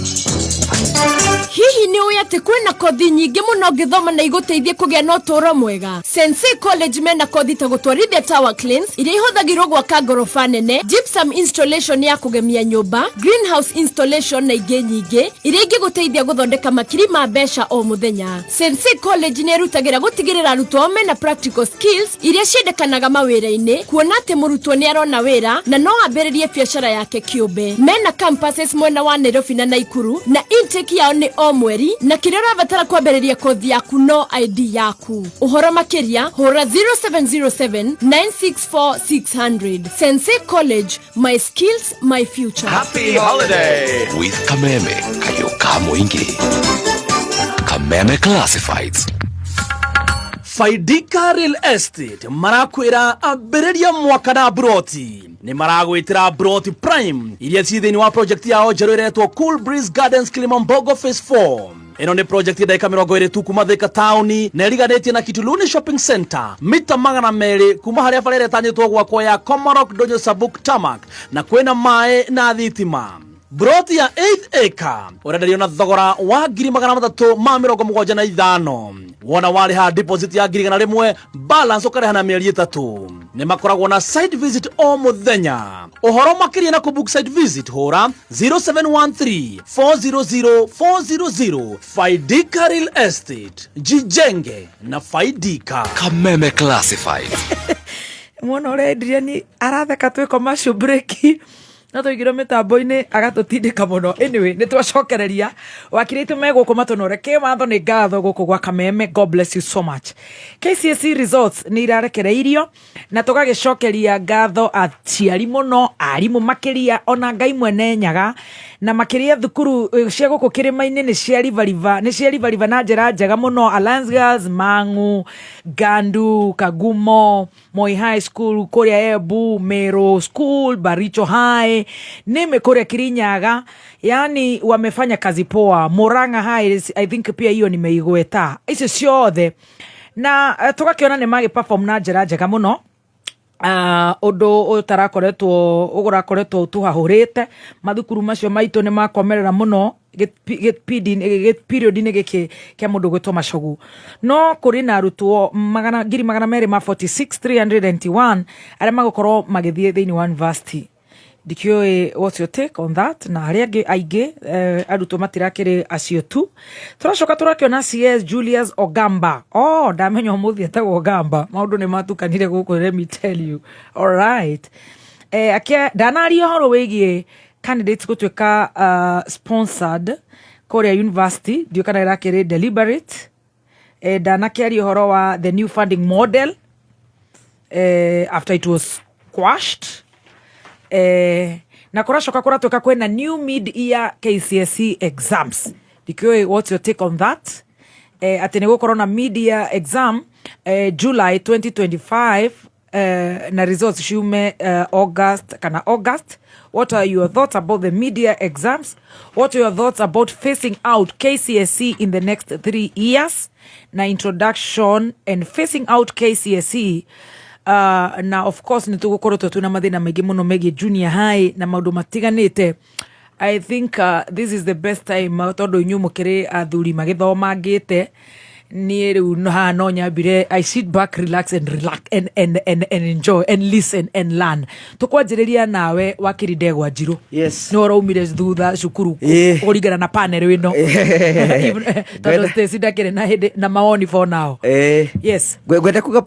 Hihi nĩ ũĩ atĩ kwĩna kothi nyingĩ mũno ũngĩthoma na igũteithie kũgĩa na ũtũũro mwega? Sensei College mena kothi ta gũtwarithia tower cranes iria ihũthagĩrwo gwaka ngoroba nene, gypsum installation ya kũgemia nyũmba, greenhouse installation na ingĩ nyingĩ iria ingĩgũteithia gũthondeka makiri ma mbeca o mũthenya. Sensei College nĩ ĩrutagĩra gũtigĩrĩra arutwo ao mena practical skills iria ciendekanaga mawĩra-inĩ, kuona atĩ mũrutwo nĩ arona wĩra na no ambĩrĩrie biacara yake kĩũmbe. Mena campuses mwena wa Nairobi na Naikuru, na intake yao nĩ o mweri, na kĩrĩa ũrabatara kwambĩrĩria kothi yaku no ID yaku. Ũhoro makĩria hũra 0707 964 600. Sensei College, my skills, my future. Happy holiday with Kameme Kayoka Mwingi. Kameme Classifieds. Faidika Real Estate marakwĩra ambĩrĩria mwaka na broti. Nĩ maragwĩtĩra broti prime iria ci thĩinĩ wa project yao njerũ ĩretwo Cool Breeze Gardens Kilimambogo Phase 4. Ĩno nĩ project ya ndagĩka 20 tu kuma Thika taũni na ĩriganĩtie na Kituluni Shopping Center, mita 200 kuma harĩa bara ĩrĩa ĩtanyĩtwo gwakwo ya Komarok Donyo Sabuk Tamak, na kwĩna maĩ na thitima. Broti ya 8 acre ũrenderio na thogora wa 375,000. Wona warĩha deposit ya 100,000, balance ũkarĩha na mĩeri 3. Nĩ makoragwo na site visit o mũthenya. Ũhoro makĩria na kũbook site visit hũra 0713 400 400. Faidika Real Estate, jijenge na faidika. Kameme Classifieds. Mwona ũrĩa Adrian aratheka twĩ commercial break no tũingĩrwo mĩtambo-inĩ agatũtindĩka mũno. Anyway, nĩ twacokereria wakiri aitũ me gũkũ matũnore kĩwatho. Nĩ ngatho gũkũ gwa Kameme. God bless you so much. KCSE results nĩ irarekereirio na tũgagĩcokeria ngatho aciari mũno, arimũ makĩria, ona Ngai mwene Nyaga, na makĩria thukuru cia gũkũ kĩrĩma-inĩ nĩ cia rivariva, nĩ cia rivariva na njĩra njega mũno. Alliance Girls, Mang'u, Gandu, Kagumo, Moi High School kũrĩa Embu, Meru School, Baricho High, nĩme kũrĩa Kirinyaga, yani wamefanya kazi poa. Murang'a High, I think pia hiyo nimeigweta. Icio ciothe na tũgakĩona nĩ magĩ perform na njĩra njega mũno, ũndũ ũtarakoretwo ũrakoretwo tũhahũrĩte mathukuru macio maitũ nĩ makomerera mũno period-inĩ gĩkĩ kĩa mũndũ gwĩtwo Macogu. No kũrĩ na arutwo magana 246,301 arĩa magũkorwo magĩthiĩ thĩinĩ wa university. Ndikĩũĩ what's your take on that, na arĩa angĩ aingĩ arutwo matirakĩrĩ acio tu. Tũracoka tũrakĩona CS Julius Ogamba. Oh, ndamenya ũmũthĩ etagwo Ogamba. Maũndũ nĩ matukanire gũkũ, let me tell you. All right, ndanaria ũhoro wĩgiĩ Candidates gũtuĩka sponsored kũrĩa university, ndiũĩ kana ĩrakĩrĩ deliberate. Ndanakĩaria ũhoro wa the new funding model after it was quashed, na kũracoka kũratuĩka kwĩna new mid year KCSE exams. Ndikĩũĩ what's your take on that, atĩ nĩ gũkorwo na mid year exam July 2025, na results ciume August kana August. What are your thoughts about the mid-year exams? What are your thoughts about phasing out KCSE in the next 3 years, na introduction and phasing out KCSE? Na of course nĩ tũgũkoretwo twĩna mathĩna maingĩ mũno megiĩ junior high na maũndũ matiganĩte. I think this is the best time, tondũ inyuĩ mũkĩrĩ athuri magĩthomangĩte. Niĩ rĩu haha no nyambire I sit back, relax and relax and enjoy and listen and learn. Tũkwanjĩrĩria nawe, wakiri Ndegwa Njirũ. Yes. Nĩ ũraumire thutha cukuru kũringana na panel ĩno, tondũ Stacy ndakĩrĩ na hĩndĩ na mawoni for now. Yes. Ngwenda kuga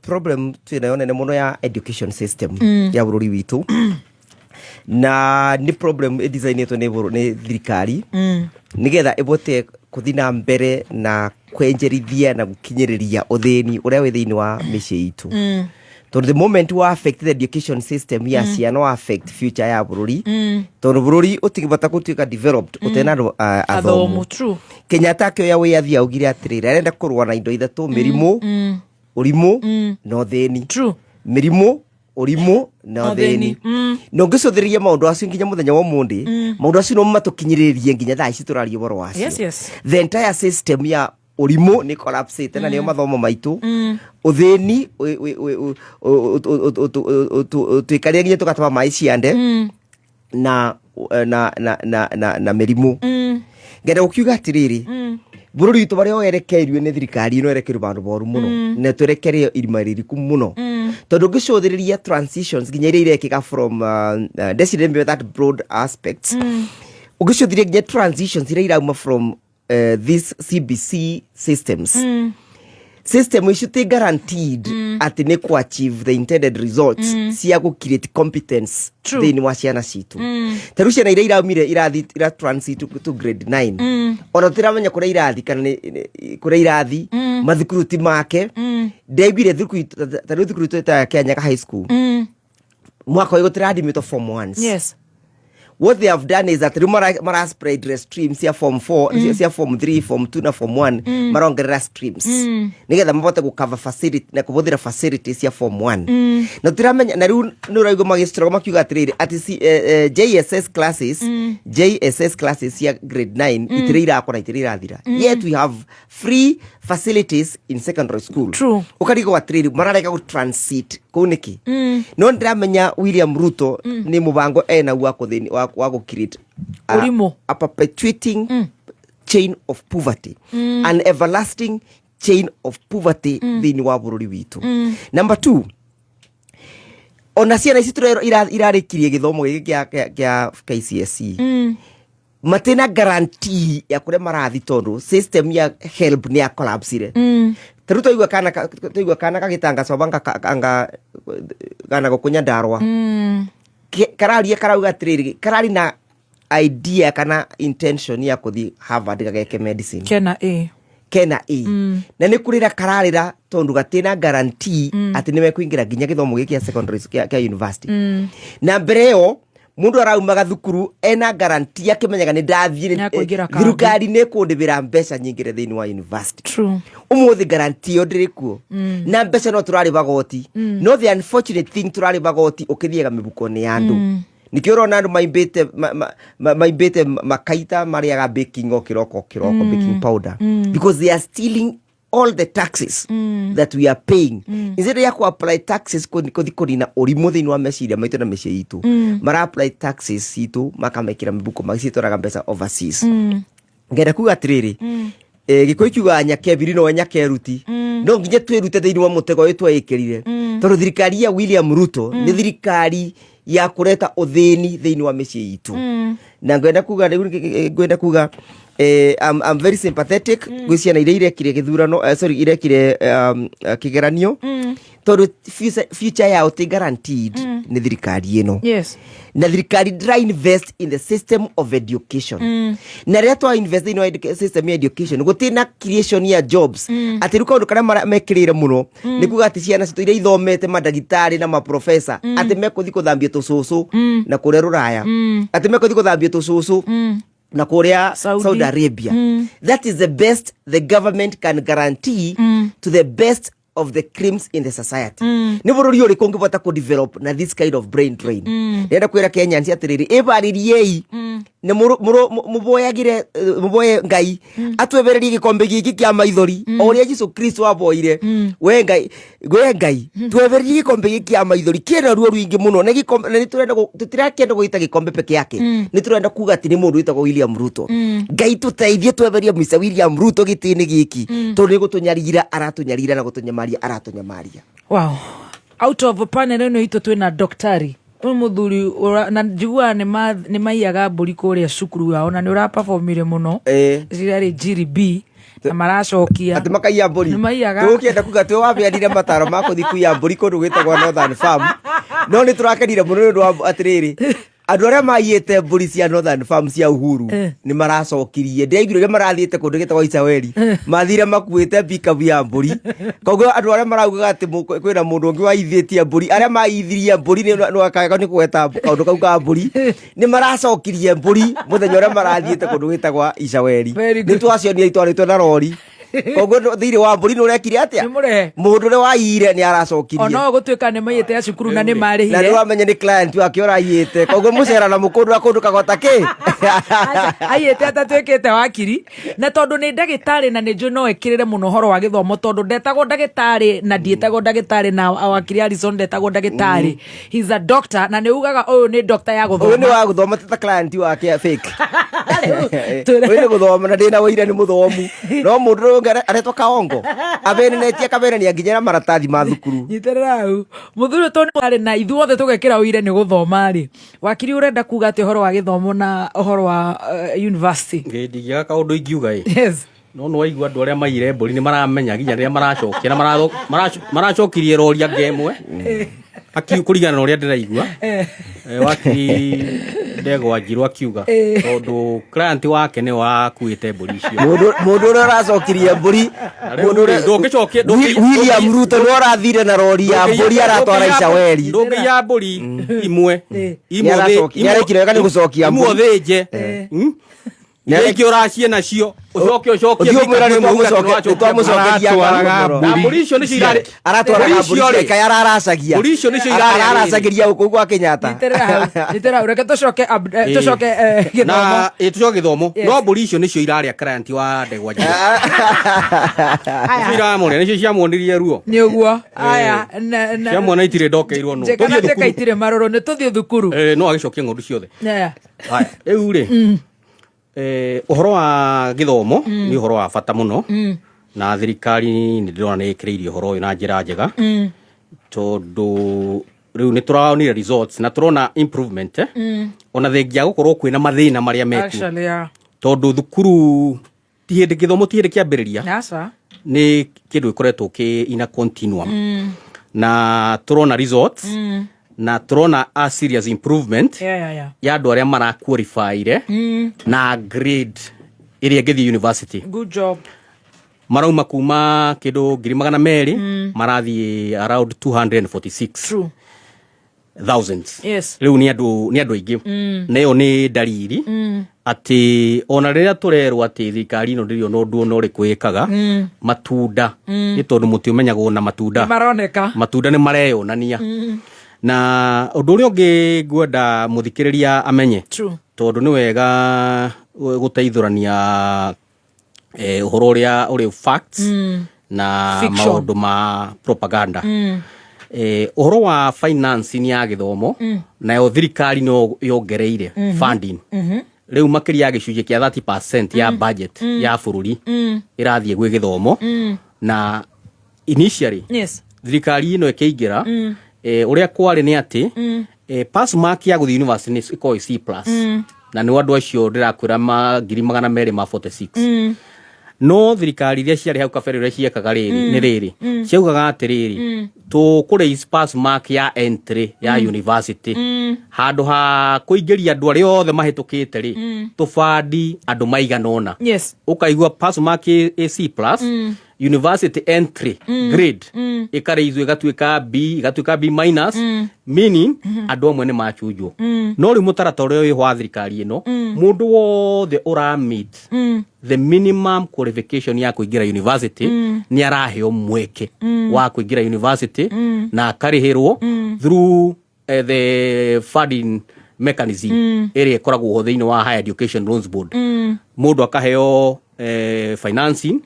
problem twĩnayo nene mũno ya education system ya bũrũri witũ, na nĩ problem ĩdesignĩtwo nĩ thirikari nĩgetha ĩbote kũthi na mbere na kwenjerithia na gũkinyĩrĩria ũthĩni ũrĩa wĩ thĩinĩ wa mĩciĩ itũ, tondũ the moment wa affect the education system ya ciana, wa affect future ya bũrũri, tondũ bũrũri ũtingĩbota gũtuĩka developed ũtena andũ athomu. Athomu, true. Kenyatta akĩoya wĩyathi augire atĩrĩrĩ, arenda kũrũa na indo ithatũ: mĩrimũ, ũrimũ na ũthĩni. Mĩrimũ, ũrimũ na Na ũthĩni. ũthĩni. Na ũngĩcũthĩrĩria maũndũ acio nginya mũthenya wa ũmũthĩ, maũndũ acio no matũkinyĩrĩrie nginya thaa ici tũraria ũhoro wacio. The entire system ya ũrimũ nĩ collapsĩte, na nĩyo mathomo maitũ. Ũthĩni twĩkarĩre nginya tũgatwara maĩ ciande na mĩrimũ. Ngenda gũkiuga atĩrĩrĩ, bũrũri witũ barĩa werekeirio nĩ thirikari ĩno erekeirwo bandũ boru mũno, na twerekerio irima rĩriku mũno, tondũ ngĩcũthĩrĩria transitions nginya iria irekĩka from ndeciria that broad aspects, ũngĩcũthĩrĩria nginya transitions iria irauma from these CBC systems, system icio ti guaranteed atĩ nĩ kũ achieve the intended results cia gũ create competence thĩinĩ wa ciana citũ. Ta rĩu ciana iria iraumire irathi ira transit to grade 9, ona tũtiramenya kũrĩa irathi kana kũrĩa irathi, mathukuru ti make. Ndaiguire thukuru ta rĩu thukuru itũ ta Kianyaga High School, mwaka ũyũ gũtiradimĩtwo form ones. What they have done is that rĩu mara spread the streams cia form 4, cia form 3, form 2 na form 1. Marongerera streams nigetha mabote gũcover facility na kũhũthĩra facilities cia form 1. Na tũtiramenya, na rĩu nĩ ũraigua magĩstruggle makiuga atĩrĩrĩ atĩ JSS classes, JSS classes cia grade 9 itirĩ irakora, itirĩ irathira, yet we have free facilities in secondary school. Ũkarigwo atĩrĩrĩ, mararega gũ transit kũu nĩkĩ? No ndĩramenya William Ruto nĩ mũbango enaguo wa wa gũ create Ũrimũ. a perpetuating chain of poverty, an everlasting chain of poverty thĩinĩ wa bũrũri witũ. Number two, ona ciana ici tũrerwo irarĩkirie gĩthomo gĩkĩ kĩa KCSE, matina guarantee ya kũrĩa marathi, tondũ system ya HELB nĩ ya collapsire. Ta rĩu twaigua kana gagĩtangacwo banga anga gana gũkũ Nyandarua. Kararia karauga atĩrĩrĩ, karari na idea kana intention ya kũthi Harvard gageke medicine. Kena A. Kena A. Na nĩ kũrĩra kararĩra tondũ gatina guarantee atĩ nĩ mekũingĩra nginya gĩthomo gĩkĩ gĩa secondary kĩa university. Na mbere ĩyo mũndũ araumaga thukuru ena guarantee, akĩmenyaga nĩ ndathiĩ Nĩakũingĩra kambĩ. Thirikari nĩ kũndĩbĩra mbeca nyingĩre thĩinĩ wa university. Ũmũthĩ guarantee ĩyo ndĩrĩ kuo, na mbeca no tũrarĩba goti. No the unfortunate thing, tũrarĩba goti ũkĩthiaga mĩbuko-inĩ ya andũ. Nĩkĩo ũrona andũ maimbĩte maimbĩte makaita marĩaga baking o kĩroko o kĩroko, baking powder, because they are stealing all the taxes that we are paying. Instead ya ku apply taxes kũthi kũnina ũrimũ thĩinĩ wa meciria maitũ na mĩciĩ itũ, mara apply taxes citũ makamekĩra mĩbuko, magĩcitwaraga mbeca overseas. Ngenda kuga atĩrĩrĩ, gĩkũyũ kiugaga nyakebiri nowe nyakeruti. No nginya twĩrute thĩinĩ wa mũtego ũyũ tweĩkĩrire, tondũ thirikari ya William Ruto nĩ thirikari ya kũreta ũthĩni thĩinĩ wa mĩciĩ itũ. Na ngwenda kuga rĩu ngwenda kuga I'm very sympathetic gwĩ ciana iria irekire gĩthurano, sorry, irekire kĩgeranio, Tondũ future yao ti guaranteed nĩ thirikari ĩno. Na thirikari ndĩra invest in the system of education. Na rĩrĩa twa invest thĩinĩ wa system ya education, gũtirĩ na creation ya jobs. Atĩ rĩu kaũndũ karĩa mekĩrĩire mũno nĩ kuga atĩ ciana citũ iria ithomete, mandagĩtarĩ na maprofesa, atĩ mekũthiĩ kũthambia tũcũcũ na kũrĩa rũraya, atĩ mekũthiĩ kũthambia tũcũcũ na kũrĩa Saudi. Saudi Arabia. That is the best the government can guarantee to the best of the creams in the society. Nĩ bũrũri ũrĩkũ ũngĩbota kũ develop na this kind of brain drain? Ndĩrenda kwĩra Kenyans atĩrĩrĩ, ĩbarĩriei na mũboyagĩre, mũboye Ngai atwebererie gĩkombe gĩkĩ kĩa maithori, o ũrĩa Jesu Kristo aboire. We Ngai, we Ngai, twebererie gĩkombe gĩkĩ kĩa maithori kĩna ruo rũingĩ mũno. Na gĩkombe na nĩtũrenda tũtirakĩenda gũgĩta gĩkombe peke yake, nĩtũrenda kuga atĩ nĩ mũndũ wĩtagwo William Ruto. Ngai tũteithie tweberie Mr William Ruto gĩtĩ-inĩ gĩkĩ, tondũ nĩ gũtũnyarira aratũnyarira na gũtũnyamaria aratũnyamaria. Wow, out of panel ĩno itũ twĩna daktari ũyũ mũthuri na njiguaga nĩ maiyaga mbũri kũrĩa cukuru yao na nĩ ũraperformire mũno. Cirarĩ GRB na maracokia. Atĩ makaiya mbũri? Nĩ maiyaga. Tũgũkĩenda kuga twĩ wabeanire mataro ma kũthiĩ kuiya mbũri kũndũ gwĩtagwo Northern Farm, no nĩ tũrakenire mũno nĩ ũndũ wa atĩrĩrĩ, andũ arĩa maiyĩte mbũri cia Northern Farm cia Uhuru nĩ maracokirie. Ndĩraiguire ũrĩa marathiĩte kũndũ gĩtagwo Isaweri, mathire makuĩte pickup ya mbũri. Koguo andũ arĩa maraugaga atĩ kwĩna mũndũ ũngĩ waithĩtie mbũri, arĩa maithirie mbũri nĩ wakaga nĩ kũgweta kaũndũ kau ka mbũri, nĩ maracokirie mbũri mũthenya ũrĩa marathiĩte kũndũ gwĩtagwa Icaweri. Very good. Nĩ twacionire itwarĩtwo na rori. Koguo thirĩ wa mbũri nĩ ũrekire atĩa? Nĩ mũrehe. Mũndũ ũrĩa waiyire nĩ aracokirie. Ona gũtuĩka nĩ maiyĩte ya cukuru na nĩ Na nĩ marĩhire. wamenya nĩ client wake ũraiyĩte, koguo mũcera na mũkũndũ akũndũ kagota kĩ. Aiyĩte atatuĩkĩte wakiri, na tondũ nĩ ndagĩtarĩ na nĩ njũĩ no ekĩrĩre mũno ũhoro wa gĩthomo, tondũ ndetagwo ndagĩtarĩ na ndiĩtagwo ndagĩtarĩ, na wakiri Harrison ndetagwo ndagĩtarĩ. He's a doctor, na nĩ ugaga ũyũ nĩ doctor ya Ũyũ nĩ gũthoma. wa gũthoma, ti ta client wake fake. Ũyũ nĩ gũthoma na ndĩna ũira nĩ mũthomu, no mũndũ ũyũ ũngĩ aretwo kaongo abenenetie akabenania nginya na maratathi ma thukuru. Nyitĩrĩra hau, mũthuri ũyũ, tondũ arĩ na ithuothe tũgekĩra ũire nĩ gũthoma rĩ. Wakiri, ũrenda kuga atĩ ũhoro wa gĩthomo na ũhoro wa university? Ndingĩaga kaũndũ ingiuga ĩ. No nĩ waigua andũ arĩa maiyire mbũri nĩ maramenya nginya rĩrĩa maracokia na maracokirie rori anga ĩmwe kũringana na ũrĩa ndĩraigua. Wakiri Ndegwa Njirũ akiuga tondũ client wake nĩ wakuĩte mbũri icio. Mũndũ ũrĩa ũracokirie mbũri, Na rĩu mũndũ rĩ, ndũngĩcokia William Ruto nĩ ũrathire na rori ya mbũri aratwara Icaweri. Ndũngĩiya mbũri imwe imwe. Nĩarekire wega nĩ gũcokia imwe mbũri. ũthĩnje. Iria ingĩ ũracie nacio ũcoke ũcokie. Ũthiĩ ũmwĩra nĩ twamũcokeria. Aratwaraga mbũri. Na mbũri icio nĩcio irarĩ Aratwaraga mbũri mbũri icio rĩ, ciake araracagia. Mbũri icio nĩcio irarĩ. Araracagĩria gũkũ gwa Kenyatta. Nyitĩrĩra hau, nyitĩrĩra hau, reke tũcoke tũcoke gĩthomo. Na tũcoke gĩthomo. No mbũri icio nĩcio irarĩa client wa Ndegwa Njirũ, nĩcio iramũrĩa, nĩcio ciamuonirie ruo. Nĩ ũguo aya Ciamuona itirĩ ndokeirwo nũ. Njĩka na Tũthiĩ njĩka thukuru. itirĩ marũrũ, nĩ tũthiĩ thukuru. No agĩcokie ng'ondu ciothe. Haya, rĩu rĩ, ũhoro wa gĩthomo nĩ ũhoro wa bata mũno, na thirikari nĩ ndĩrona nĩ ĩkĩrĩirie ũhoro ũyũ na njĩra njega, tondũ rĩu nĩ tũronire results na tũrona improvement, ona thengia gũkorwo kwĩna mathĩna marĩa mekuo. Actually, yeah. Tondũ thukuru ti hĩndĩ, gĩthomo ti hĩndĩ kĩambĩrĩria. Aca. Nĩ kĩndũ gĩkoretwo kĩ in a continuum, na tũrona results na tũrona a serious improvement ya andũ arĩa maraqualifyire na grade ĩrĩa ĩngĩthiĩ university. Good job. Marauma kuma kĩndũ 200,000, marathiĩ around 246 thousands. Rĩu nĩ andũ aingĩ, na ĩyo nĩ ndariri atĩ ona rĩrĩa tũrerwo atĩ thirikari ĩno ndĩrĩ ona ũndũ ona ũrĩkũ ĩkaga, matunda, nĩ tondũ mũtĩ ũmenyagwo na matunda. Nĩ maroneka. Matunda nĩ mareyonania. Na ũndũ ũrĩa ũngĩ ngwenda mũthikĩrĩria amenye, tondũ nĩ wega gũteithũrania ũhoro ũrĩa ũrĩ facts na Fiction. maũndũ ma propaganda. Ũhoro wa finance ya gĩthomo, nayo thirikari no yongereire funding. Rĩu makĩria ya gĩcunjĩ kĩa 30% ya budget ya bũrũri ĩrathiĩ gwĩ gĩthomo. Na initially thirikari ĩno ĩkĩingĩra, ũrĩa kwarĩ nĩ atĩ pass mark ya gũthiĩ university nĩ ĩkoragwo ĩ C plus, na nĩ andũ acio ndĩrakwĩra ma 246,000. No thirikari iria ciarĩ hau kabere ũrĩa ciekaga rĩrĩ nĩ rĩrĩ, ciaugaga atĩrĩrĩ, tũkũ raise pass mark ya entry ya university, handũ ha kũingĩria andũ arĩa othe mahĩtũkĩte rĩ, tũbandi andũ maigana ũna. Ũkaigua pass mark ĩ C plus, university entry grade ĩkarĩizwo ĩgatuĩka B, ĩgatuĩka B minus, meaning andũ amwe nĩ machunjwo. No rĩu mũtaratara ũrĩa wĩho wa thirikari ĩno, mũndũ wothe ũra meet the minimum qualification ya kũingĩra university nĩ araheo mweke wa kũingĩra university na akarĩhĩrwo through the funding mechanism ĩrĩa ĩkoragwo ho thĩinĩ wa Higher Education Loans Board. Mũndũ akaheo financing.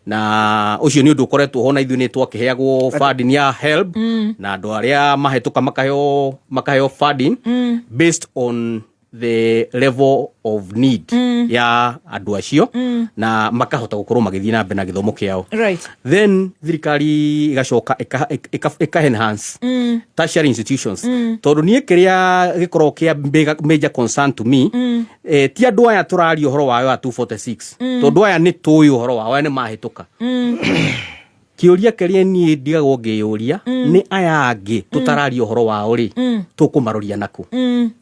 Na ũcio nĩ ũndũ ũkoretwo ho, na ithuĩ nĩ twakĩheagwo funding ya HELB, na andũ arĩa mahĩtũka makaheo funding based on the level of need ya andũ acio, na makahota gũkorwo magĩthiĩ na mbere na gĩthomo kĩao. Then thirikari ĩgacoka ĩka enhance tertiary institutions, tondũ niĩ kĩrĩa gĩkoragwo kĩa major concern to me, ti andũ aya tũraria ũhoro wao ya 246, tondũ aya nĩ tũĩ ũhoro wao, aya nĩ mahĩtũka. Kĩũria kĩrĩa niĩ ndigagwo ngĩyũria nĩ aya angĩ tũtararia ũhoro wao rĩ, tũkũmaroria nakũ?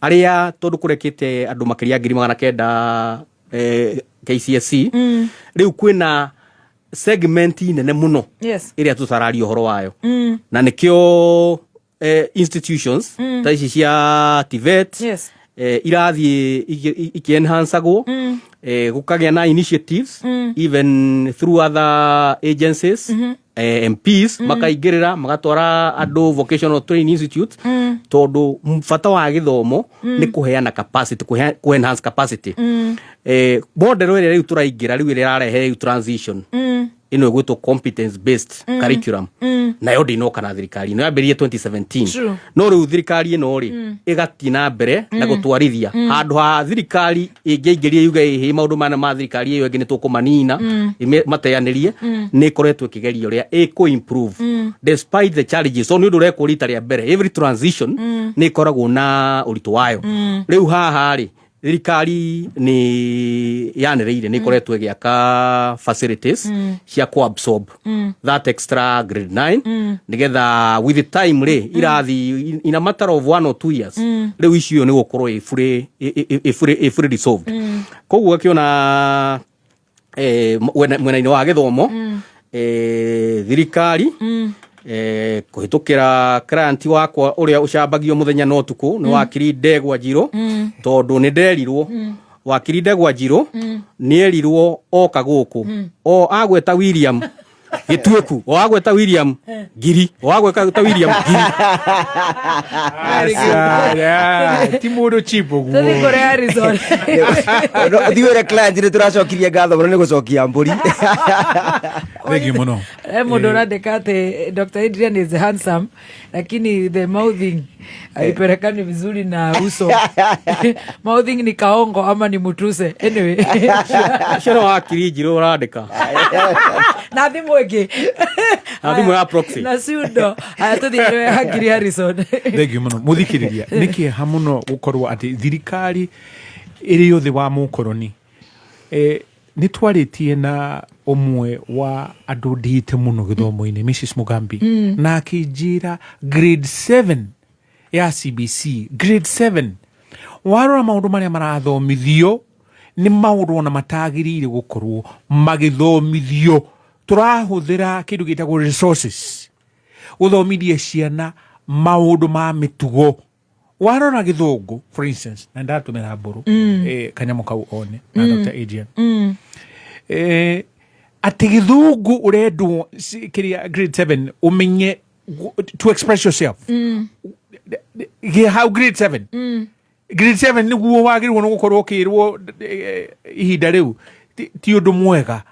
Arĩa, tondũ kũrekĩte andũ makĩria 900,000 KCSE, rĩu kwĩna segment nene mũno ĩrĩa tũtararia ũhoro wayo, na nĩkĩo institutions ta ici cia TVET irathiĩ ikĩenhancagwo, gũkagĩa na initiatives even through other agencies, MPs makaingĩrĩra, magatwara andũ vocational training institute, tondũ bata wa gĩthomo nĩ kũheana capacity, kũ enhance capacity. Model ĩrĩa rĩu tũraingĩra rĩu, ĩrĩa ĩrarehe rĩu transition ĩno ĩgwĩtwo competence based curriculum, nayo ndĩnoka na thirikari ĩno, yambĩrĩirie 2017. No rĩu thirikari ĩno rĩ, ĩgathiĩ na mbere na gũtwarithia, handũ ha thirikari ĩngĩaingĩria yuge ĩhĩ, maũndũ mana ma thirikari ĩyo ĩngĩ nĩ tũkũmanina, mateanĩrie, nĩ ĩkoretwo ĩkĩgeria ũrĩa ĩkũ improve despite the challenges. So nĩ ũndũ ũrekwo rita rĩa mbere, every transition nĩ ĩkoragwo na ũritũ wayo. Rĩu haha rĩ, thirikari nĩ yanĩrĩire nĩ ĩkoretwo ĩgĩaka facilities cia kũ absorb that extra grade 9, nĩgetha with the time rĩ, irathi in a matter of 1 or 2 years, rĩu icio nĩ gũkorwo ĩ fully resolved. Koguo akĩona mwena-inĩ wa gĩthomo, thirikari kũhĩtũkĩra client wakwa ũrĩa ũcambagio mũthenya na ũtukũ nĩ wakiri Ndegwa Njirũ, tondũ nĩ nderirwo wakiri Ndegwa Njirũ nĩ erirwo oka gũkũ o agweta William Gĩtuĩku, o agweta William ngiri, o agweta William ngiri. Aca, ti mũndũ cheap ũguo. Tũthiĩ kũrĩ Harrison. Thiĩ wĩre client nĩ tũracokirie ngatho mũno nĩ gũcokia mbũri. Thengiũ mũno. He mũndũ ũrandĩka atĩ Dr. Adrian is handsome, lakini the mouthing haipelekani vizuri na uso. Mouthing ni kaongo ama ni mutuse? Anyway. Ũcio nĩ wakiri Njirũ ũrandĩka. Na thimũ ĩngĩ. Na thimũ ya proxy. Na ciundo. Aya, tũthiĩ kũrĩ hakiri Harrison. Thengiũ mũno, mũthikĩrĩria. Nĩ kĩeha mũno gũkorwo atĩ thirikari ĩrĩ ũthĩ wa mũkoroni. Nĩ twarĩtie na ũmwe wa andũ ndĩte mũno gĩthomo-inĩ, Mrs Mugambi, na akĩnjĩra grade 7 ya CBC, grade 7, warora maũndũ marĩa marathomithio nĩ maũndũ ona matagĩrĩire gũkorwo magĩthomithio. Tũrahũthĩra kĩndũ gĩtagwo resources gũthomithia ciana maũndũ ma mĩtugo. Warora gĩthũngũ, for instance, na ndatũmĩra mbũrũ kanyamũ kau one na Dr Adrian, atĩ gĩthũngũ ũrendwo kĩrĩa grade 7 ũmenye to express yourself gĩ hau grade 7. Grade 7 nĩguo wagĩrĩirwo nĩ gũkorwo ũkĩrwo ihinda rĩu ti ũndũ mwega.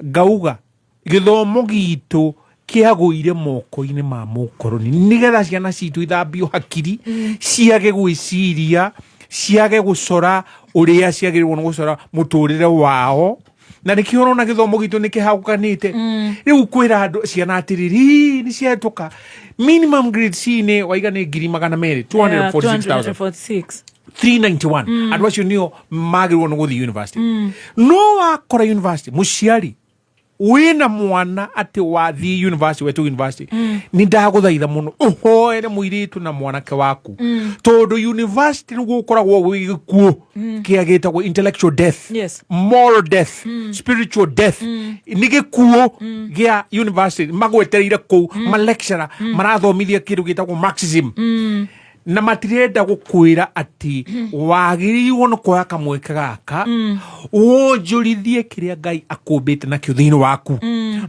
Ngauga gĩthomo gitũ kĩagũire moko-inĩ ma mũkoroni nĩgetha ciana citũ ithambio hakiri, ciage gwĩciria, ciage gũcora ũrĩa ciagĩrĩirwo nĩ gũcora mũtũrĩre wao, na nĩkĩo ũrona gĩthomo gitũ nĩ kĩhagũkanĩte. Rĩu kwĩra andũ ciana atĩrĩrĩ, nĩ ciahĩtũka minimum grade C nĩ waiga nĩ 200,000, 246,000. 246. 391. Andũ acio nĩo magĩrĩirwo nĩ gũthiĩ university, no wakora university mũciari Wĩna mwana atĩ wathiĩ university, wetwo university, nĩ ndagũthaitha mũno ũhoere mũirĩtu na mwanake waku, tondũ university nĩguo ũkoragwo wĩ gĩkuũ kĩa gĩtagwo intellectual death, moral death, spiritual death. Nĩ gĩkuũ gĩa university magwetereire kũu. Malecturer marathomithia kĩndũ gĩtagwo Marxism na matirenda gũkwĩra atĩ wagĩrĩirwo nĩ kuoya kamweke gaka wonjorithie kĩrĩa Ngai akũmbĩte nakĩo thĩinĩ waku.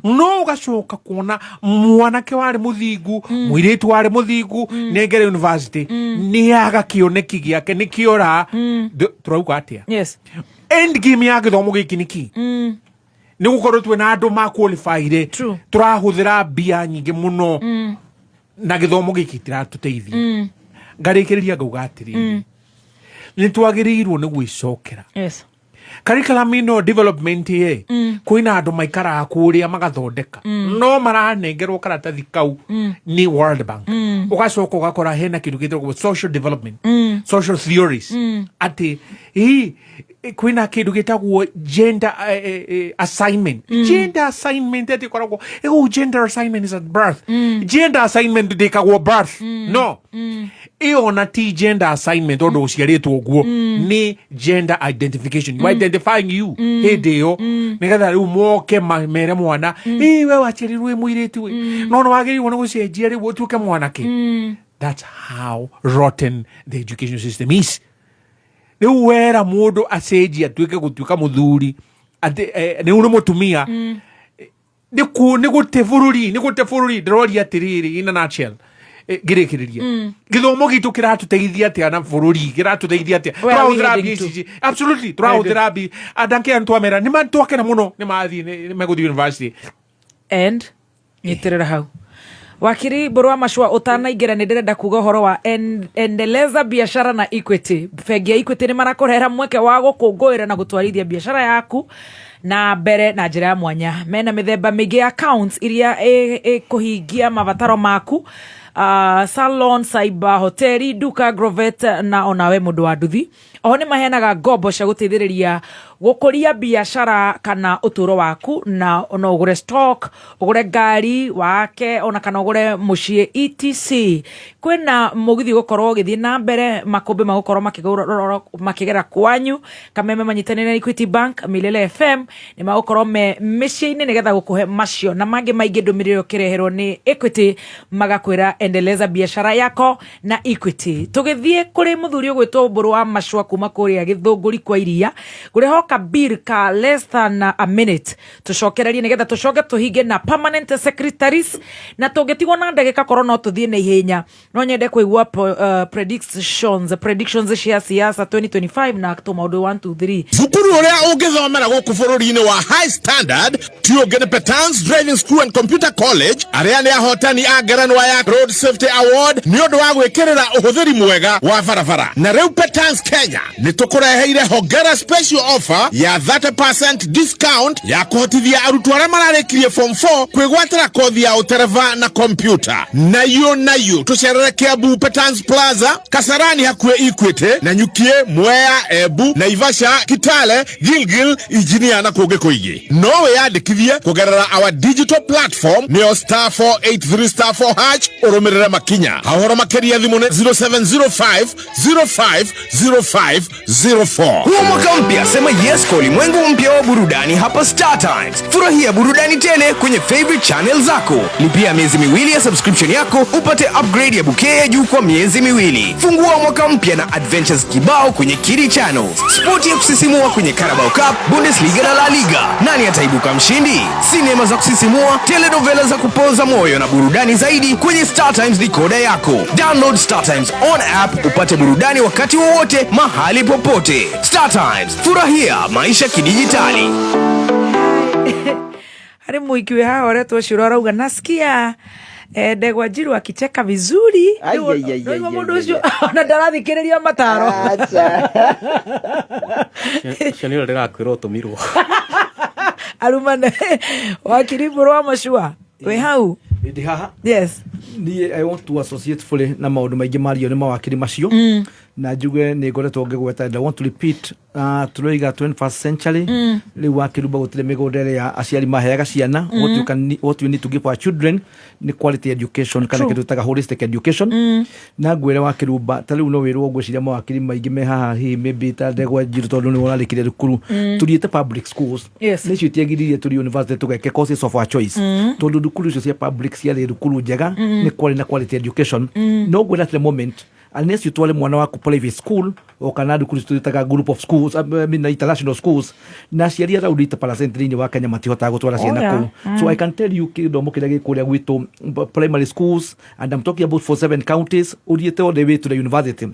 No ũgacoka kuona mwanake warĩ mũthingu, mũirĩtu warĩ mũthingu, nĩaingĩra university, nĩaga kĩoneki gĩake, nĩkĩora. Tũrauga atĩa? End game ya gĩthomo gĩkĩ nĩ kĩ? Nĩ gũkorwo twĩna andũ ma qualifyire, tũrahũthĩra mbia nyingĩ mũno na gĩthomo gĩkĩ itiratũteithia. Ngarĩkĩrĩria ngauga atĩrĩrĩ, nĩ twagĩrĩirwo nĩ gwĩcokera curriculum ĩno development ĩ. Kwĩna andũ maikaraga kũrĩa magathondeka, no maranengerwo karatathi kau nĩ World Bank. Ũgacoka ũgakora hena kĩndũ gĩtagwo social development, social theories, atĩ ĩ kwĩna kĩndũ gĩtagwo gender assignment. Gender assignment atĩ ĩkoragwo ĩgũ gender assignment is at birth. Gender assignment ndĩkagwo birth, no ĩyo na ti gender assignment tondũ ũciarĩtwo ũguo, nĩ gender identification. You identifying you hĩndĩ ĩyo nĩgetha rĩu moke mere mwana, ĩ we waciarirwo wĩ mũirĩtu ĩ, no nĩ wagĩrĩirwo nĩ gũcenjia rĩu ũtuĩke mwanake. That's how rotten the education system is. Rĩu wera mũndũ acenjie atuĩke gũtuĩka mũthuri atĩ rĩu nĩ mũtumia, nĩ gũte bũrũri, nĩ gũte bũrũri. Ndĩroria atĩrĩrĩ, in a nutshell, ngĩrĩkĩrĩria, gĩthomo gitũ kĩratũteithia atĩa na bũrũri kĩratũteithia atĩa? Where are we Tũrahũthĩra heading mbia to? ici absolutely tũrahũthĩra mbia andanke twamera nĩ twakena mũno nĩ mathiĩ nĩ megũthiĩ university. And nyitĩrĩra hau, wakiri Mbũrũ wa Macua, ũtanaingĩra nĩ ndĩrenda kuga ũhoro wa endeleza biashara na Equity. Bengi ya Equity nĩ marakũrehera mweke wa gũkũngũĩra na gũtwarithia biashara yaku na mbere na njĩra ya mwanya. Mena mĩthemba mĩingĩ ya accounts iria ĩkũhingia mabataro maku, salon, cyber, hoteli, duka, agrovet na onawe mũndũ wa nduthi. Oho nĩ maheanaga ngombo cia gũteithĩrĩria gũkũria biacara kana ũtũũro waku, na no ũgũre stock, ũgũre ngari wake, ona kana ũgũre mũciĩ, etc. Kwĩna mũgithi gũkorwo ũgĩthiĩ na mbere, makũmbĩ magũkorwo makĩgera kwanyu. Kameme manyitanĩire na Equity Bank, Milele FM nĩ magũkorwo me mĩciĩ-inĩ nĩgetha gũkũhe macio na mangĩ maingĩ. Ndũmĩrĩri ũkĩreherwo nĩ Equity, magakwĩra endeleza biashara yako na Equity. Tũgĩthiĩ kũrĩ mũthuri ũgwĩtwo Mbũrũ wa Macua kuma kũrĩa Gĩthũngũri kwa iria, ngũreho kabir ka less than a minute tũcokererie nĩgetha tũcoke tũhinge na permanent secretaries, na tũngĩtigwo na ndagĩka korwo no tũthiĩ na ihenya, no nyende kũigua predictions cia siasa 2025 na tũmaũndũ 1 2 3. Cukuru ũrĩa ũngĩthomera gũkũ bũrũri-inĩ wa high standard ti ũngĩ nĩ Petans Driving School and Computer College, arĩa nĩ ahotani a ngerenwa ya Road Safety Award nĩ ũndũ wa gwĩkĩrĩra ũhũthĩri mwega wa barabara. Na rĩu Petans Kenya nĩ tũkũreheire hongera special offer ya 30% discount ya kũhotithia arutwo arĩa mararĩkirie form 4 kwĩgwatĩra kothi ya ũtereba na kompyuta. Nayo nayo tũcerere Kiambu Petans Plaza, Kasarani hakuhĩ Equity, Nanyukie, Mwea, Embu, Naivasha, Kitale, Gilgil, Engineer na kũngĩ kũingĩ. No wĩyandĩkithie kũgerera our digital platform, nĩyo star 483 star 4 hash, ũrũmĩrĩre makinya. Hahoro makĩria thimũ nĩ 0705 05 05 04. Huu mwaka mpya, sema yes kwa ulimwengu mpya wa burudani hapa Star Times. Furahia burudani tele kwenye favorite channel zako. Lipia miezi 2 ya subscription yako upate upgrade ya bouquet ya juu kwa miezi 2. Fungua mwaka mpya na adventures kibao kwenye Kidi Channels. Spoti ya kusisimua kwenye Carabao Cup, Bundesliga na La Liga. Nani ataibuka mshindi? Sinema za kusisimua, telenovela za kupoza moyo na burudani zaidi kwenye Star Times decoder yako. Download Star Times on app upate burudani wakati wowote mahali popote. Star Times, furahia maisha kidijitali. Harĩ mũiki wĩ haha ũretwo Cũrũ arauga nasikia Ndegwa Njiru akicheka vizuri. Ai, ai, ai, Rĩu ai, mũndũ ai, ũcio ona ndarathikĩrĩria mataro. Ũcio nĩ ũrĩa ndĩrakwĩra ũtũmirwo. Arumane. Wakiri Mbũrũ wa Macua, wĩ hau? Ndĩ haha. Yes. Niĩ I want to associate fully na maũndũ maingĩ mario nĩ mawakiri macio, na njuge nĩ ngoretwo ngĩgweta and I want to repeat, tũroiga 21st century. Rĩu wakĩrumba gũtirĩ mĩgũnda ĩrĩa aciari maheaga ciana. What you need to give our children nĩ quality education kana kĩndũ twĩtaga holistic education. Na ngwĩre wakĩrumba, ta rĩu no wĩrwo, ngwĩciria mawakiri maingĩ me haha, hihi maybe ta ndegwa njirũ tondũ nĩ ũrarĩkire thukuru. Tũthiĩte public schools. Nĩcio itiagiririe tũrĩ university tũgeke courses of our choice, tondũ thukuru icio cia public ciarĩ thukuru njega, nĩ kwarĩ na quality education. No ngwĩra at the moment, unless you tware mwana waku private school o kana thukuru twĩtaga group of schools, I mean, international schools, na aciari around 80% thĩinĩ wa Kenya matihotaga gũtwara ciana kũu. So I can tell you, kĩthomo kĩrĩa gĩ kũrĩa gwitũ primary schools, and I'm talking about for seven counties, ũthiĩte all the way to the university.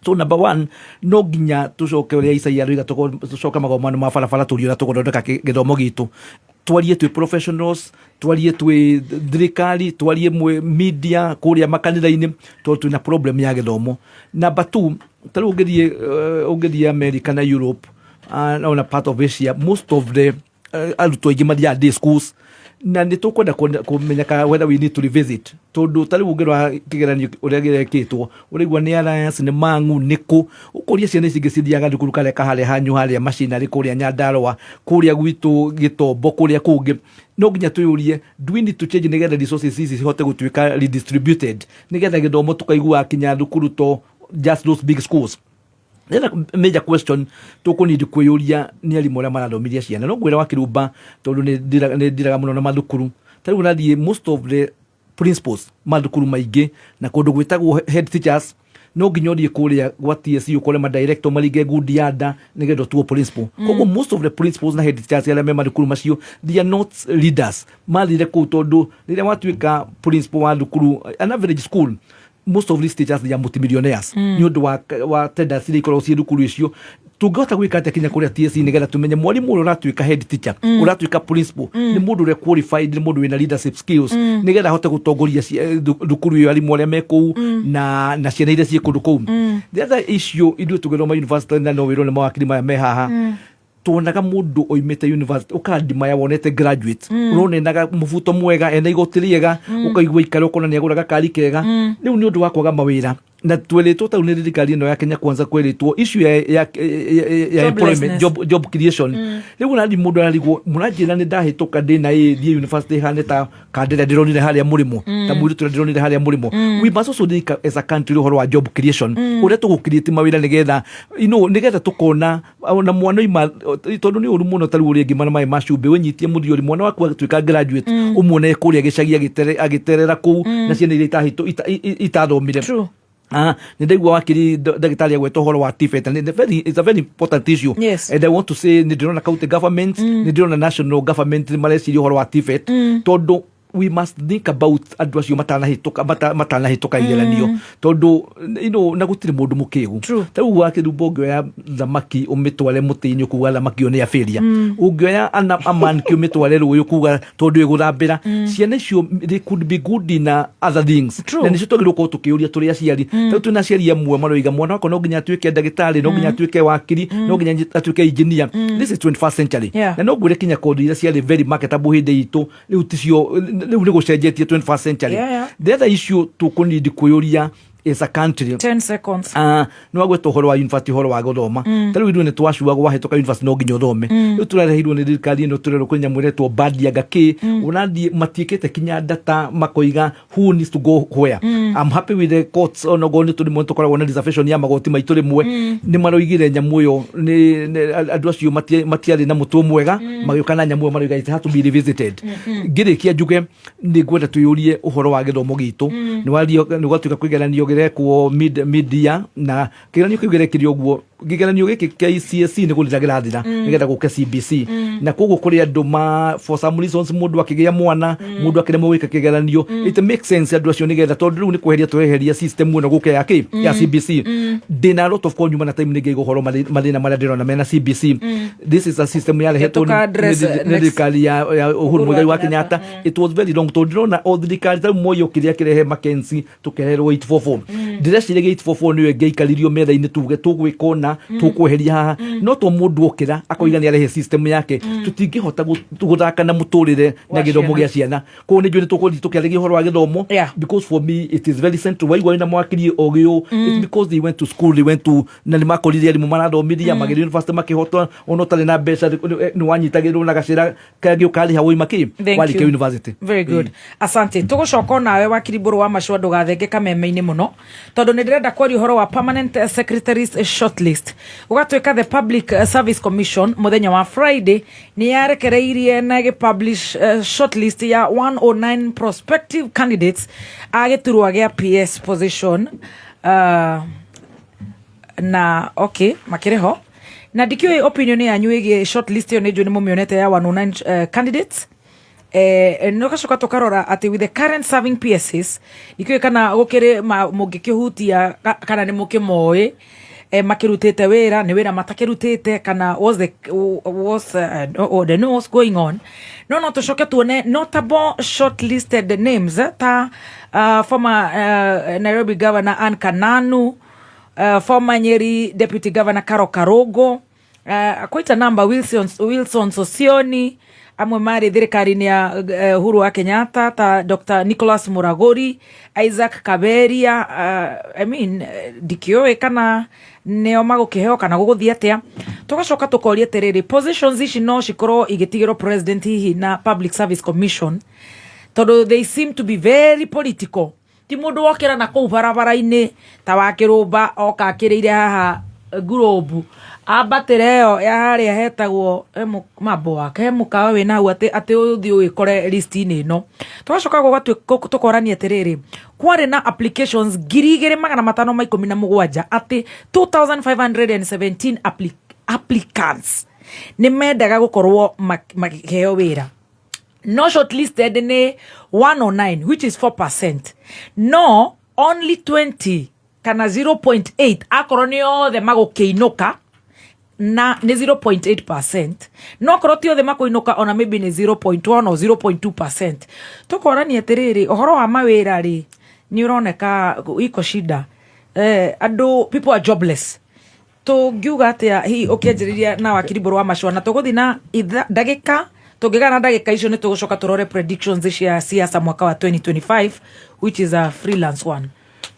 So number one, no nginya tũcoke ũrĩa Isaia aroiga, tũcoke magomano ma barabara, tũrie ũrĩa tũgũthondeka gĩthomo gitũ, twarie twĩ professionals, twarie twĩ thirikari, twarie mwĩ media, kũrĩa makanitha-inĩ, tondũ twĩna problem ya gĩthomo. Number two, ta rĩu ũngĩthiĩ America na Europe, ona part of Asia, most of the arutwo aingĩ mathiaga day schools, na nĩ tũkwenda kũmenya kana whether we need to revisit, tondũ ta rĩu ũngĩrora kĩgeranio ũrĩa gĩrekĩtwo, ũraigua nĩ Alliance, nĩ Mang'u, nĩ kũ, ũkũria ciana ici ingĩ cithiaga thukuru kareka harĩa hanyu, harĩa macinarĩ, kũrĩa Nyandarũa, kũrĩa gwitũ Gĩtombo, kũrĩa kũngĩ. No nginya twĩyũrie, do we need to change nĩgetha resources ici cihote gũtuĩka redistributed, nĩgetha gĩthomo tũkaiguaga kinya thukuru to just those big schools? The other major question tũkũnidi kwĩyũria nĩ arimũ arĩa marathomithia ciana. No ngwĩra wa kĩrumba, tondũ nĩ ndiraga mũno na mathukuru, ta rĩu ũrathiĩ most of the principals mathukuru maingĩ na kũndũ gwĩtagwo head teachers, no nginya ũthiĩ kũrĩa gwa TSC ũkore madirector maringe ngundi ya nda nĩgetha ũtuo principal. Koguo most of the principals na head teachers arĩa me mathukuru macio, they are not leaders. Mathire kũu tondũ rĩrĩa watuĩka principal wa thukuru, an average school, most of these teachers, they are multimillionaires, nĩ ũndũ wa tenders iria ikoragwo ciĩ thukuru icio. Tũngĩhota gwĩka atĩa kinya kũrĩa TSC nĩgetha tũmenye mwarimũ ũrĩa ũratuĩka head teacher, ũratuĩka principal, nĩ mũndũ ũrĩa qualified, nĩ mũndũ wĩna leadership skills, nĩgetha ahote gũtongoria thukuru ĩyo, arimũ arĩa me kũu na ciana iria ciĩ kũndũ kũu? The other issue, ithuĩ tũgĩthoma university, na no wĩrwo nĩ mawakiri maya me haha, tuonaga mũndũ oimĩte university ũkandimaya wonete graduate, ũrona enaga mũbuto mwega, ena igoti rĩega, ũkaigua ikara, ũkona nĩ agũraga kari kega. Rĩu nĩ ũndũ wa kwaga mawĩra, na twĩrĩtwo tau nĩ thirikari ĩno ya Kenya Kwanza, kwĩrĩtwo issue ya employment, Joblessness. job creation. Rĩu ũrathiĩ mũndũ ararigwo, mũranjĩra nĩ ndahĩtũka ndĩna ĩ thiĩ university hane ta kandĩra ndĩronire harĩa mũrĩmo, ta mũirĩtu ũrĩa ndĩronire harĩa mũrĩmo. We must also think as a country ũhoro wa job creation, ũrĩa tũgũ-create mawĩra nĩgetha nĩgetha tũkona ona mwana oima, tondũ nĩ ũru mũno. Ta rĩu ũrĩa ngima na maĩ ma cumbĩ, wĩnyitie mũthiori, mwana waku agĩtuĩka graduate, ũmuone kũrĩa gĩcagi agĩterera kũu na ciana iria itathomire. Ah, nĩ ndaigua wakiri ndagĩtarĩ agweta ũhoro wa TVET, and it's a very important issue. And I want to say, nĩ ndĩrona county government, nĩ ndĩrona national government nĩ mareciria ũhoro wa TVET, tondũ we must think about andũ acio matanahĩtũka igeranio, tondũ na gũtirĩ mũndũ mũkĩgu. Ta rĩu wakĩrumba, ũngĩoya thamaki ũmĩtware mũtĩ-inĩ, ũkuga thamaki ĩyo nĩ ya failure. Ũngĩoya amanki ũmĩtware rũĩ, ũkuga tondũ ĩgũthambĩra. Ciana icio, they could be good in other things. Na nĩcio twagĩrĩirwo gũkorwo tũkĩũria tũrĩ aciari. Ta rĩu twĩna aciari amwe maroiga mwana wakwa no nginya atuĩke ndagĩtarĩ, no nginya atuĩke wakiri, no nginya atuĩke engineer. This is 21st century. Na no ngwĩre kinya kothi iria ciarĩ very marketable hĩndĩ itũ, rĩu ticio, rĩu nĩ gũcenjetie, 21st century. The other issue tũkũnidi kwĩyũria as a country, 10 seconds. Nĩ wagweta ũhoro wa university, ũhoro wa gũthoma. Ta rĩu ithuĩ nĩ twacuagwo wahĩtũka university no nginya ũthome. Rĩu tũrareheirwo nĩ thirikari ĩno, tũrerwo kwĩ nyamũ ĩretwo bandia ngakĩ, ũrathiĩ matiĩkĩte kinya data makoiga who needs to go where. I'm happy with the courts, onogo nĩ tũrĩmwe tũkoragwo na reservation ya magoti maitũ, rĩmwe nĩ maroigire nyamũ ĩyo andũ acio matiarĩ na mũtwe mwega, magĩũka na nyamũ ĩyo maroiga it has to be revisited. Ngĩrĩkia njuge nĩ ngwenda twĩyũrie ũhoro wa gĩthomo gitũ. Nĩ wario nĩ gwatuĩka kwĩgeranio gĩrekwo mid year, na kĩgeranio kĩu gĩrekire ũguo, kĩgeranio gĩkĩ KCSE nĩ gũthira kĩrathira, nĩgetha gũke CBC. Na koguo kũrĩ andũ ma for some reasons, mũndũ akĩgĩa mwana, mũndũ akĩremwo gwĩka kĩgeranio. It makes sense andũ acio nĩgetha, tondũ rĩu nĩ kweheria tũreheria system ĩno gũke ya kĩ ya CBC. Ndĩna a lot of nyuma na time nĩ ngĩiga ũhoro mathĩna marĩa ndĩrona mena CBC. This is a system yarehetwo Tũka address, nĩ next. thirikari ya Uhuru Muigai wa Kenyatta. It was very long, tondũ ndĩrona o thirikari ta rĩu Moi okire akĩrehe Mackenzie, tũkeherwo 844. Ndĩreciria 844 nĩyo ĩngĩaikaririo metha-inĩ, tuge tũgwĩka ũna, tũkweheria haha, no to mũndũ okĩra akoiga nĩ arehe system yake, tũtingĩhota gũthaka na mũtũrĩre na Wa gĩthomo ciana. Gĩa ciana. Koguo nĩ njũĩ nĩ tũgũthiĩ tũkĩaragia ũhoro wa gĩthomo, because for me it is very central. Waigua wĩna mwakiri ogĩ ũũ, it's because they went to school, they went to, na nĩ makorire arimũ marathomithia, magĩthiĩ university makĩhota, ona ũtarĩ na mbeca nĩ wanyitagĩrĩrwo na gacĩra kangĩ ũkarĩha woima kĩ Thank warĩkia you. university. Very good, asante. Tũgũcoka onawe wakiri Mbũrũ wa Macua, ndũgathenge kameme-inĩ mũno tondũ nĩ ndĩrenda kwaria ũhoro wa permanent secretaries shortlist. Ũgatuĩka the Public Service Commission mũthenya wa Friday nĩ yarekereirie na ĩgĩpublish shortlist ya 109 prospective candidates a gĩturwa gĩa PS position, na okay, makĩrĩ ho na ndikĩũĩ opinion yanyu ĩgiĩ shortlist ĩyo. Nĩ njũĩ nĩ mũmĩonete ya 109 candidates. Nĩ gacoka tũkarora atĩ with the current serving PSs, ndikĩũĩ kana gũkĩrĩ mũngĩkĩhutia kana nĩ mũkĩmoĩ, makĩrutĩte wĩra, nĩ wĩra matakĩrutĩte, kana what's the what's oh, the know what's going on. No tũcoke tuone notable shortlisted names, ta former Nairobi Governor Ann Kananu, former Nyeri Deputy Governor Karo Karogo, quite a number, Wilson Sosioni, amwe marĩ thirikari-inĩ ya Uhuru wa Kenyatta ta Dr. Nicholas Muraguri, Isaac Kaberia. I mean, ndikĩũĩ kana nĩo magũkĩheo kana gũgũthiĩ atĩa. Tũgacoka tũkoria atĩrĩrĩ, positions ici no cikorwo igĩtigĩrwo president hihi na Public Service Commission, tondũ they seem to be very political. Ti mũndũ wokĩra na kũu barabara-inĩ ta wa kĩrũmba oka akĩrĩire haha ngurubu ambatĩre ĩyo ya harĩa hetagwo mambo wake he mũkawa wĩna hau atĩ ũthiĩ ũgĩkore list-inĩ ĩno. Tũgacoka tũkorania atĩrĩrĩ, kwarĩ na applications 2517, atĩ 2517 applicants nĩ mendaga gũkorwo makĩheo wĩra, no shortlisted nĩ 109, which is 4%. No only 20 kana 0.8, akorwo nĩ othe magũkĩinũka na nĩ 0.8%, no korwo ti othe makũinũka, ona maybe nĩ 0.1 or 0.2%. Tũkorania atĩrĩrĩ, ũhoro wa mawĩra rĩ, nĩ ũroneka iko shida, andũ, people are jobless. Tũngiuga atĩa hihi ũkĩanjĩrĩria na wakiri Mbũrũ wa Macua? Na tũgũthiĩ na ndagĩka tũngĩgana na ndagĩka icio nĩ tũgũcoka tũrore predictions cia siasa mwaka wa 2025, which is a freelance one.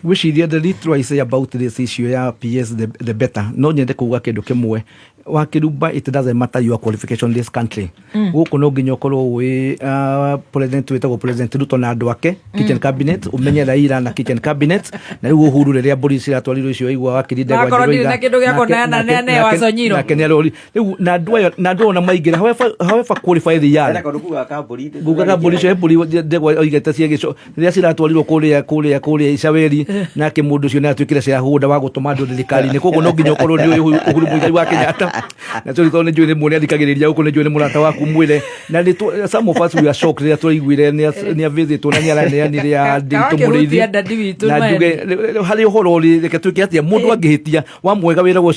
Gwĩciria the little I say about this issue ya PS, the better. No nyende kuga kĩndũ kĩmwe, wakĩrumba, it doesn't matter your qualification in this country. Gũkũ no nginya ũkorwo wĩ president wĩtagwo President Ruto na andũ ake kitchen cabinet, ũmenye Raila na kitchen cabinet, na rĩu Uhuru rĩrĩa mbũri ciratwarirwo icio igua wakiri ndegwa. Nakorwo ndirĩ na kĩndũ gĩa kũneana, neane wa Sonyiro. Nake nĩ rĩu na andũ aya na andũ aya ona maingĩra, however qualified they are. Ngugaga mbũri icio, he mbũri ndegwa oigĩte ciagĩco rĩrĩa ciratwarirwo kũrĩa Icaweri, nake mũndũ ũcio nĩ atuĩkire shareholder wa gũtũma andũ thirikari-inĩ. Koguo no nginya ũkorwo nĩ ũĩ Uhuru Muigai wa Kenyatta, na tondũ tondũ nĩ njũĩ nĩ muone athikagĩrĩria gũkũ, nĩ njũĩ nĩ mũrata waku, mwĩre. Na some of us we are shocked rĩrĩa twaiguire nĩ avithĩtwo na nĩ araneanire ya Ndiritu Mũrĩithi. Wakĩhutia ndadi witũ. Na man. njuge harĩ ũhoro ũrĩ, reke twĩke atĩa, mũndũ angĩhĩtia wa mwega wĩragwo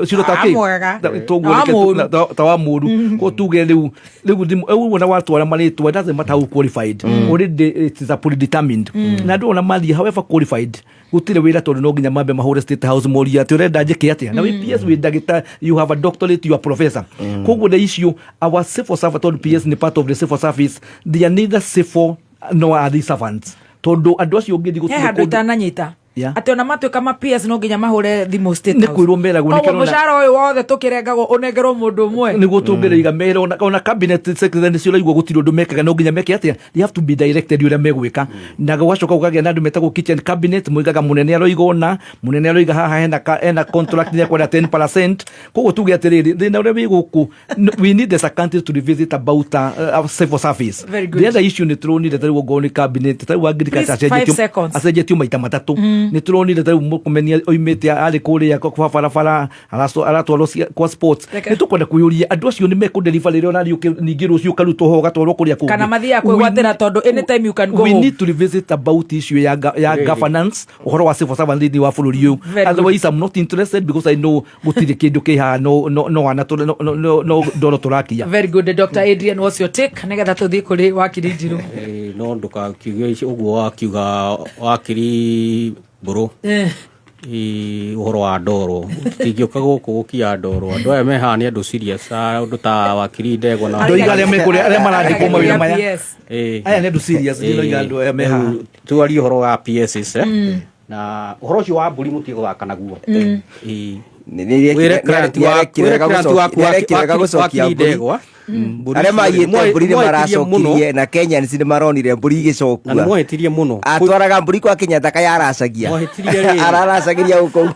ciro ta kĩ? Wa mwega. Toguo Wa reke mũũru. ta wa mũru ko tuge rĩu ũguo na watwara marĩtwa, it doesn't matter how qualified, already it is a predetermined. Na andũ ona mathiĩ, however qualified, gũtirĩ wĩra, tondũ no nginya mambe mahũre State House moria atĩ ũrenda njĩke atĩa, na wĩ PS, wĩ ndagĩta, you have a doctorate, you are professor. Koguo the issue, our civil servant, tondũ PS nĩ part of the civil service, they are neither civil nor are they servants, tondũ andũ acio ũngĩthiĩ He gũtirĩ handũ itananyita atĩ ona matuĩka ma PS no nginya mahũre thimũ State Nĩ House. kwĩrwo meragwo, Koguo nĩkĩo mũcara ũyũ wothe tũkĩrengagwo ũnengerwo mũndũ ũmwe. Nĩguo tũngĩrĩiga mera ona cabinet secretary nĩcio ũraigua gũtirĩ ũndũ mekaga, no nginya meke atĩa, they have to be directed ũrĩa megwĩka. Na gũgacoka gũkagĩa na andũ metagwo kitchen cabinet, moigaga mũnene aroiga ũna, mũnene aroiga haha hena contract nĩ ekwenda 10%. Koguo tuge atĩrĩrĩ, thĩna ũrĩa wĩ gũkũ, we need as a country to revisit about civil service. Very good. The other issue nĩ tũronire tarĩu ongorwo nĩ cabinet, tarĩu agriculture Please, 5 seconds. Acenjetio maita matatũ. Nĩ tũronire tarĩu Murkomen oimĩte arĩ kũrĩa kwa barabara aratwarwo kwa sports. Nĩ tũkwenda kwĩyũria andũ acio nĩ mekũdeliver rĩrĩa ũrathiĩ ningĩ rũciũ ũkarutwo ho ũgatwarwo kũrĩa kũngĩ. Kana mathiaga kwĩgwatĩra tondũ anytime you can go We home. need to revisit about issue ya Really? governance, ũhoro wa civil servant thĩinĩ wa bũrũri ũyũ. Very good. Otherwise I'm not interested because I know gũtirĩ kĩndũ kĩ haha, no wana no ndoro tũrakia. Very good. Dr. Adrian, what's your take nigetha tũthiĩ kũrĩ wakiri Njiru? No ndũkakiuge ũguo wakiuga wakiri. Mbũrũ. Ũhoro wa ndoro tingĩũka gũkũ gũkia ndoro, andũ aya me haha nĩ andũ serious, ũndũ ta wakiri Ndegwa na Ndoiga arĩa mekũrĩa, arĩa marandĩkwo mawĩra maya. Yes. Aya nĩ andũ serious, niĩ ndoiga andũ aya me haha. Rĩu twarie ũhoro wa PSs, eh? Na ũhoro ũcio wa mbũri mũtige gũthaka naguo. Wĩre client Nĩarekire wĩre client waku nĩarekire wega gũcokia wakiri mbũri. Ndegwa. Mbũri Arĩa icio rĩ, maiyĩte mbũri nĩ mwahĩtirie mũno. maracokirie na Kenyans nĩ maronire mbũri Na igĩcokua. nĩ mwahĩtirie mũno. Atwaraga mbũri kwa Kenyatta kaĩ aracagia. Mwahĩtirie rĩrĩ. Araracagĩria gũkũ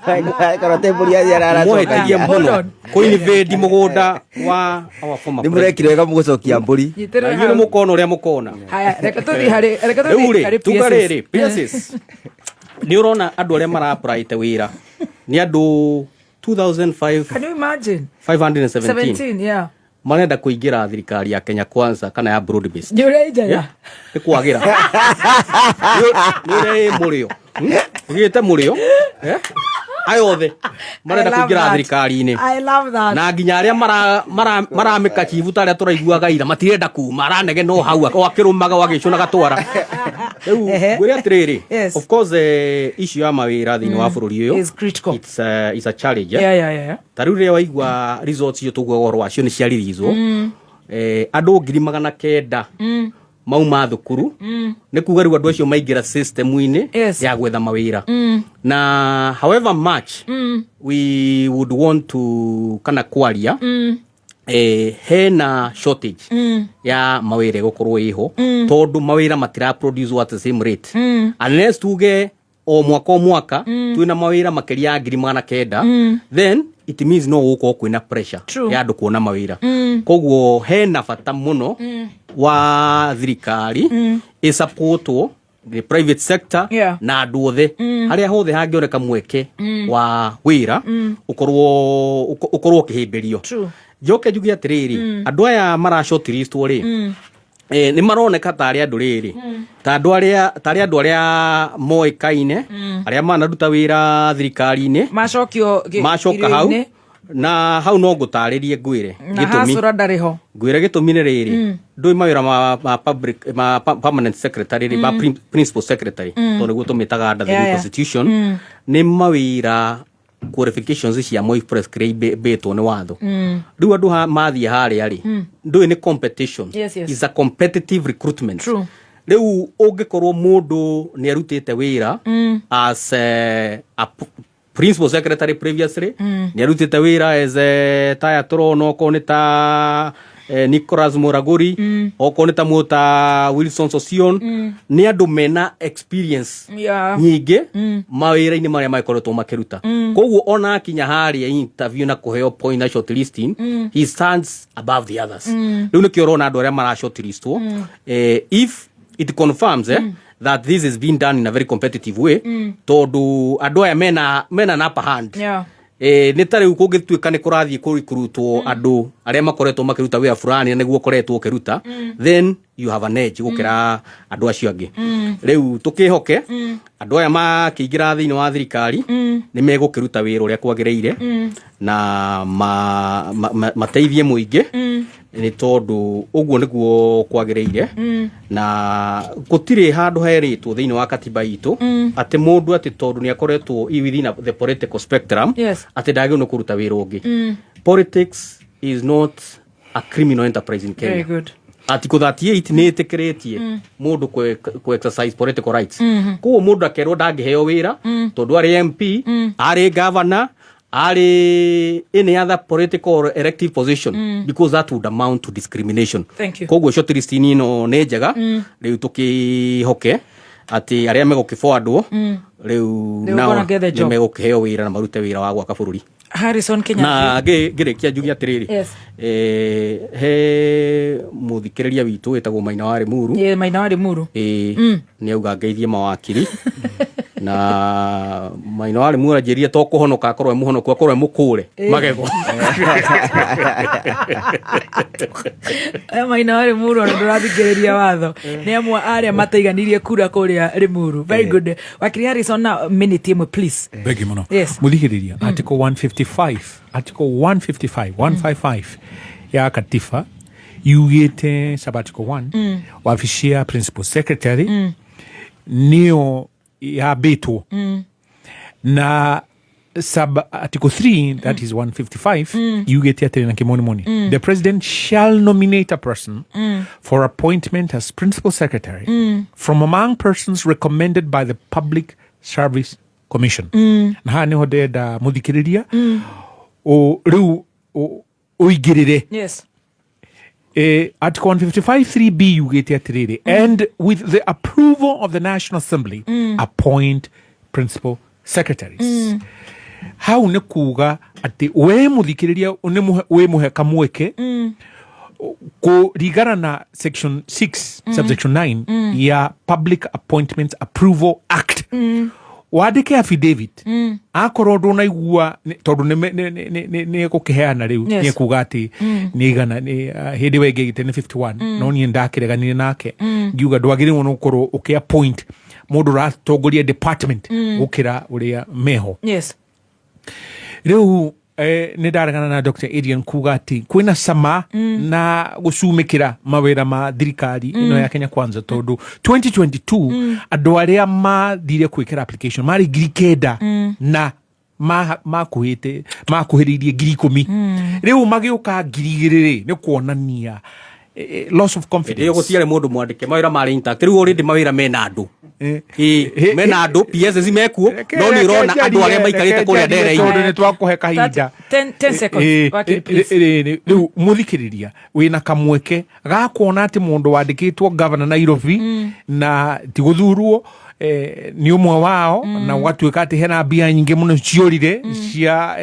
kana te mbũri Mwahĩtirie araracokagia. mũno kũinvade mũgũnda wa our former. Nĩ mũrekire wega mũgũcokia mbũri. Nyitĩrĩra Na inyuĩ hau. nĩ mũkona ũrĩa mũkona. Haya, reke tũthiĩ harĩ reke Rĩu tũthiĩ rĩ, harĩ tuga PSs. rĩrĩ, PSs nĩ ũrona andũ arĩa mara-applyte wĩra nĩ andũ 2517. Can you imagine? 17, yeah. Marenda kũingĩra thirikari ya Kenya Kwanza kana ya broad based. Nĩ ũrĩa injaga. Nĩ kwagĩra nĩ ũrĩa ĩ mũrĩo. Ũgĩte mũrĩo, eh? Aya othe marenda I love kũingĩra that. thirikari-inĩ I love that. Na nginya arĩa maramĩka chibu ta arĩa tũraiguaga ira matirenda kuma, aranegena o hau o akĩrũmaga o agĩcũnaga twara. Rĩu ngwĩre atĩrĩrĩ, of course, issue ya mawĩra thĩinĩ wa bũrũri ũyũ Is critical. It's a challenge, eh? Yeah. Ta rĩu rĩrĩa waigua results icio tũguaga ũhoro wacio nĩ ciariricwo, andũ 900,000 mauma thukuru. Nĩ kuga rĩu andũ acio maingĩra system-inĩ ya gwetha mawĩra. Na however much we would want to kana kwaria, hena shortage ya mawĩra ĩgũkorwo ĩho, tondũ mawĩra matira produce at the same rate, unless tuge o mwaka o mwaka twĩna mawĩra makĩria ya 900,000. Then it means no gũkorwo kwĩna pressure ya andũ kuona mawĩra. Koguo hena bata mũno wa thirikari ĩsupportwo the private sector na andũ othe, harĩa hothe hangĩoneka mweke wa wĩra, ũkorwo ũkĩhĩmbĩrio. Njoke njuge atĩrĩrĩ, andũ aya mara shortlistwo rĩ, nĩ maroneka tarĩ andũ rĩrĩ, ta andũ arĩa tarĩ andũ arĩa moĩkaine, arĩa manaruta wĩra thirikari-inĩ. Macokio Macoka hau irio-inĩ. Na hau no ngũtarĩrie ngwĩre Na gĩtũmi. hacũra ndarĩ ho. Ngwĩre gĩtũmi nĩ rĩrĩ, ndũĩ mawĩra ma public ma permanent secretary rĩ, ma principal secretary, tondũ nĩguo tũmĩtaga under the new constitution, nĩ mawĩra qualifications cia moi prescribĩtwo nĩ watho. Rĩu andũ mathiĩ harĩa rĩ, ndũĩ nĩ competition. Is a competitive recruitment. Rĩu ũngĩkorwo mũndũ nĩ arutĩte wĩra as a principal secretary previously, nĩ arutĩte wĩra as a taya tũrona okorwo nĩ ta Nicholas Muraguri, okorwo nĩ ta mũndũ ta Wilson Sosion, nĩ andũ mena experience nyingĩ mawĩra-inĩ marĩa magĩkoretwo makĩruta. Koguo ona akinya harĩa interview na kũheo point na shortlisting, he stands above the others. Rĩu nĩkĩo ũrona andũ arĩa mara shortlistwo, if it confirms, that this is being done in a very competitive way, tondũ andũ aya mena an upper hand. Nĩ ta rĩu kũngĩtuĩka nĩ kũrathiĩ kũrutwo andũ arĩa makoretwo makĩruta wĩra fulani na nĩguo ũkoretwo ũkĩruta, then you have an edge gũkĩra andũ acio angĩ. Rĩu tũkĩhoke andũ aya makĩingĩra thĩinĩ wa thirikari nĩ megũkĩruta wĩra ũrĩa kwagĩrĩire na mateithie mũingĩ, nĩ tondũ ũguo nĩguo kwagĩrĩire. Na gũtirĩ handũ herĩtwo thĩinĩ wa katiba itũ atĩ mũndũ atĩ tondũ nĩ akoretwo within the political spectrum atĩ ndagĩrĩirwo nĩ kũruta wĩra ũngĩ. Politics is not a criminal enterprise in Kenya. Very good. Article 38 nĩ ĩtĩkĩrĩtie mũndũ kũ exercise political rights. Koguo mũndũ akerwo ndangĩheo wĩra tondũ arĩ MP, arĩ governor, arĩ any other political or elective position, because that would amount to discrimination. Thank you. Koguo shortlist ĩno nĩ njega. Rĩu tũkĩhoke atĩ arĩa megũkĩbwandwo rĩu They will nao gonna get the nĩ job. megũkĩheo wĩra na marute wĩra wa gwaka bũrũri. Harrison Kenyatta. Na ngĩrĩkia njuge atĩrĩrĩ, he mũthikĩrĩria witũ wĩtagwo Maina wa Limuru. Yeah, Maina wa Limuru. Ĩĩ, nĩ auga ngeithie mawakiri, na Maina wa Limuru anjĩrire to kũhonoka akorwo e mũhonoku, akorwo e mũkũre magego. Aya Maina wa Limuru ona ndũrathikĩrĩria watho, nĩ amwe arĩa mataiganirie kura kũrĩa Limuru. Very good. Wakiri Harrison, na minute ĩmwe please. Thank you mũno. Mũthikĩrĩria, article 155, article 155, 155 ya katiba yugĩte sub article 1, wabici ya principal secretary nĩyo yambĩtwo. Na sub article 3, that is 155, yugĩte atĩrĩ na kĩmonimoni, the president shall nominate a person for appointment as principal secretary from among persons recommended by the Public Service Commission. Na haha nĩho ndĩrenda mũthikĩrĩria rĩu ũingĩrĩre. Article 155 3b yugĩte atĩrĩrĩ, and with the approval of the National Assembly, appoint principal secretaries. Hau nĩ kuga atĩ we mũthikĩrĩria wĩ mũhe kamweke kũringana na section 6 subsection 9 ya Public Appointments Approval Act, wandĩke affidavit akorwo ndũnaigua tondũ nĩ gũkĩheana rĩu. Nĩ kuga atĩ nĩ igana nĩ, hĩndĩ ĩyo ĩngĩ nĩ 51, no niĩ ndakĩreganire nake, ngiuga ndwagĩrĩirwo nĩ gũkorwo ũkĩ appoint mũndũ ũratongoria department gũkĩra ũrĩa meho. Rĩu nĩ ndaregana na Dr. Adrian kuga atĩ kwĩna cama na gũcumĩkĩra mawĩra ma thirikari ĩno ya Kenya Kwanza, tondũ 2022 andũ arĩa mathire gwĩkĩra application marĩ 9,000 na makuhĩte makuhĩrĩirie 10,000. Rĩu magĩũka 2,000 rĩ, nĩ kuonania loss of confidence. Ĩyo gũtiarĩ mũndũ mwandĩke, mawĩra marĩ intact. Rĩu already mawĩra mena andũ. Ĩĩ, mena andũ, PSs mekuo, no nĩ ũrona andũ arĩa maikarĩte kũrĩa Tondũ ndere-inĩ. nĩ twakũhe kahinda. 10 seconds. Wakiri, please. Rĩu mũthikĩrĩria wĩna kamweke ga kuona atĩ mũndũ wandĩkĩtwo gavana Nairobi na ti gũthurwo, nĩ ũmwe wao, na gũgatuĩka atĩ hena mbia nyingĩ mũno ciorire cia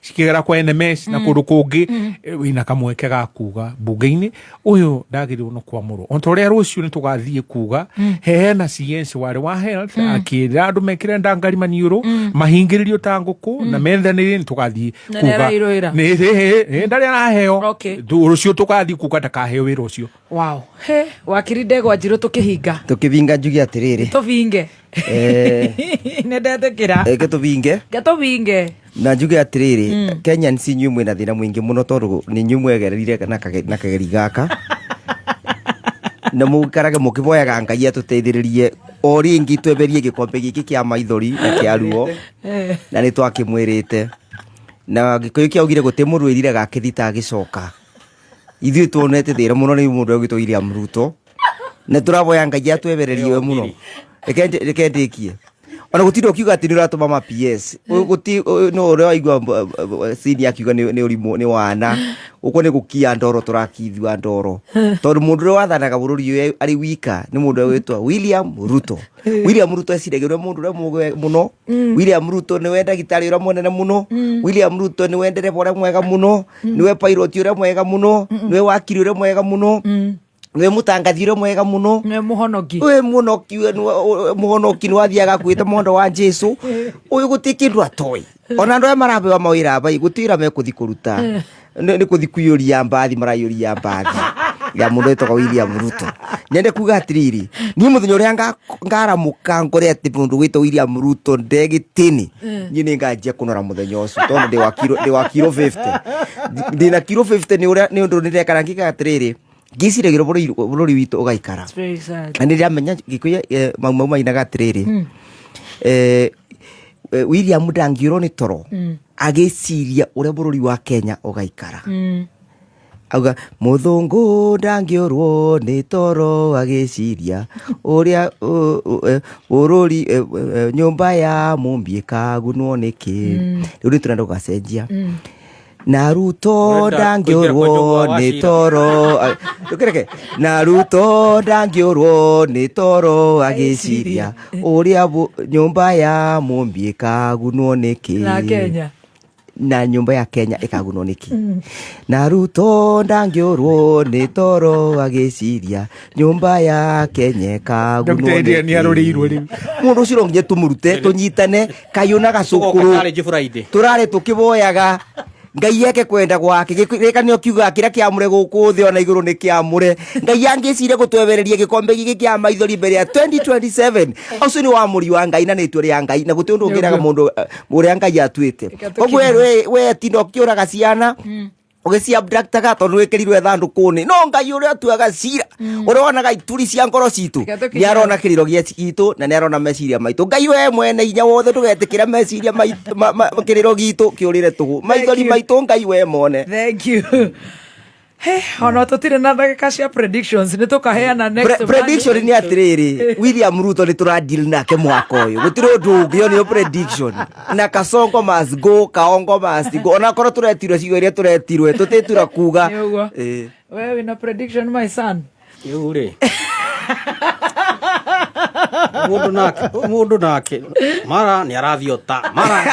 cikĩgera kwa NMS na kũndũ kũngĩ. Wĩna kamweke ga kuga mbunge-inĩ ũyũ ndagĩrĩirwo nĩ kwamũrwo, o ta ũrĩa rũciũ nĩ tũgathiĩ kuga hena CS warĩ wa health akĩra andũ mekĩre ndangari maniũrũ, mahingĩrĩrio ta ngũkũ na methanĩrie. Nĩ tũgathiĩ Na kuga nĩ arairwo wĩra? Ndarĩ araheo. Rũciũ tũgathiĩ kuga ndakaheo wĩra ũcio. Wow, he wakiri Ndegwa Njirũ, tũkĩhinga. Tũkĩvinga njuge atĩrĩrĩ, Tũvinge. Nĩ ndetĩkĩra. Reke tũvinge. Ke tũvinge. Na njuge atĩrĩrĩ, Kenyans, inyuĩ mwĩna thĩna mũingĩ mũno tondũ nĩ inyuĩ mwegererire na kageri gaka, na mũikarage mũkĩvoyaga Ngai atũteithĩrĩrie o rĩngĩ tweberie gĩkombe gĩkĩ kĩa maithori na kĩa ruo, na nĩ twakĩmwĩrĩte na Gĩkũyũ kĩaugire gũtĩ mũrũĩrire gakĩthita agĩcoka. Ithuĩ tuonete thĩna mũno nĩ mũndũ ũgwĩtwo William Ruto, na tũravoya Ngai atwebererie we mũno. Reke ndĩkie, ona gũtinda ũkiuga atĩ nĩ ũratũma ma PS. Gũti no ũrĩa waigua sini akiuga nĩ ũrimũ, nĩ wana ũkwo nĩ gũkia ndoro, tũrakithua ndoro tondũ mũndũ ũrĩa wathanaga bũrũri ũyũ arĩ wika nĩ mũndũ ũrĩa wĩtwa William Ruto. William Ruto eciragia ũrĩa mũndũ ũrĩa mũgĩ mũno. William Ruto nĩwe ndagĩtarĩ ũrĩa mũnene mũno. William Ruto nĩwe ndereba ũrĩa mwega mũno, nĩwe pilot ũrĩa mwega mũno, nĩwe wakiri ũrĩa mwega mũno, nĩwe mũtangathi ũrĩa mwega mũno, nĩwe mũhonoki. We mũhonoki, we mũhonoki, nĩ wathiaga akuĩte mondo wa Jesu. Ũyũ gũtirĩ kĩndũ atoĩ. Ona andũ aya marabewa mawĩra aba gũtirĩ wĩra mekũthi kũruta, nĩ kũthi kũiyũria mbathi, maraiyũria mbathi ya mũndũ wĩtagwo William Ruto. Nyende kuga atĩrĩrĩ, niĩ mũthenya ũrĩa ngaramũka ngore atĩ mũndũ wĩtwo William Ruto ndegĩtĩni, niĩ nĩ nganjia kũnora mũthenya ũcio tondũ ndĩ wa kiro 50, ndĩna kiro 50 nĩ ũrĩa nĩ ũndũ nĩndekara ngĩkaga atĩrĩrĩ, ngĩciragia bũrũri witũ ũgaikara. It's very sad. Na nĩndĩramenya Gĩkũyũ, Mau Mau mainaga atĩrĩrĩ, William ndangĩũrwo nĩ toro agĩciria ũrĩa bũrũri wa Kenya ũgaikara. Auga mũthũngũ ndangĩũrwo nĩ toro agĩciria ũrĩa bũrũri, nyũmba ya mũmbi ĩkagunwo nĩkĩ. Rĩu nĩ tũrenda gũgacenjia na Ruto Ũrenda kũingĩra kwa ndangĩũrwo Njũgũa wa nĩ Cira. toro. Ndũkĩreke na Ruto ndangĩũrwo nĩ toro agĩciria ũrĩa nyũmba ya mũmbi ĩkagunwo nĩkĩ. Na Kenya. Na nyũmba ya Kenya ĩkagunwo nĩkĩ. Na Ruto ndangĩũrwo nĩ toro agĩciria nyũmba ya Kenya ĩkagunwo. Dr. Adrian nĩ arũrĩirwo rĩu. Mũndũ ũcio no nginya tũmũrute, tũnyitane kayũ na Tũgoka gacũkũrũ. challenge Friday. Tũrarĩ tũkĩvoyaga Ngai eke kwenda gwake. Gĩka nĩo kiugaga kĩrĩa kĩamũre gũkũ thĩ ona igũrũ nĩ kĩamũre. Ngai angĩcire gũtwebereria gĩkombe gĩkĩ kĩa maithori mbere ya 2027, ũcio nĩ wamũri wa Ngai na nĩ itua rĩa Ngai, na gũtirĩ ũndũ ũngĩraga mũndũ ũrĩa Ngai atuĩte. Koguo we tinda ũkĩũraga ciana. Ũgĩciabductaga tondũ wĩkĩrirwo ithandũkũ-inĩ, no Ngai ũrĩa ũtuaga cira, ũrĩa wonaga ituri cia ngoro citũ, Reke tũkinye nĩ arona kĩrĩro gĩa gitũ na nĩ arona meciria maitũ. Ngai we mwene hinya wothe, ndũgetĩkĩra meciria maitũ, kĩrĩro gitũ kĩũrĩre tũhũ, maithori you. maitũ Ngai we mone. Thank you. Hey, ona tũtirĩ na ndagĩka cia predictions, nĩ tũkaheana next Prediction Monday. nĩ atĩrĩrĩ, William Ruto nĩ tũra deal nake mwaka ũyũ, gũtirĩ ũndũ ũngĩ, ĩyo nĩyo prediction. Na Kasongo must go, Kaongo must go, onakorwo tũretirwe ciugo iria tũretirwe tũtĩtura kuga. Nĩ ũguo. Ĩĩ. We wĩna prediction, my son? Rĩu rĩ, mũndũ nake mara nĩ arathiota mara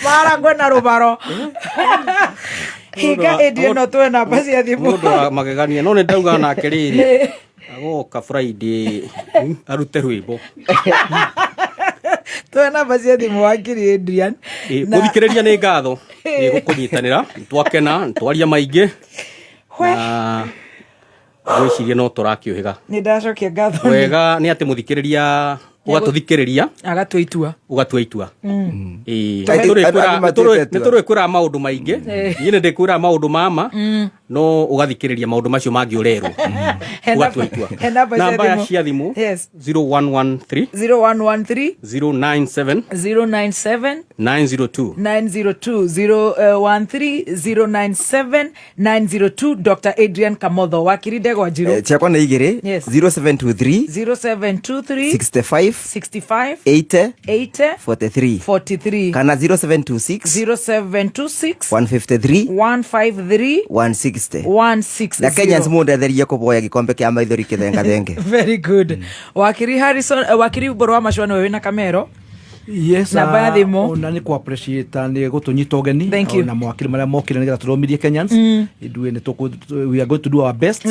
Mara ngwena rũbaro hinga ĩndĩ ĩno twĩ namba cia thimũ. Mũndũ wa magegania, no nĩ ndauga nake rĩrĩ agoka Friday arute rwĩmbo. Twĩ namba cia thimũ, wakiri Adrian. Gũthikĩrĩria nĩ ngatho nĩ gũkũnyitanĩra, twakena twaria maingĩ na ngwĩciria no tũrakĩũhĩga. Nĩ ndacokia ngatho. Wega nĩ atĩ mũthikĩrĩria ũgatũthikĩrĩria agatua itua. Ũgatua itua. Ĩĩ. I think andũ matuĩte Nĩ itua. tũrĩkwĩra maũndũ maingĩ. Niĩ nĩ ndĩkwĩra maũndũ mama, no ũgathikĩrĩria maũndũ macio mangĩ ũrerwo, ũgatua itua. He namba cia Namba ya thimũ. cia thimũ 0113 0113 097 097 902. 902. 013 097 902, Dr Adrian Kamotho, wakiri Ndegwa Njirũ. Ciakwa nĩ igĩrĩ. Yes. 0723 0723 65 65 80 80 43. 43. Kana 0726 0726 153 153 160. 160. Na Kenyans mundetherie kũboya gĩkombe kĩa maithori kĩthengathenge. Very good. Wakiri Harrison, wakiri Mboro wa Macua, nĩwe wĩna kamero. Yes. Namba ya thimũ. Ona nĩ ku appreciate nĩ gũtũnyita ũgeni. Thank you. Ona mawakiri marĩa mokire nĩgetha tũthomithie Kenyans. Ithuĩ nĩ we are going to do our best.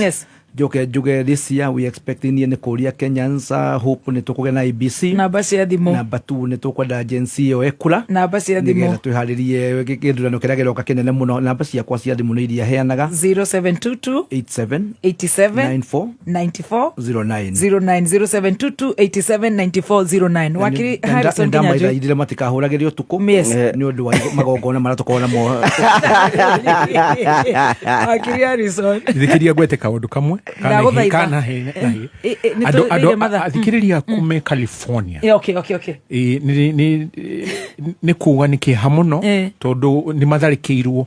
Njoke njuge this year we expecting, niĩ nĩ kũria Kenyans, hope nĩ tũkũgĩa na IEBC. Namba cia thimũ. Namba 2, nĩ tũkwenda Gen Z ĩyo ĩkura Namba cia thimũ. nĩgetha twĩharĩrie gĩthurano kĩrĩa kĩroka kĩnene mũno. Namba ciakwa cia thimũ nĩ iria heanaga. 0722 87 87 94 94 09. 09. 0722 87 94 09, wakiri Harrison Kinyanjui. Ndamaithaithire matikahũragĩre ũtukũ nĩ ũndũ wa magongona marĩa tũkoragwo namo. Wakiri Harrison. Thikĩria ngwete kaũndũ kamwe. Ndagũthaitha. Kana he- Nĩ Andũ tũrĩire mathaa. athikĩrĩria kume California. Yeah, okay. Ĩ, nĩ kuga nĩ kĩeha mũno tondũ nĩ matharĩkĩirwo.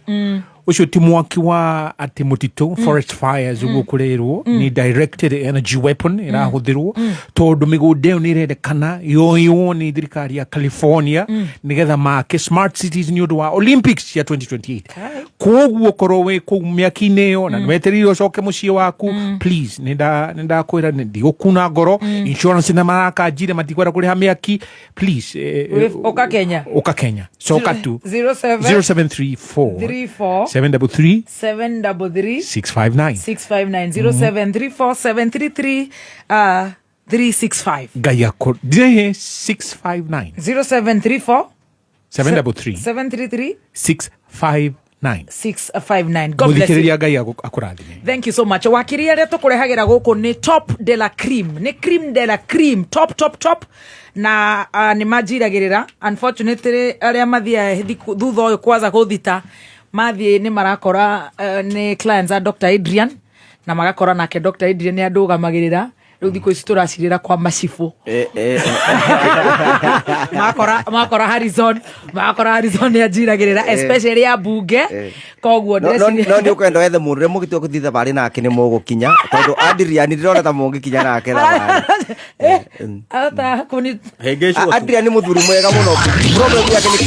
Ũcio ti mwaki wa atĩ mũtitũ, forest fires ũguo kũrerwo, nĩ directed energy weapon ĩrahũthĩrwo, tondũ mĩgũnda ĩyo nĩ ĩrendekana yoywo nĩ thirikari ya California nĩgetha make smart cities nĩ ũndũ wa Olympics cia 2028. Koguo korwo wĩ kũu mĩaki-inĩ ĩyo na nĩwetereire ũcoke mũciĩ waku, please, nĩ ndakwĩra nĩ ndigũkuna ngoro. Insurance na marakanjire matikwenda kũrĩha mĩaki, please, Ũka Kenya. Ũka Kenya, coka tu. 07 0734 34 733 733 659. 659. 0734 733 365. Ngai akå ndirehe 659. 0734 733 733 659. 659. God bless you. Mũthikĩrĩria, Ngai akũrathime. Thank you so much. Wakiri arĩa tũkũrehagĩra gũkũ nĩ top de la cream, nĩ cream de la cream, top top top, na nĩ manjiragĩrĩra. Unfortunately, arĩa mathiaga thutha ũyũ kwaza gũthita mathiĩ nĩ marakora nĩ clients a Dr Adrian, na magakora nake Dr Adrian nĩ andũgamagĩrĩra. Rĩu thikũ ici tũracirĩra kwa macibũ, makora Harrison, makora Harrison nĩ anjiragĩrĩra, especially ya mbunge. Koguo No nĩ ũkwenda wethe mũndũ ũrĩa mũgĩtua gũthiĩ thabarĩ nake nĩ mũgũkinya, tondũ Adrian ndĩrona ta mũngĩkinya nake thabarĩ. Ata kuni Adrian nĩ mũthuri mwega mũno, problem yake nĩ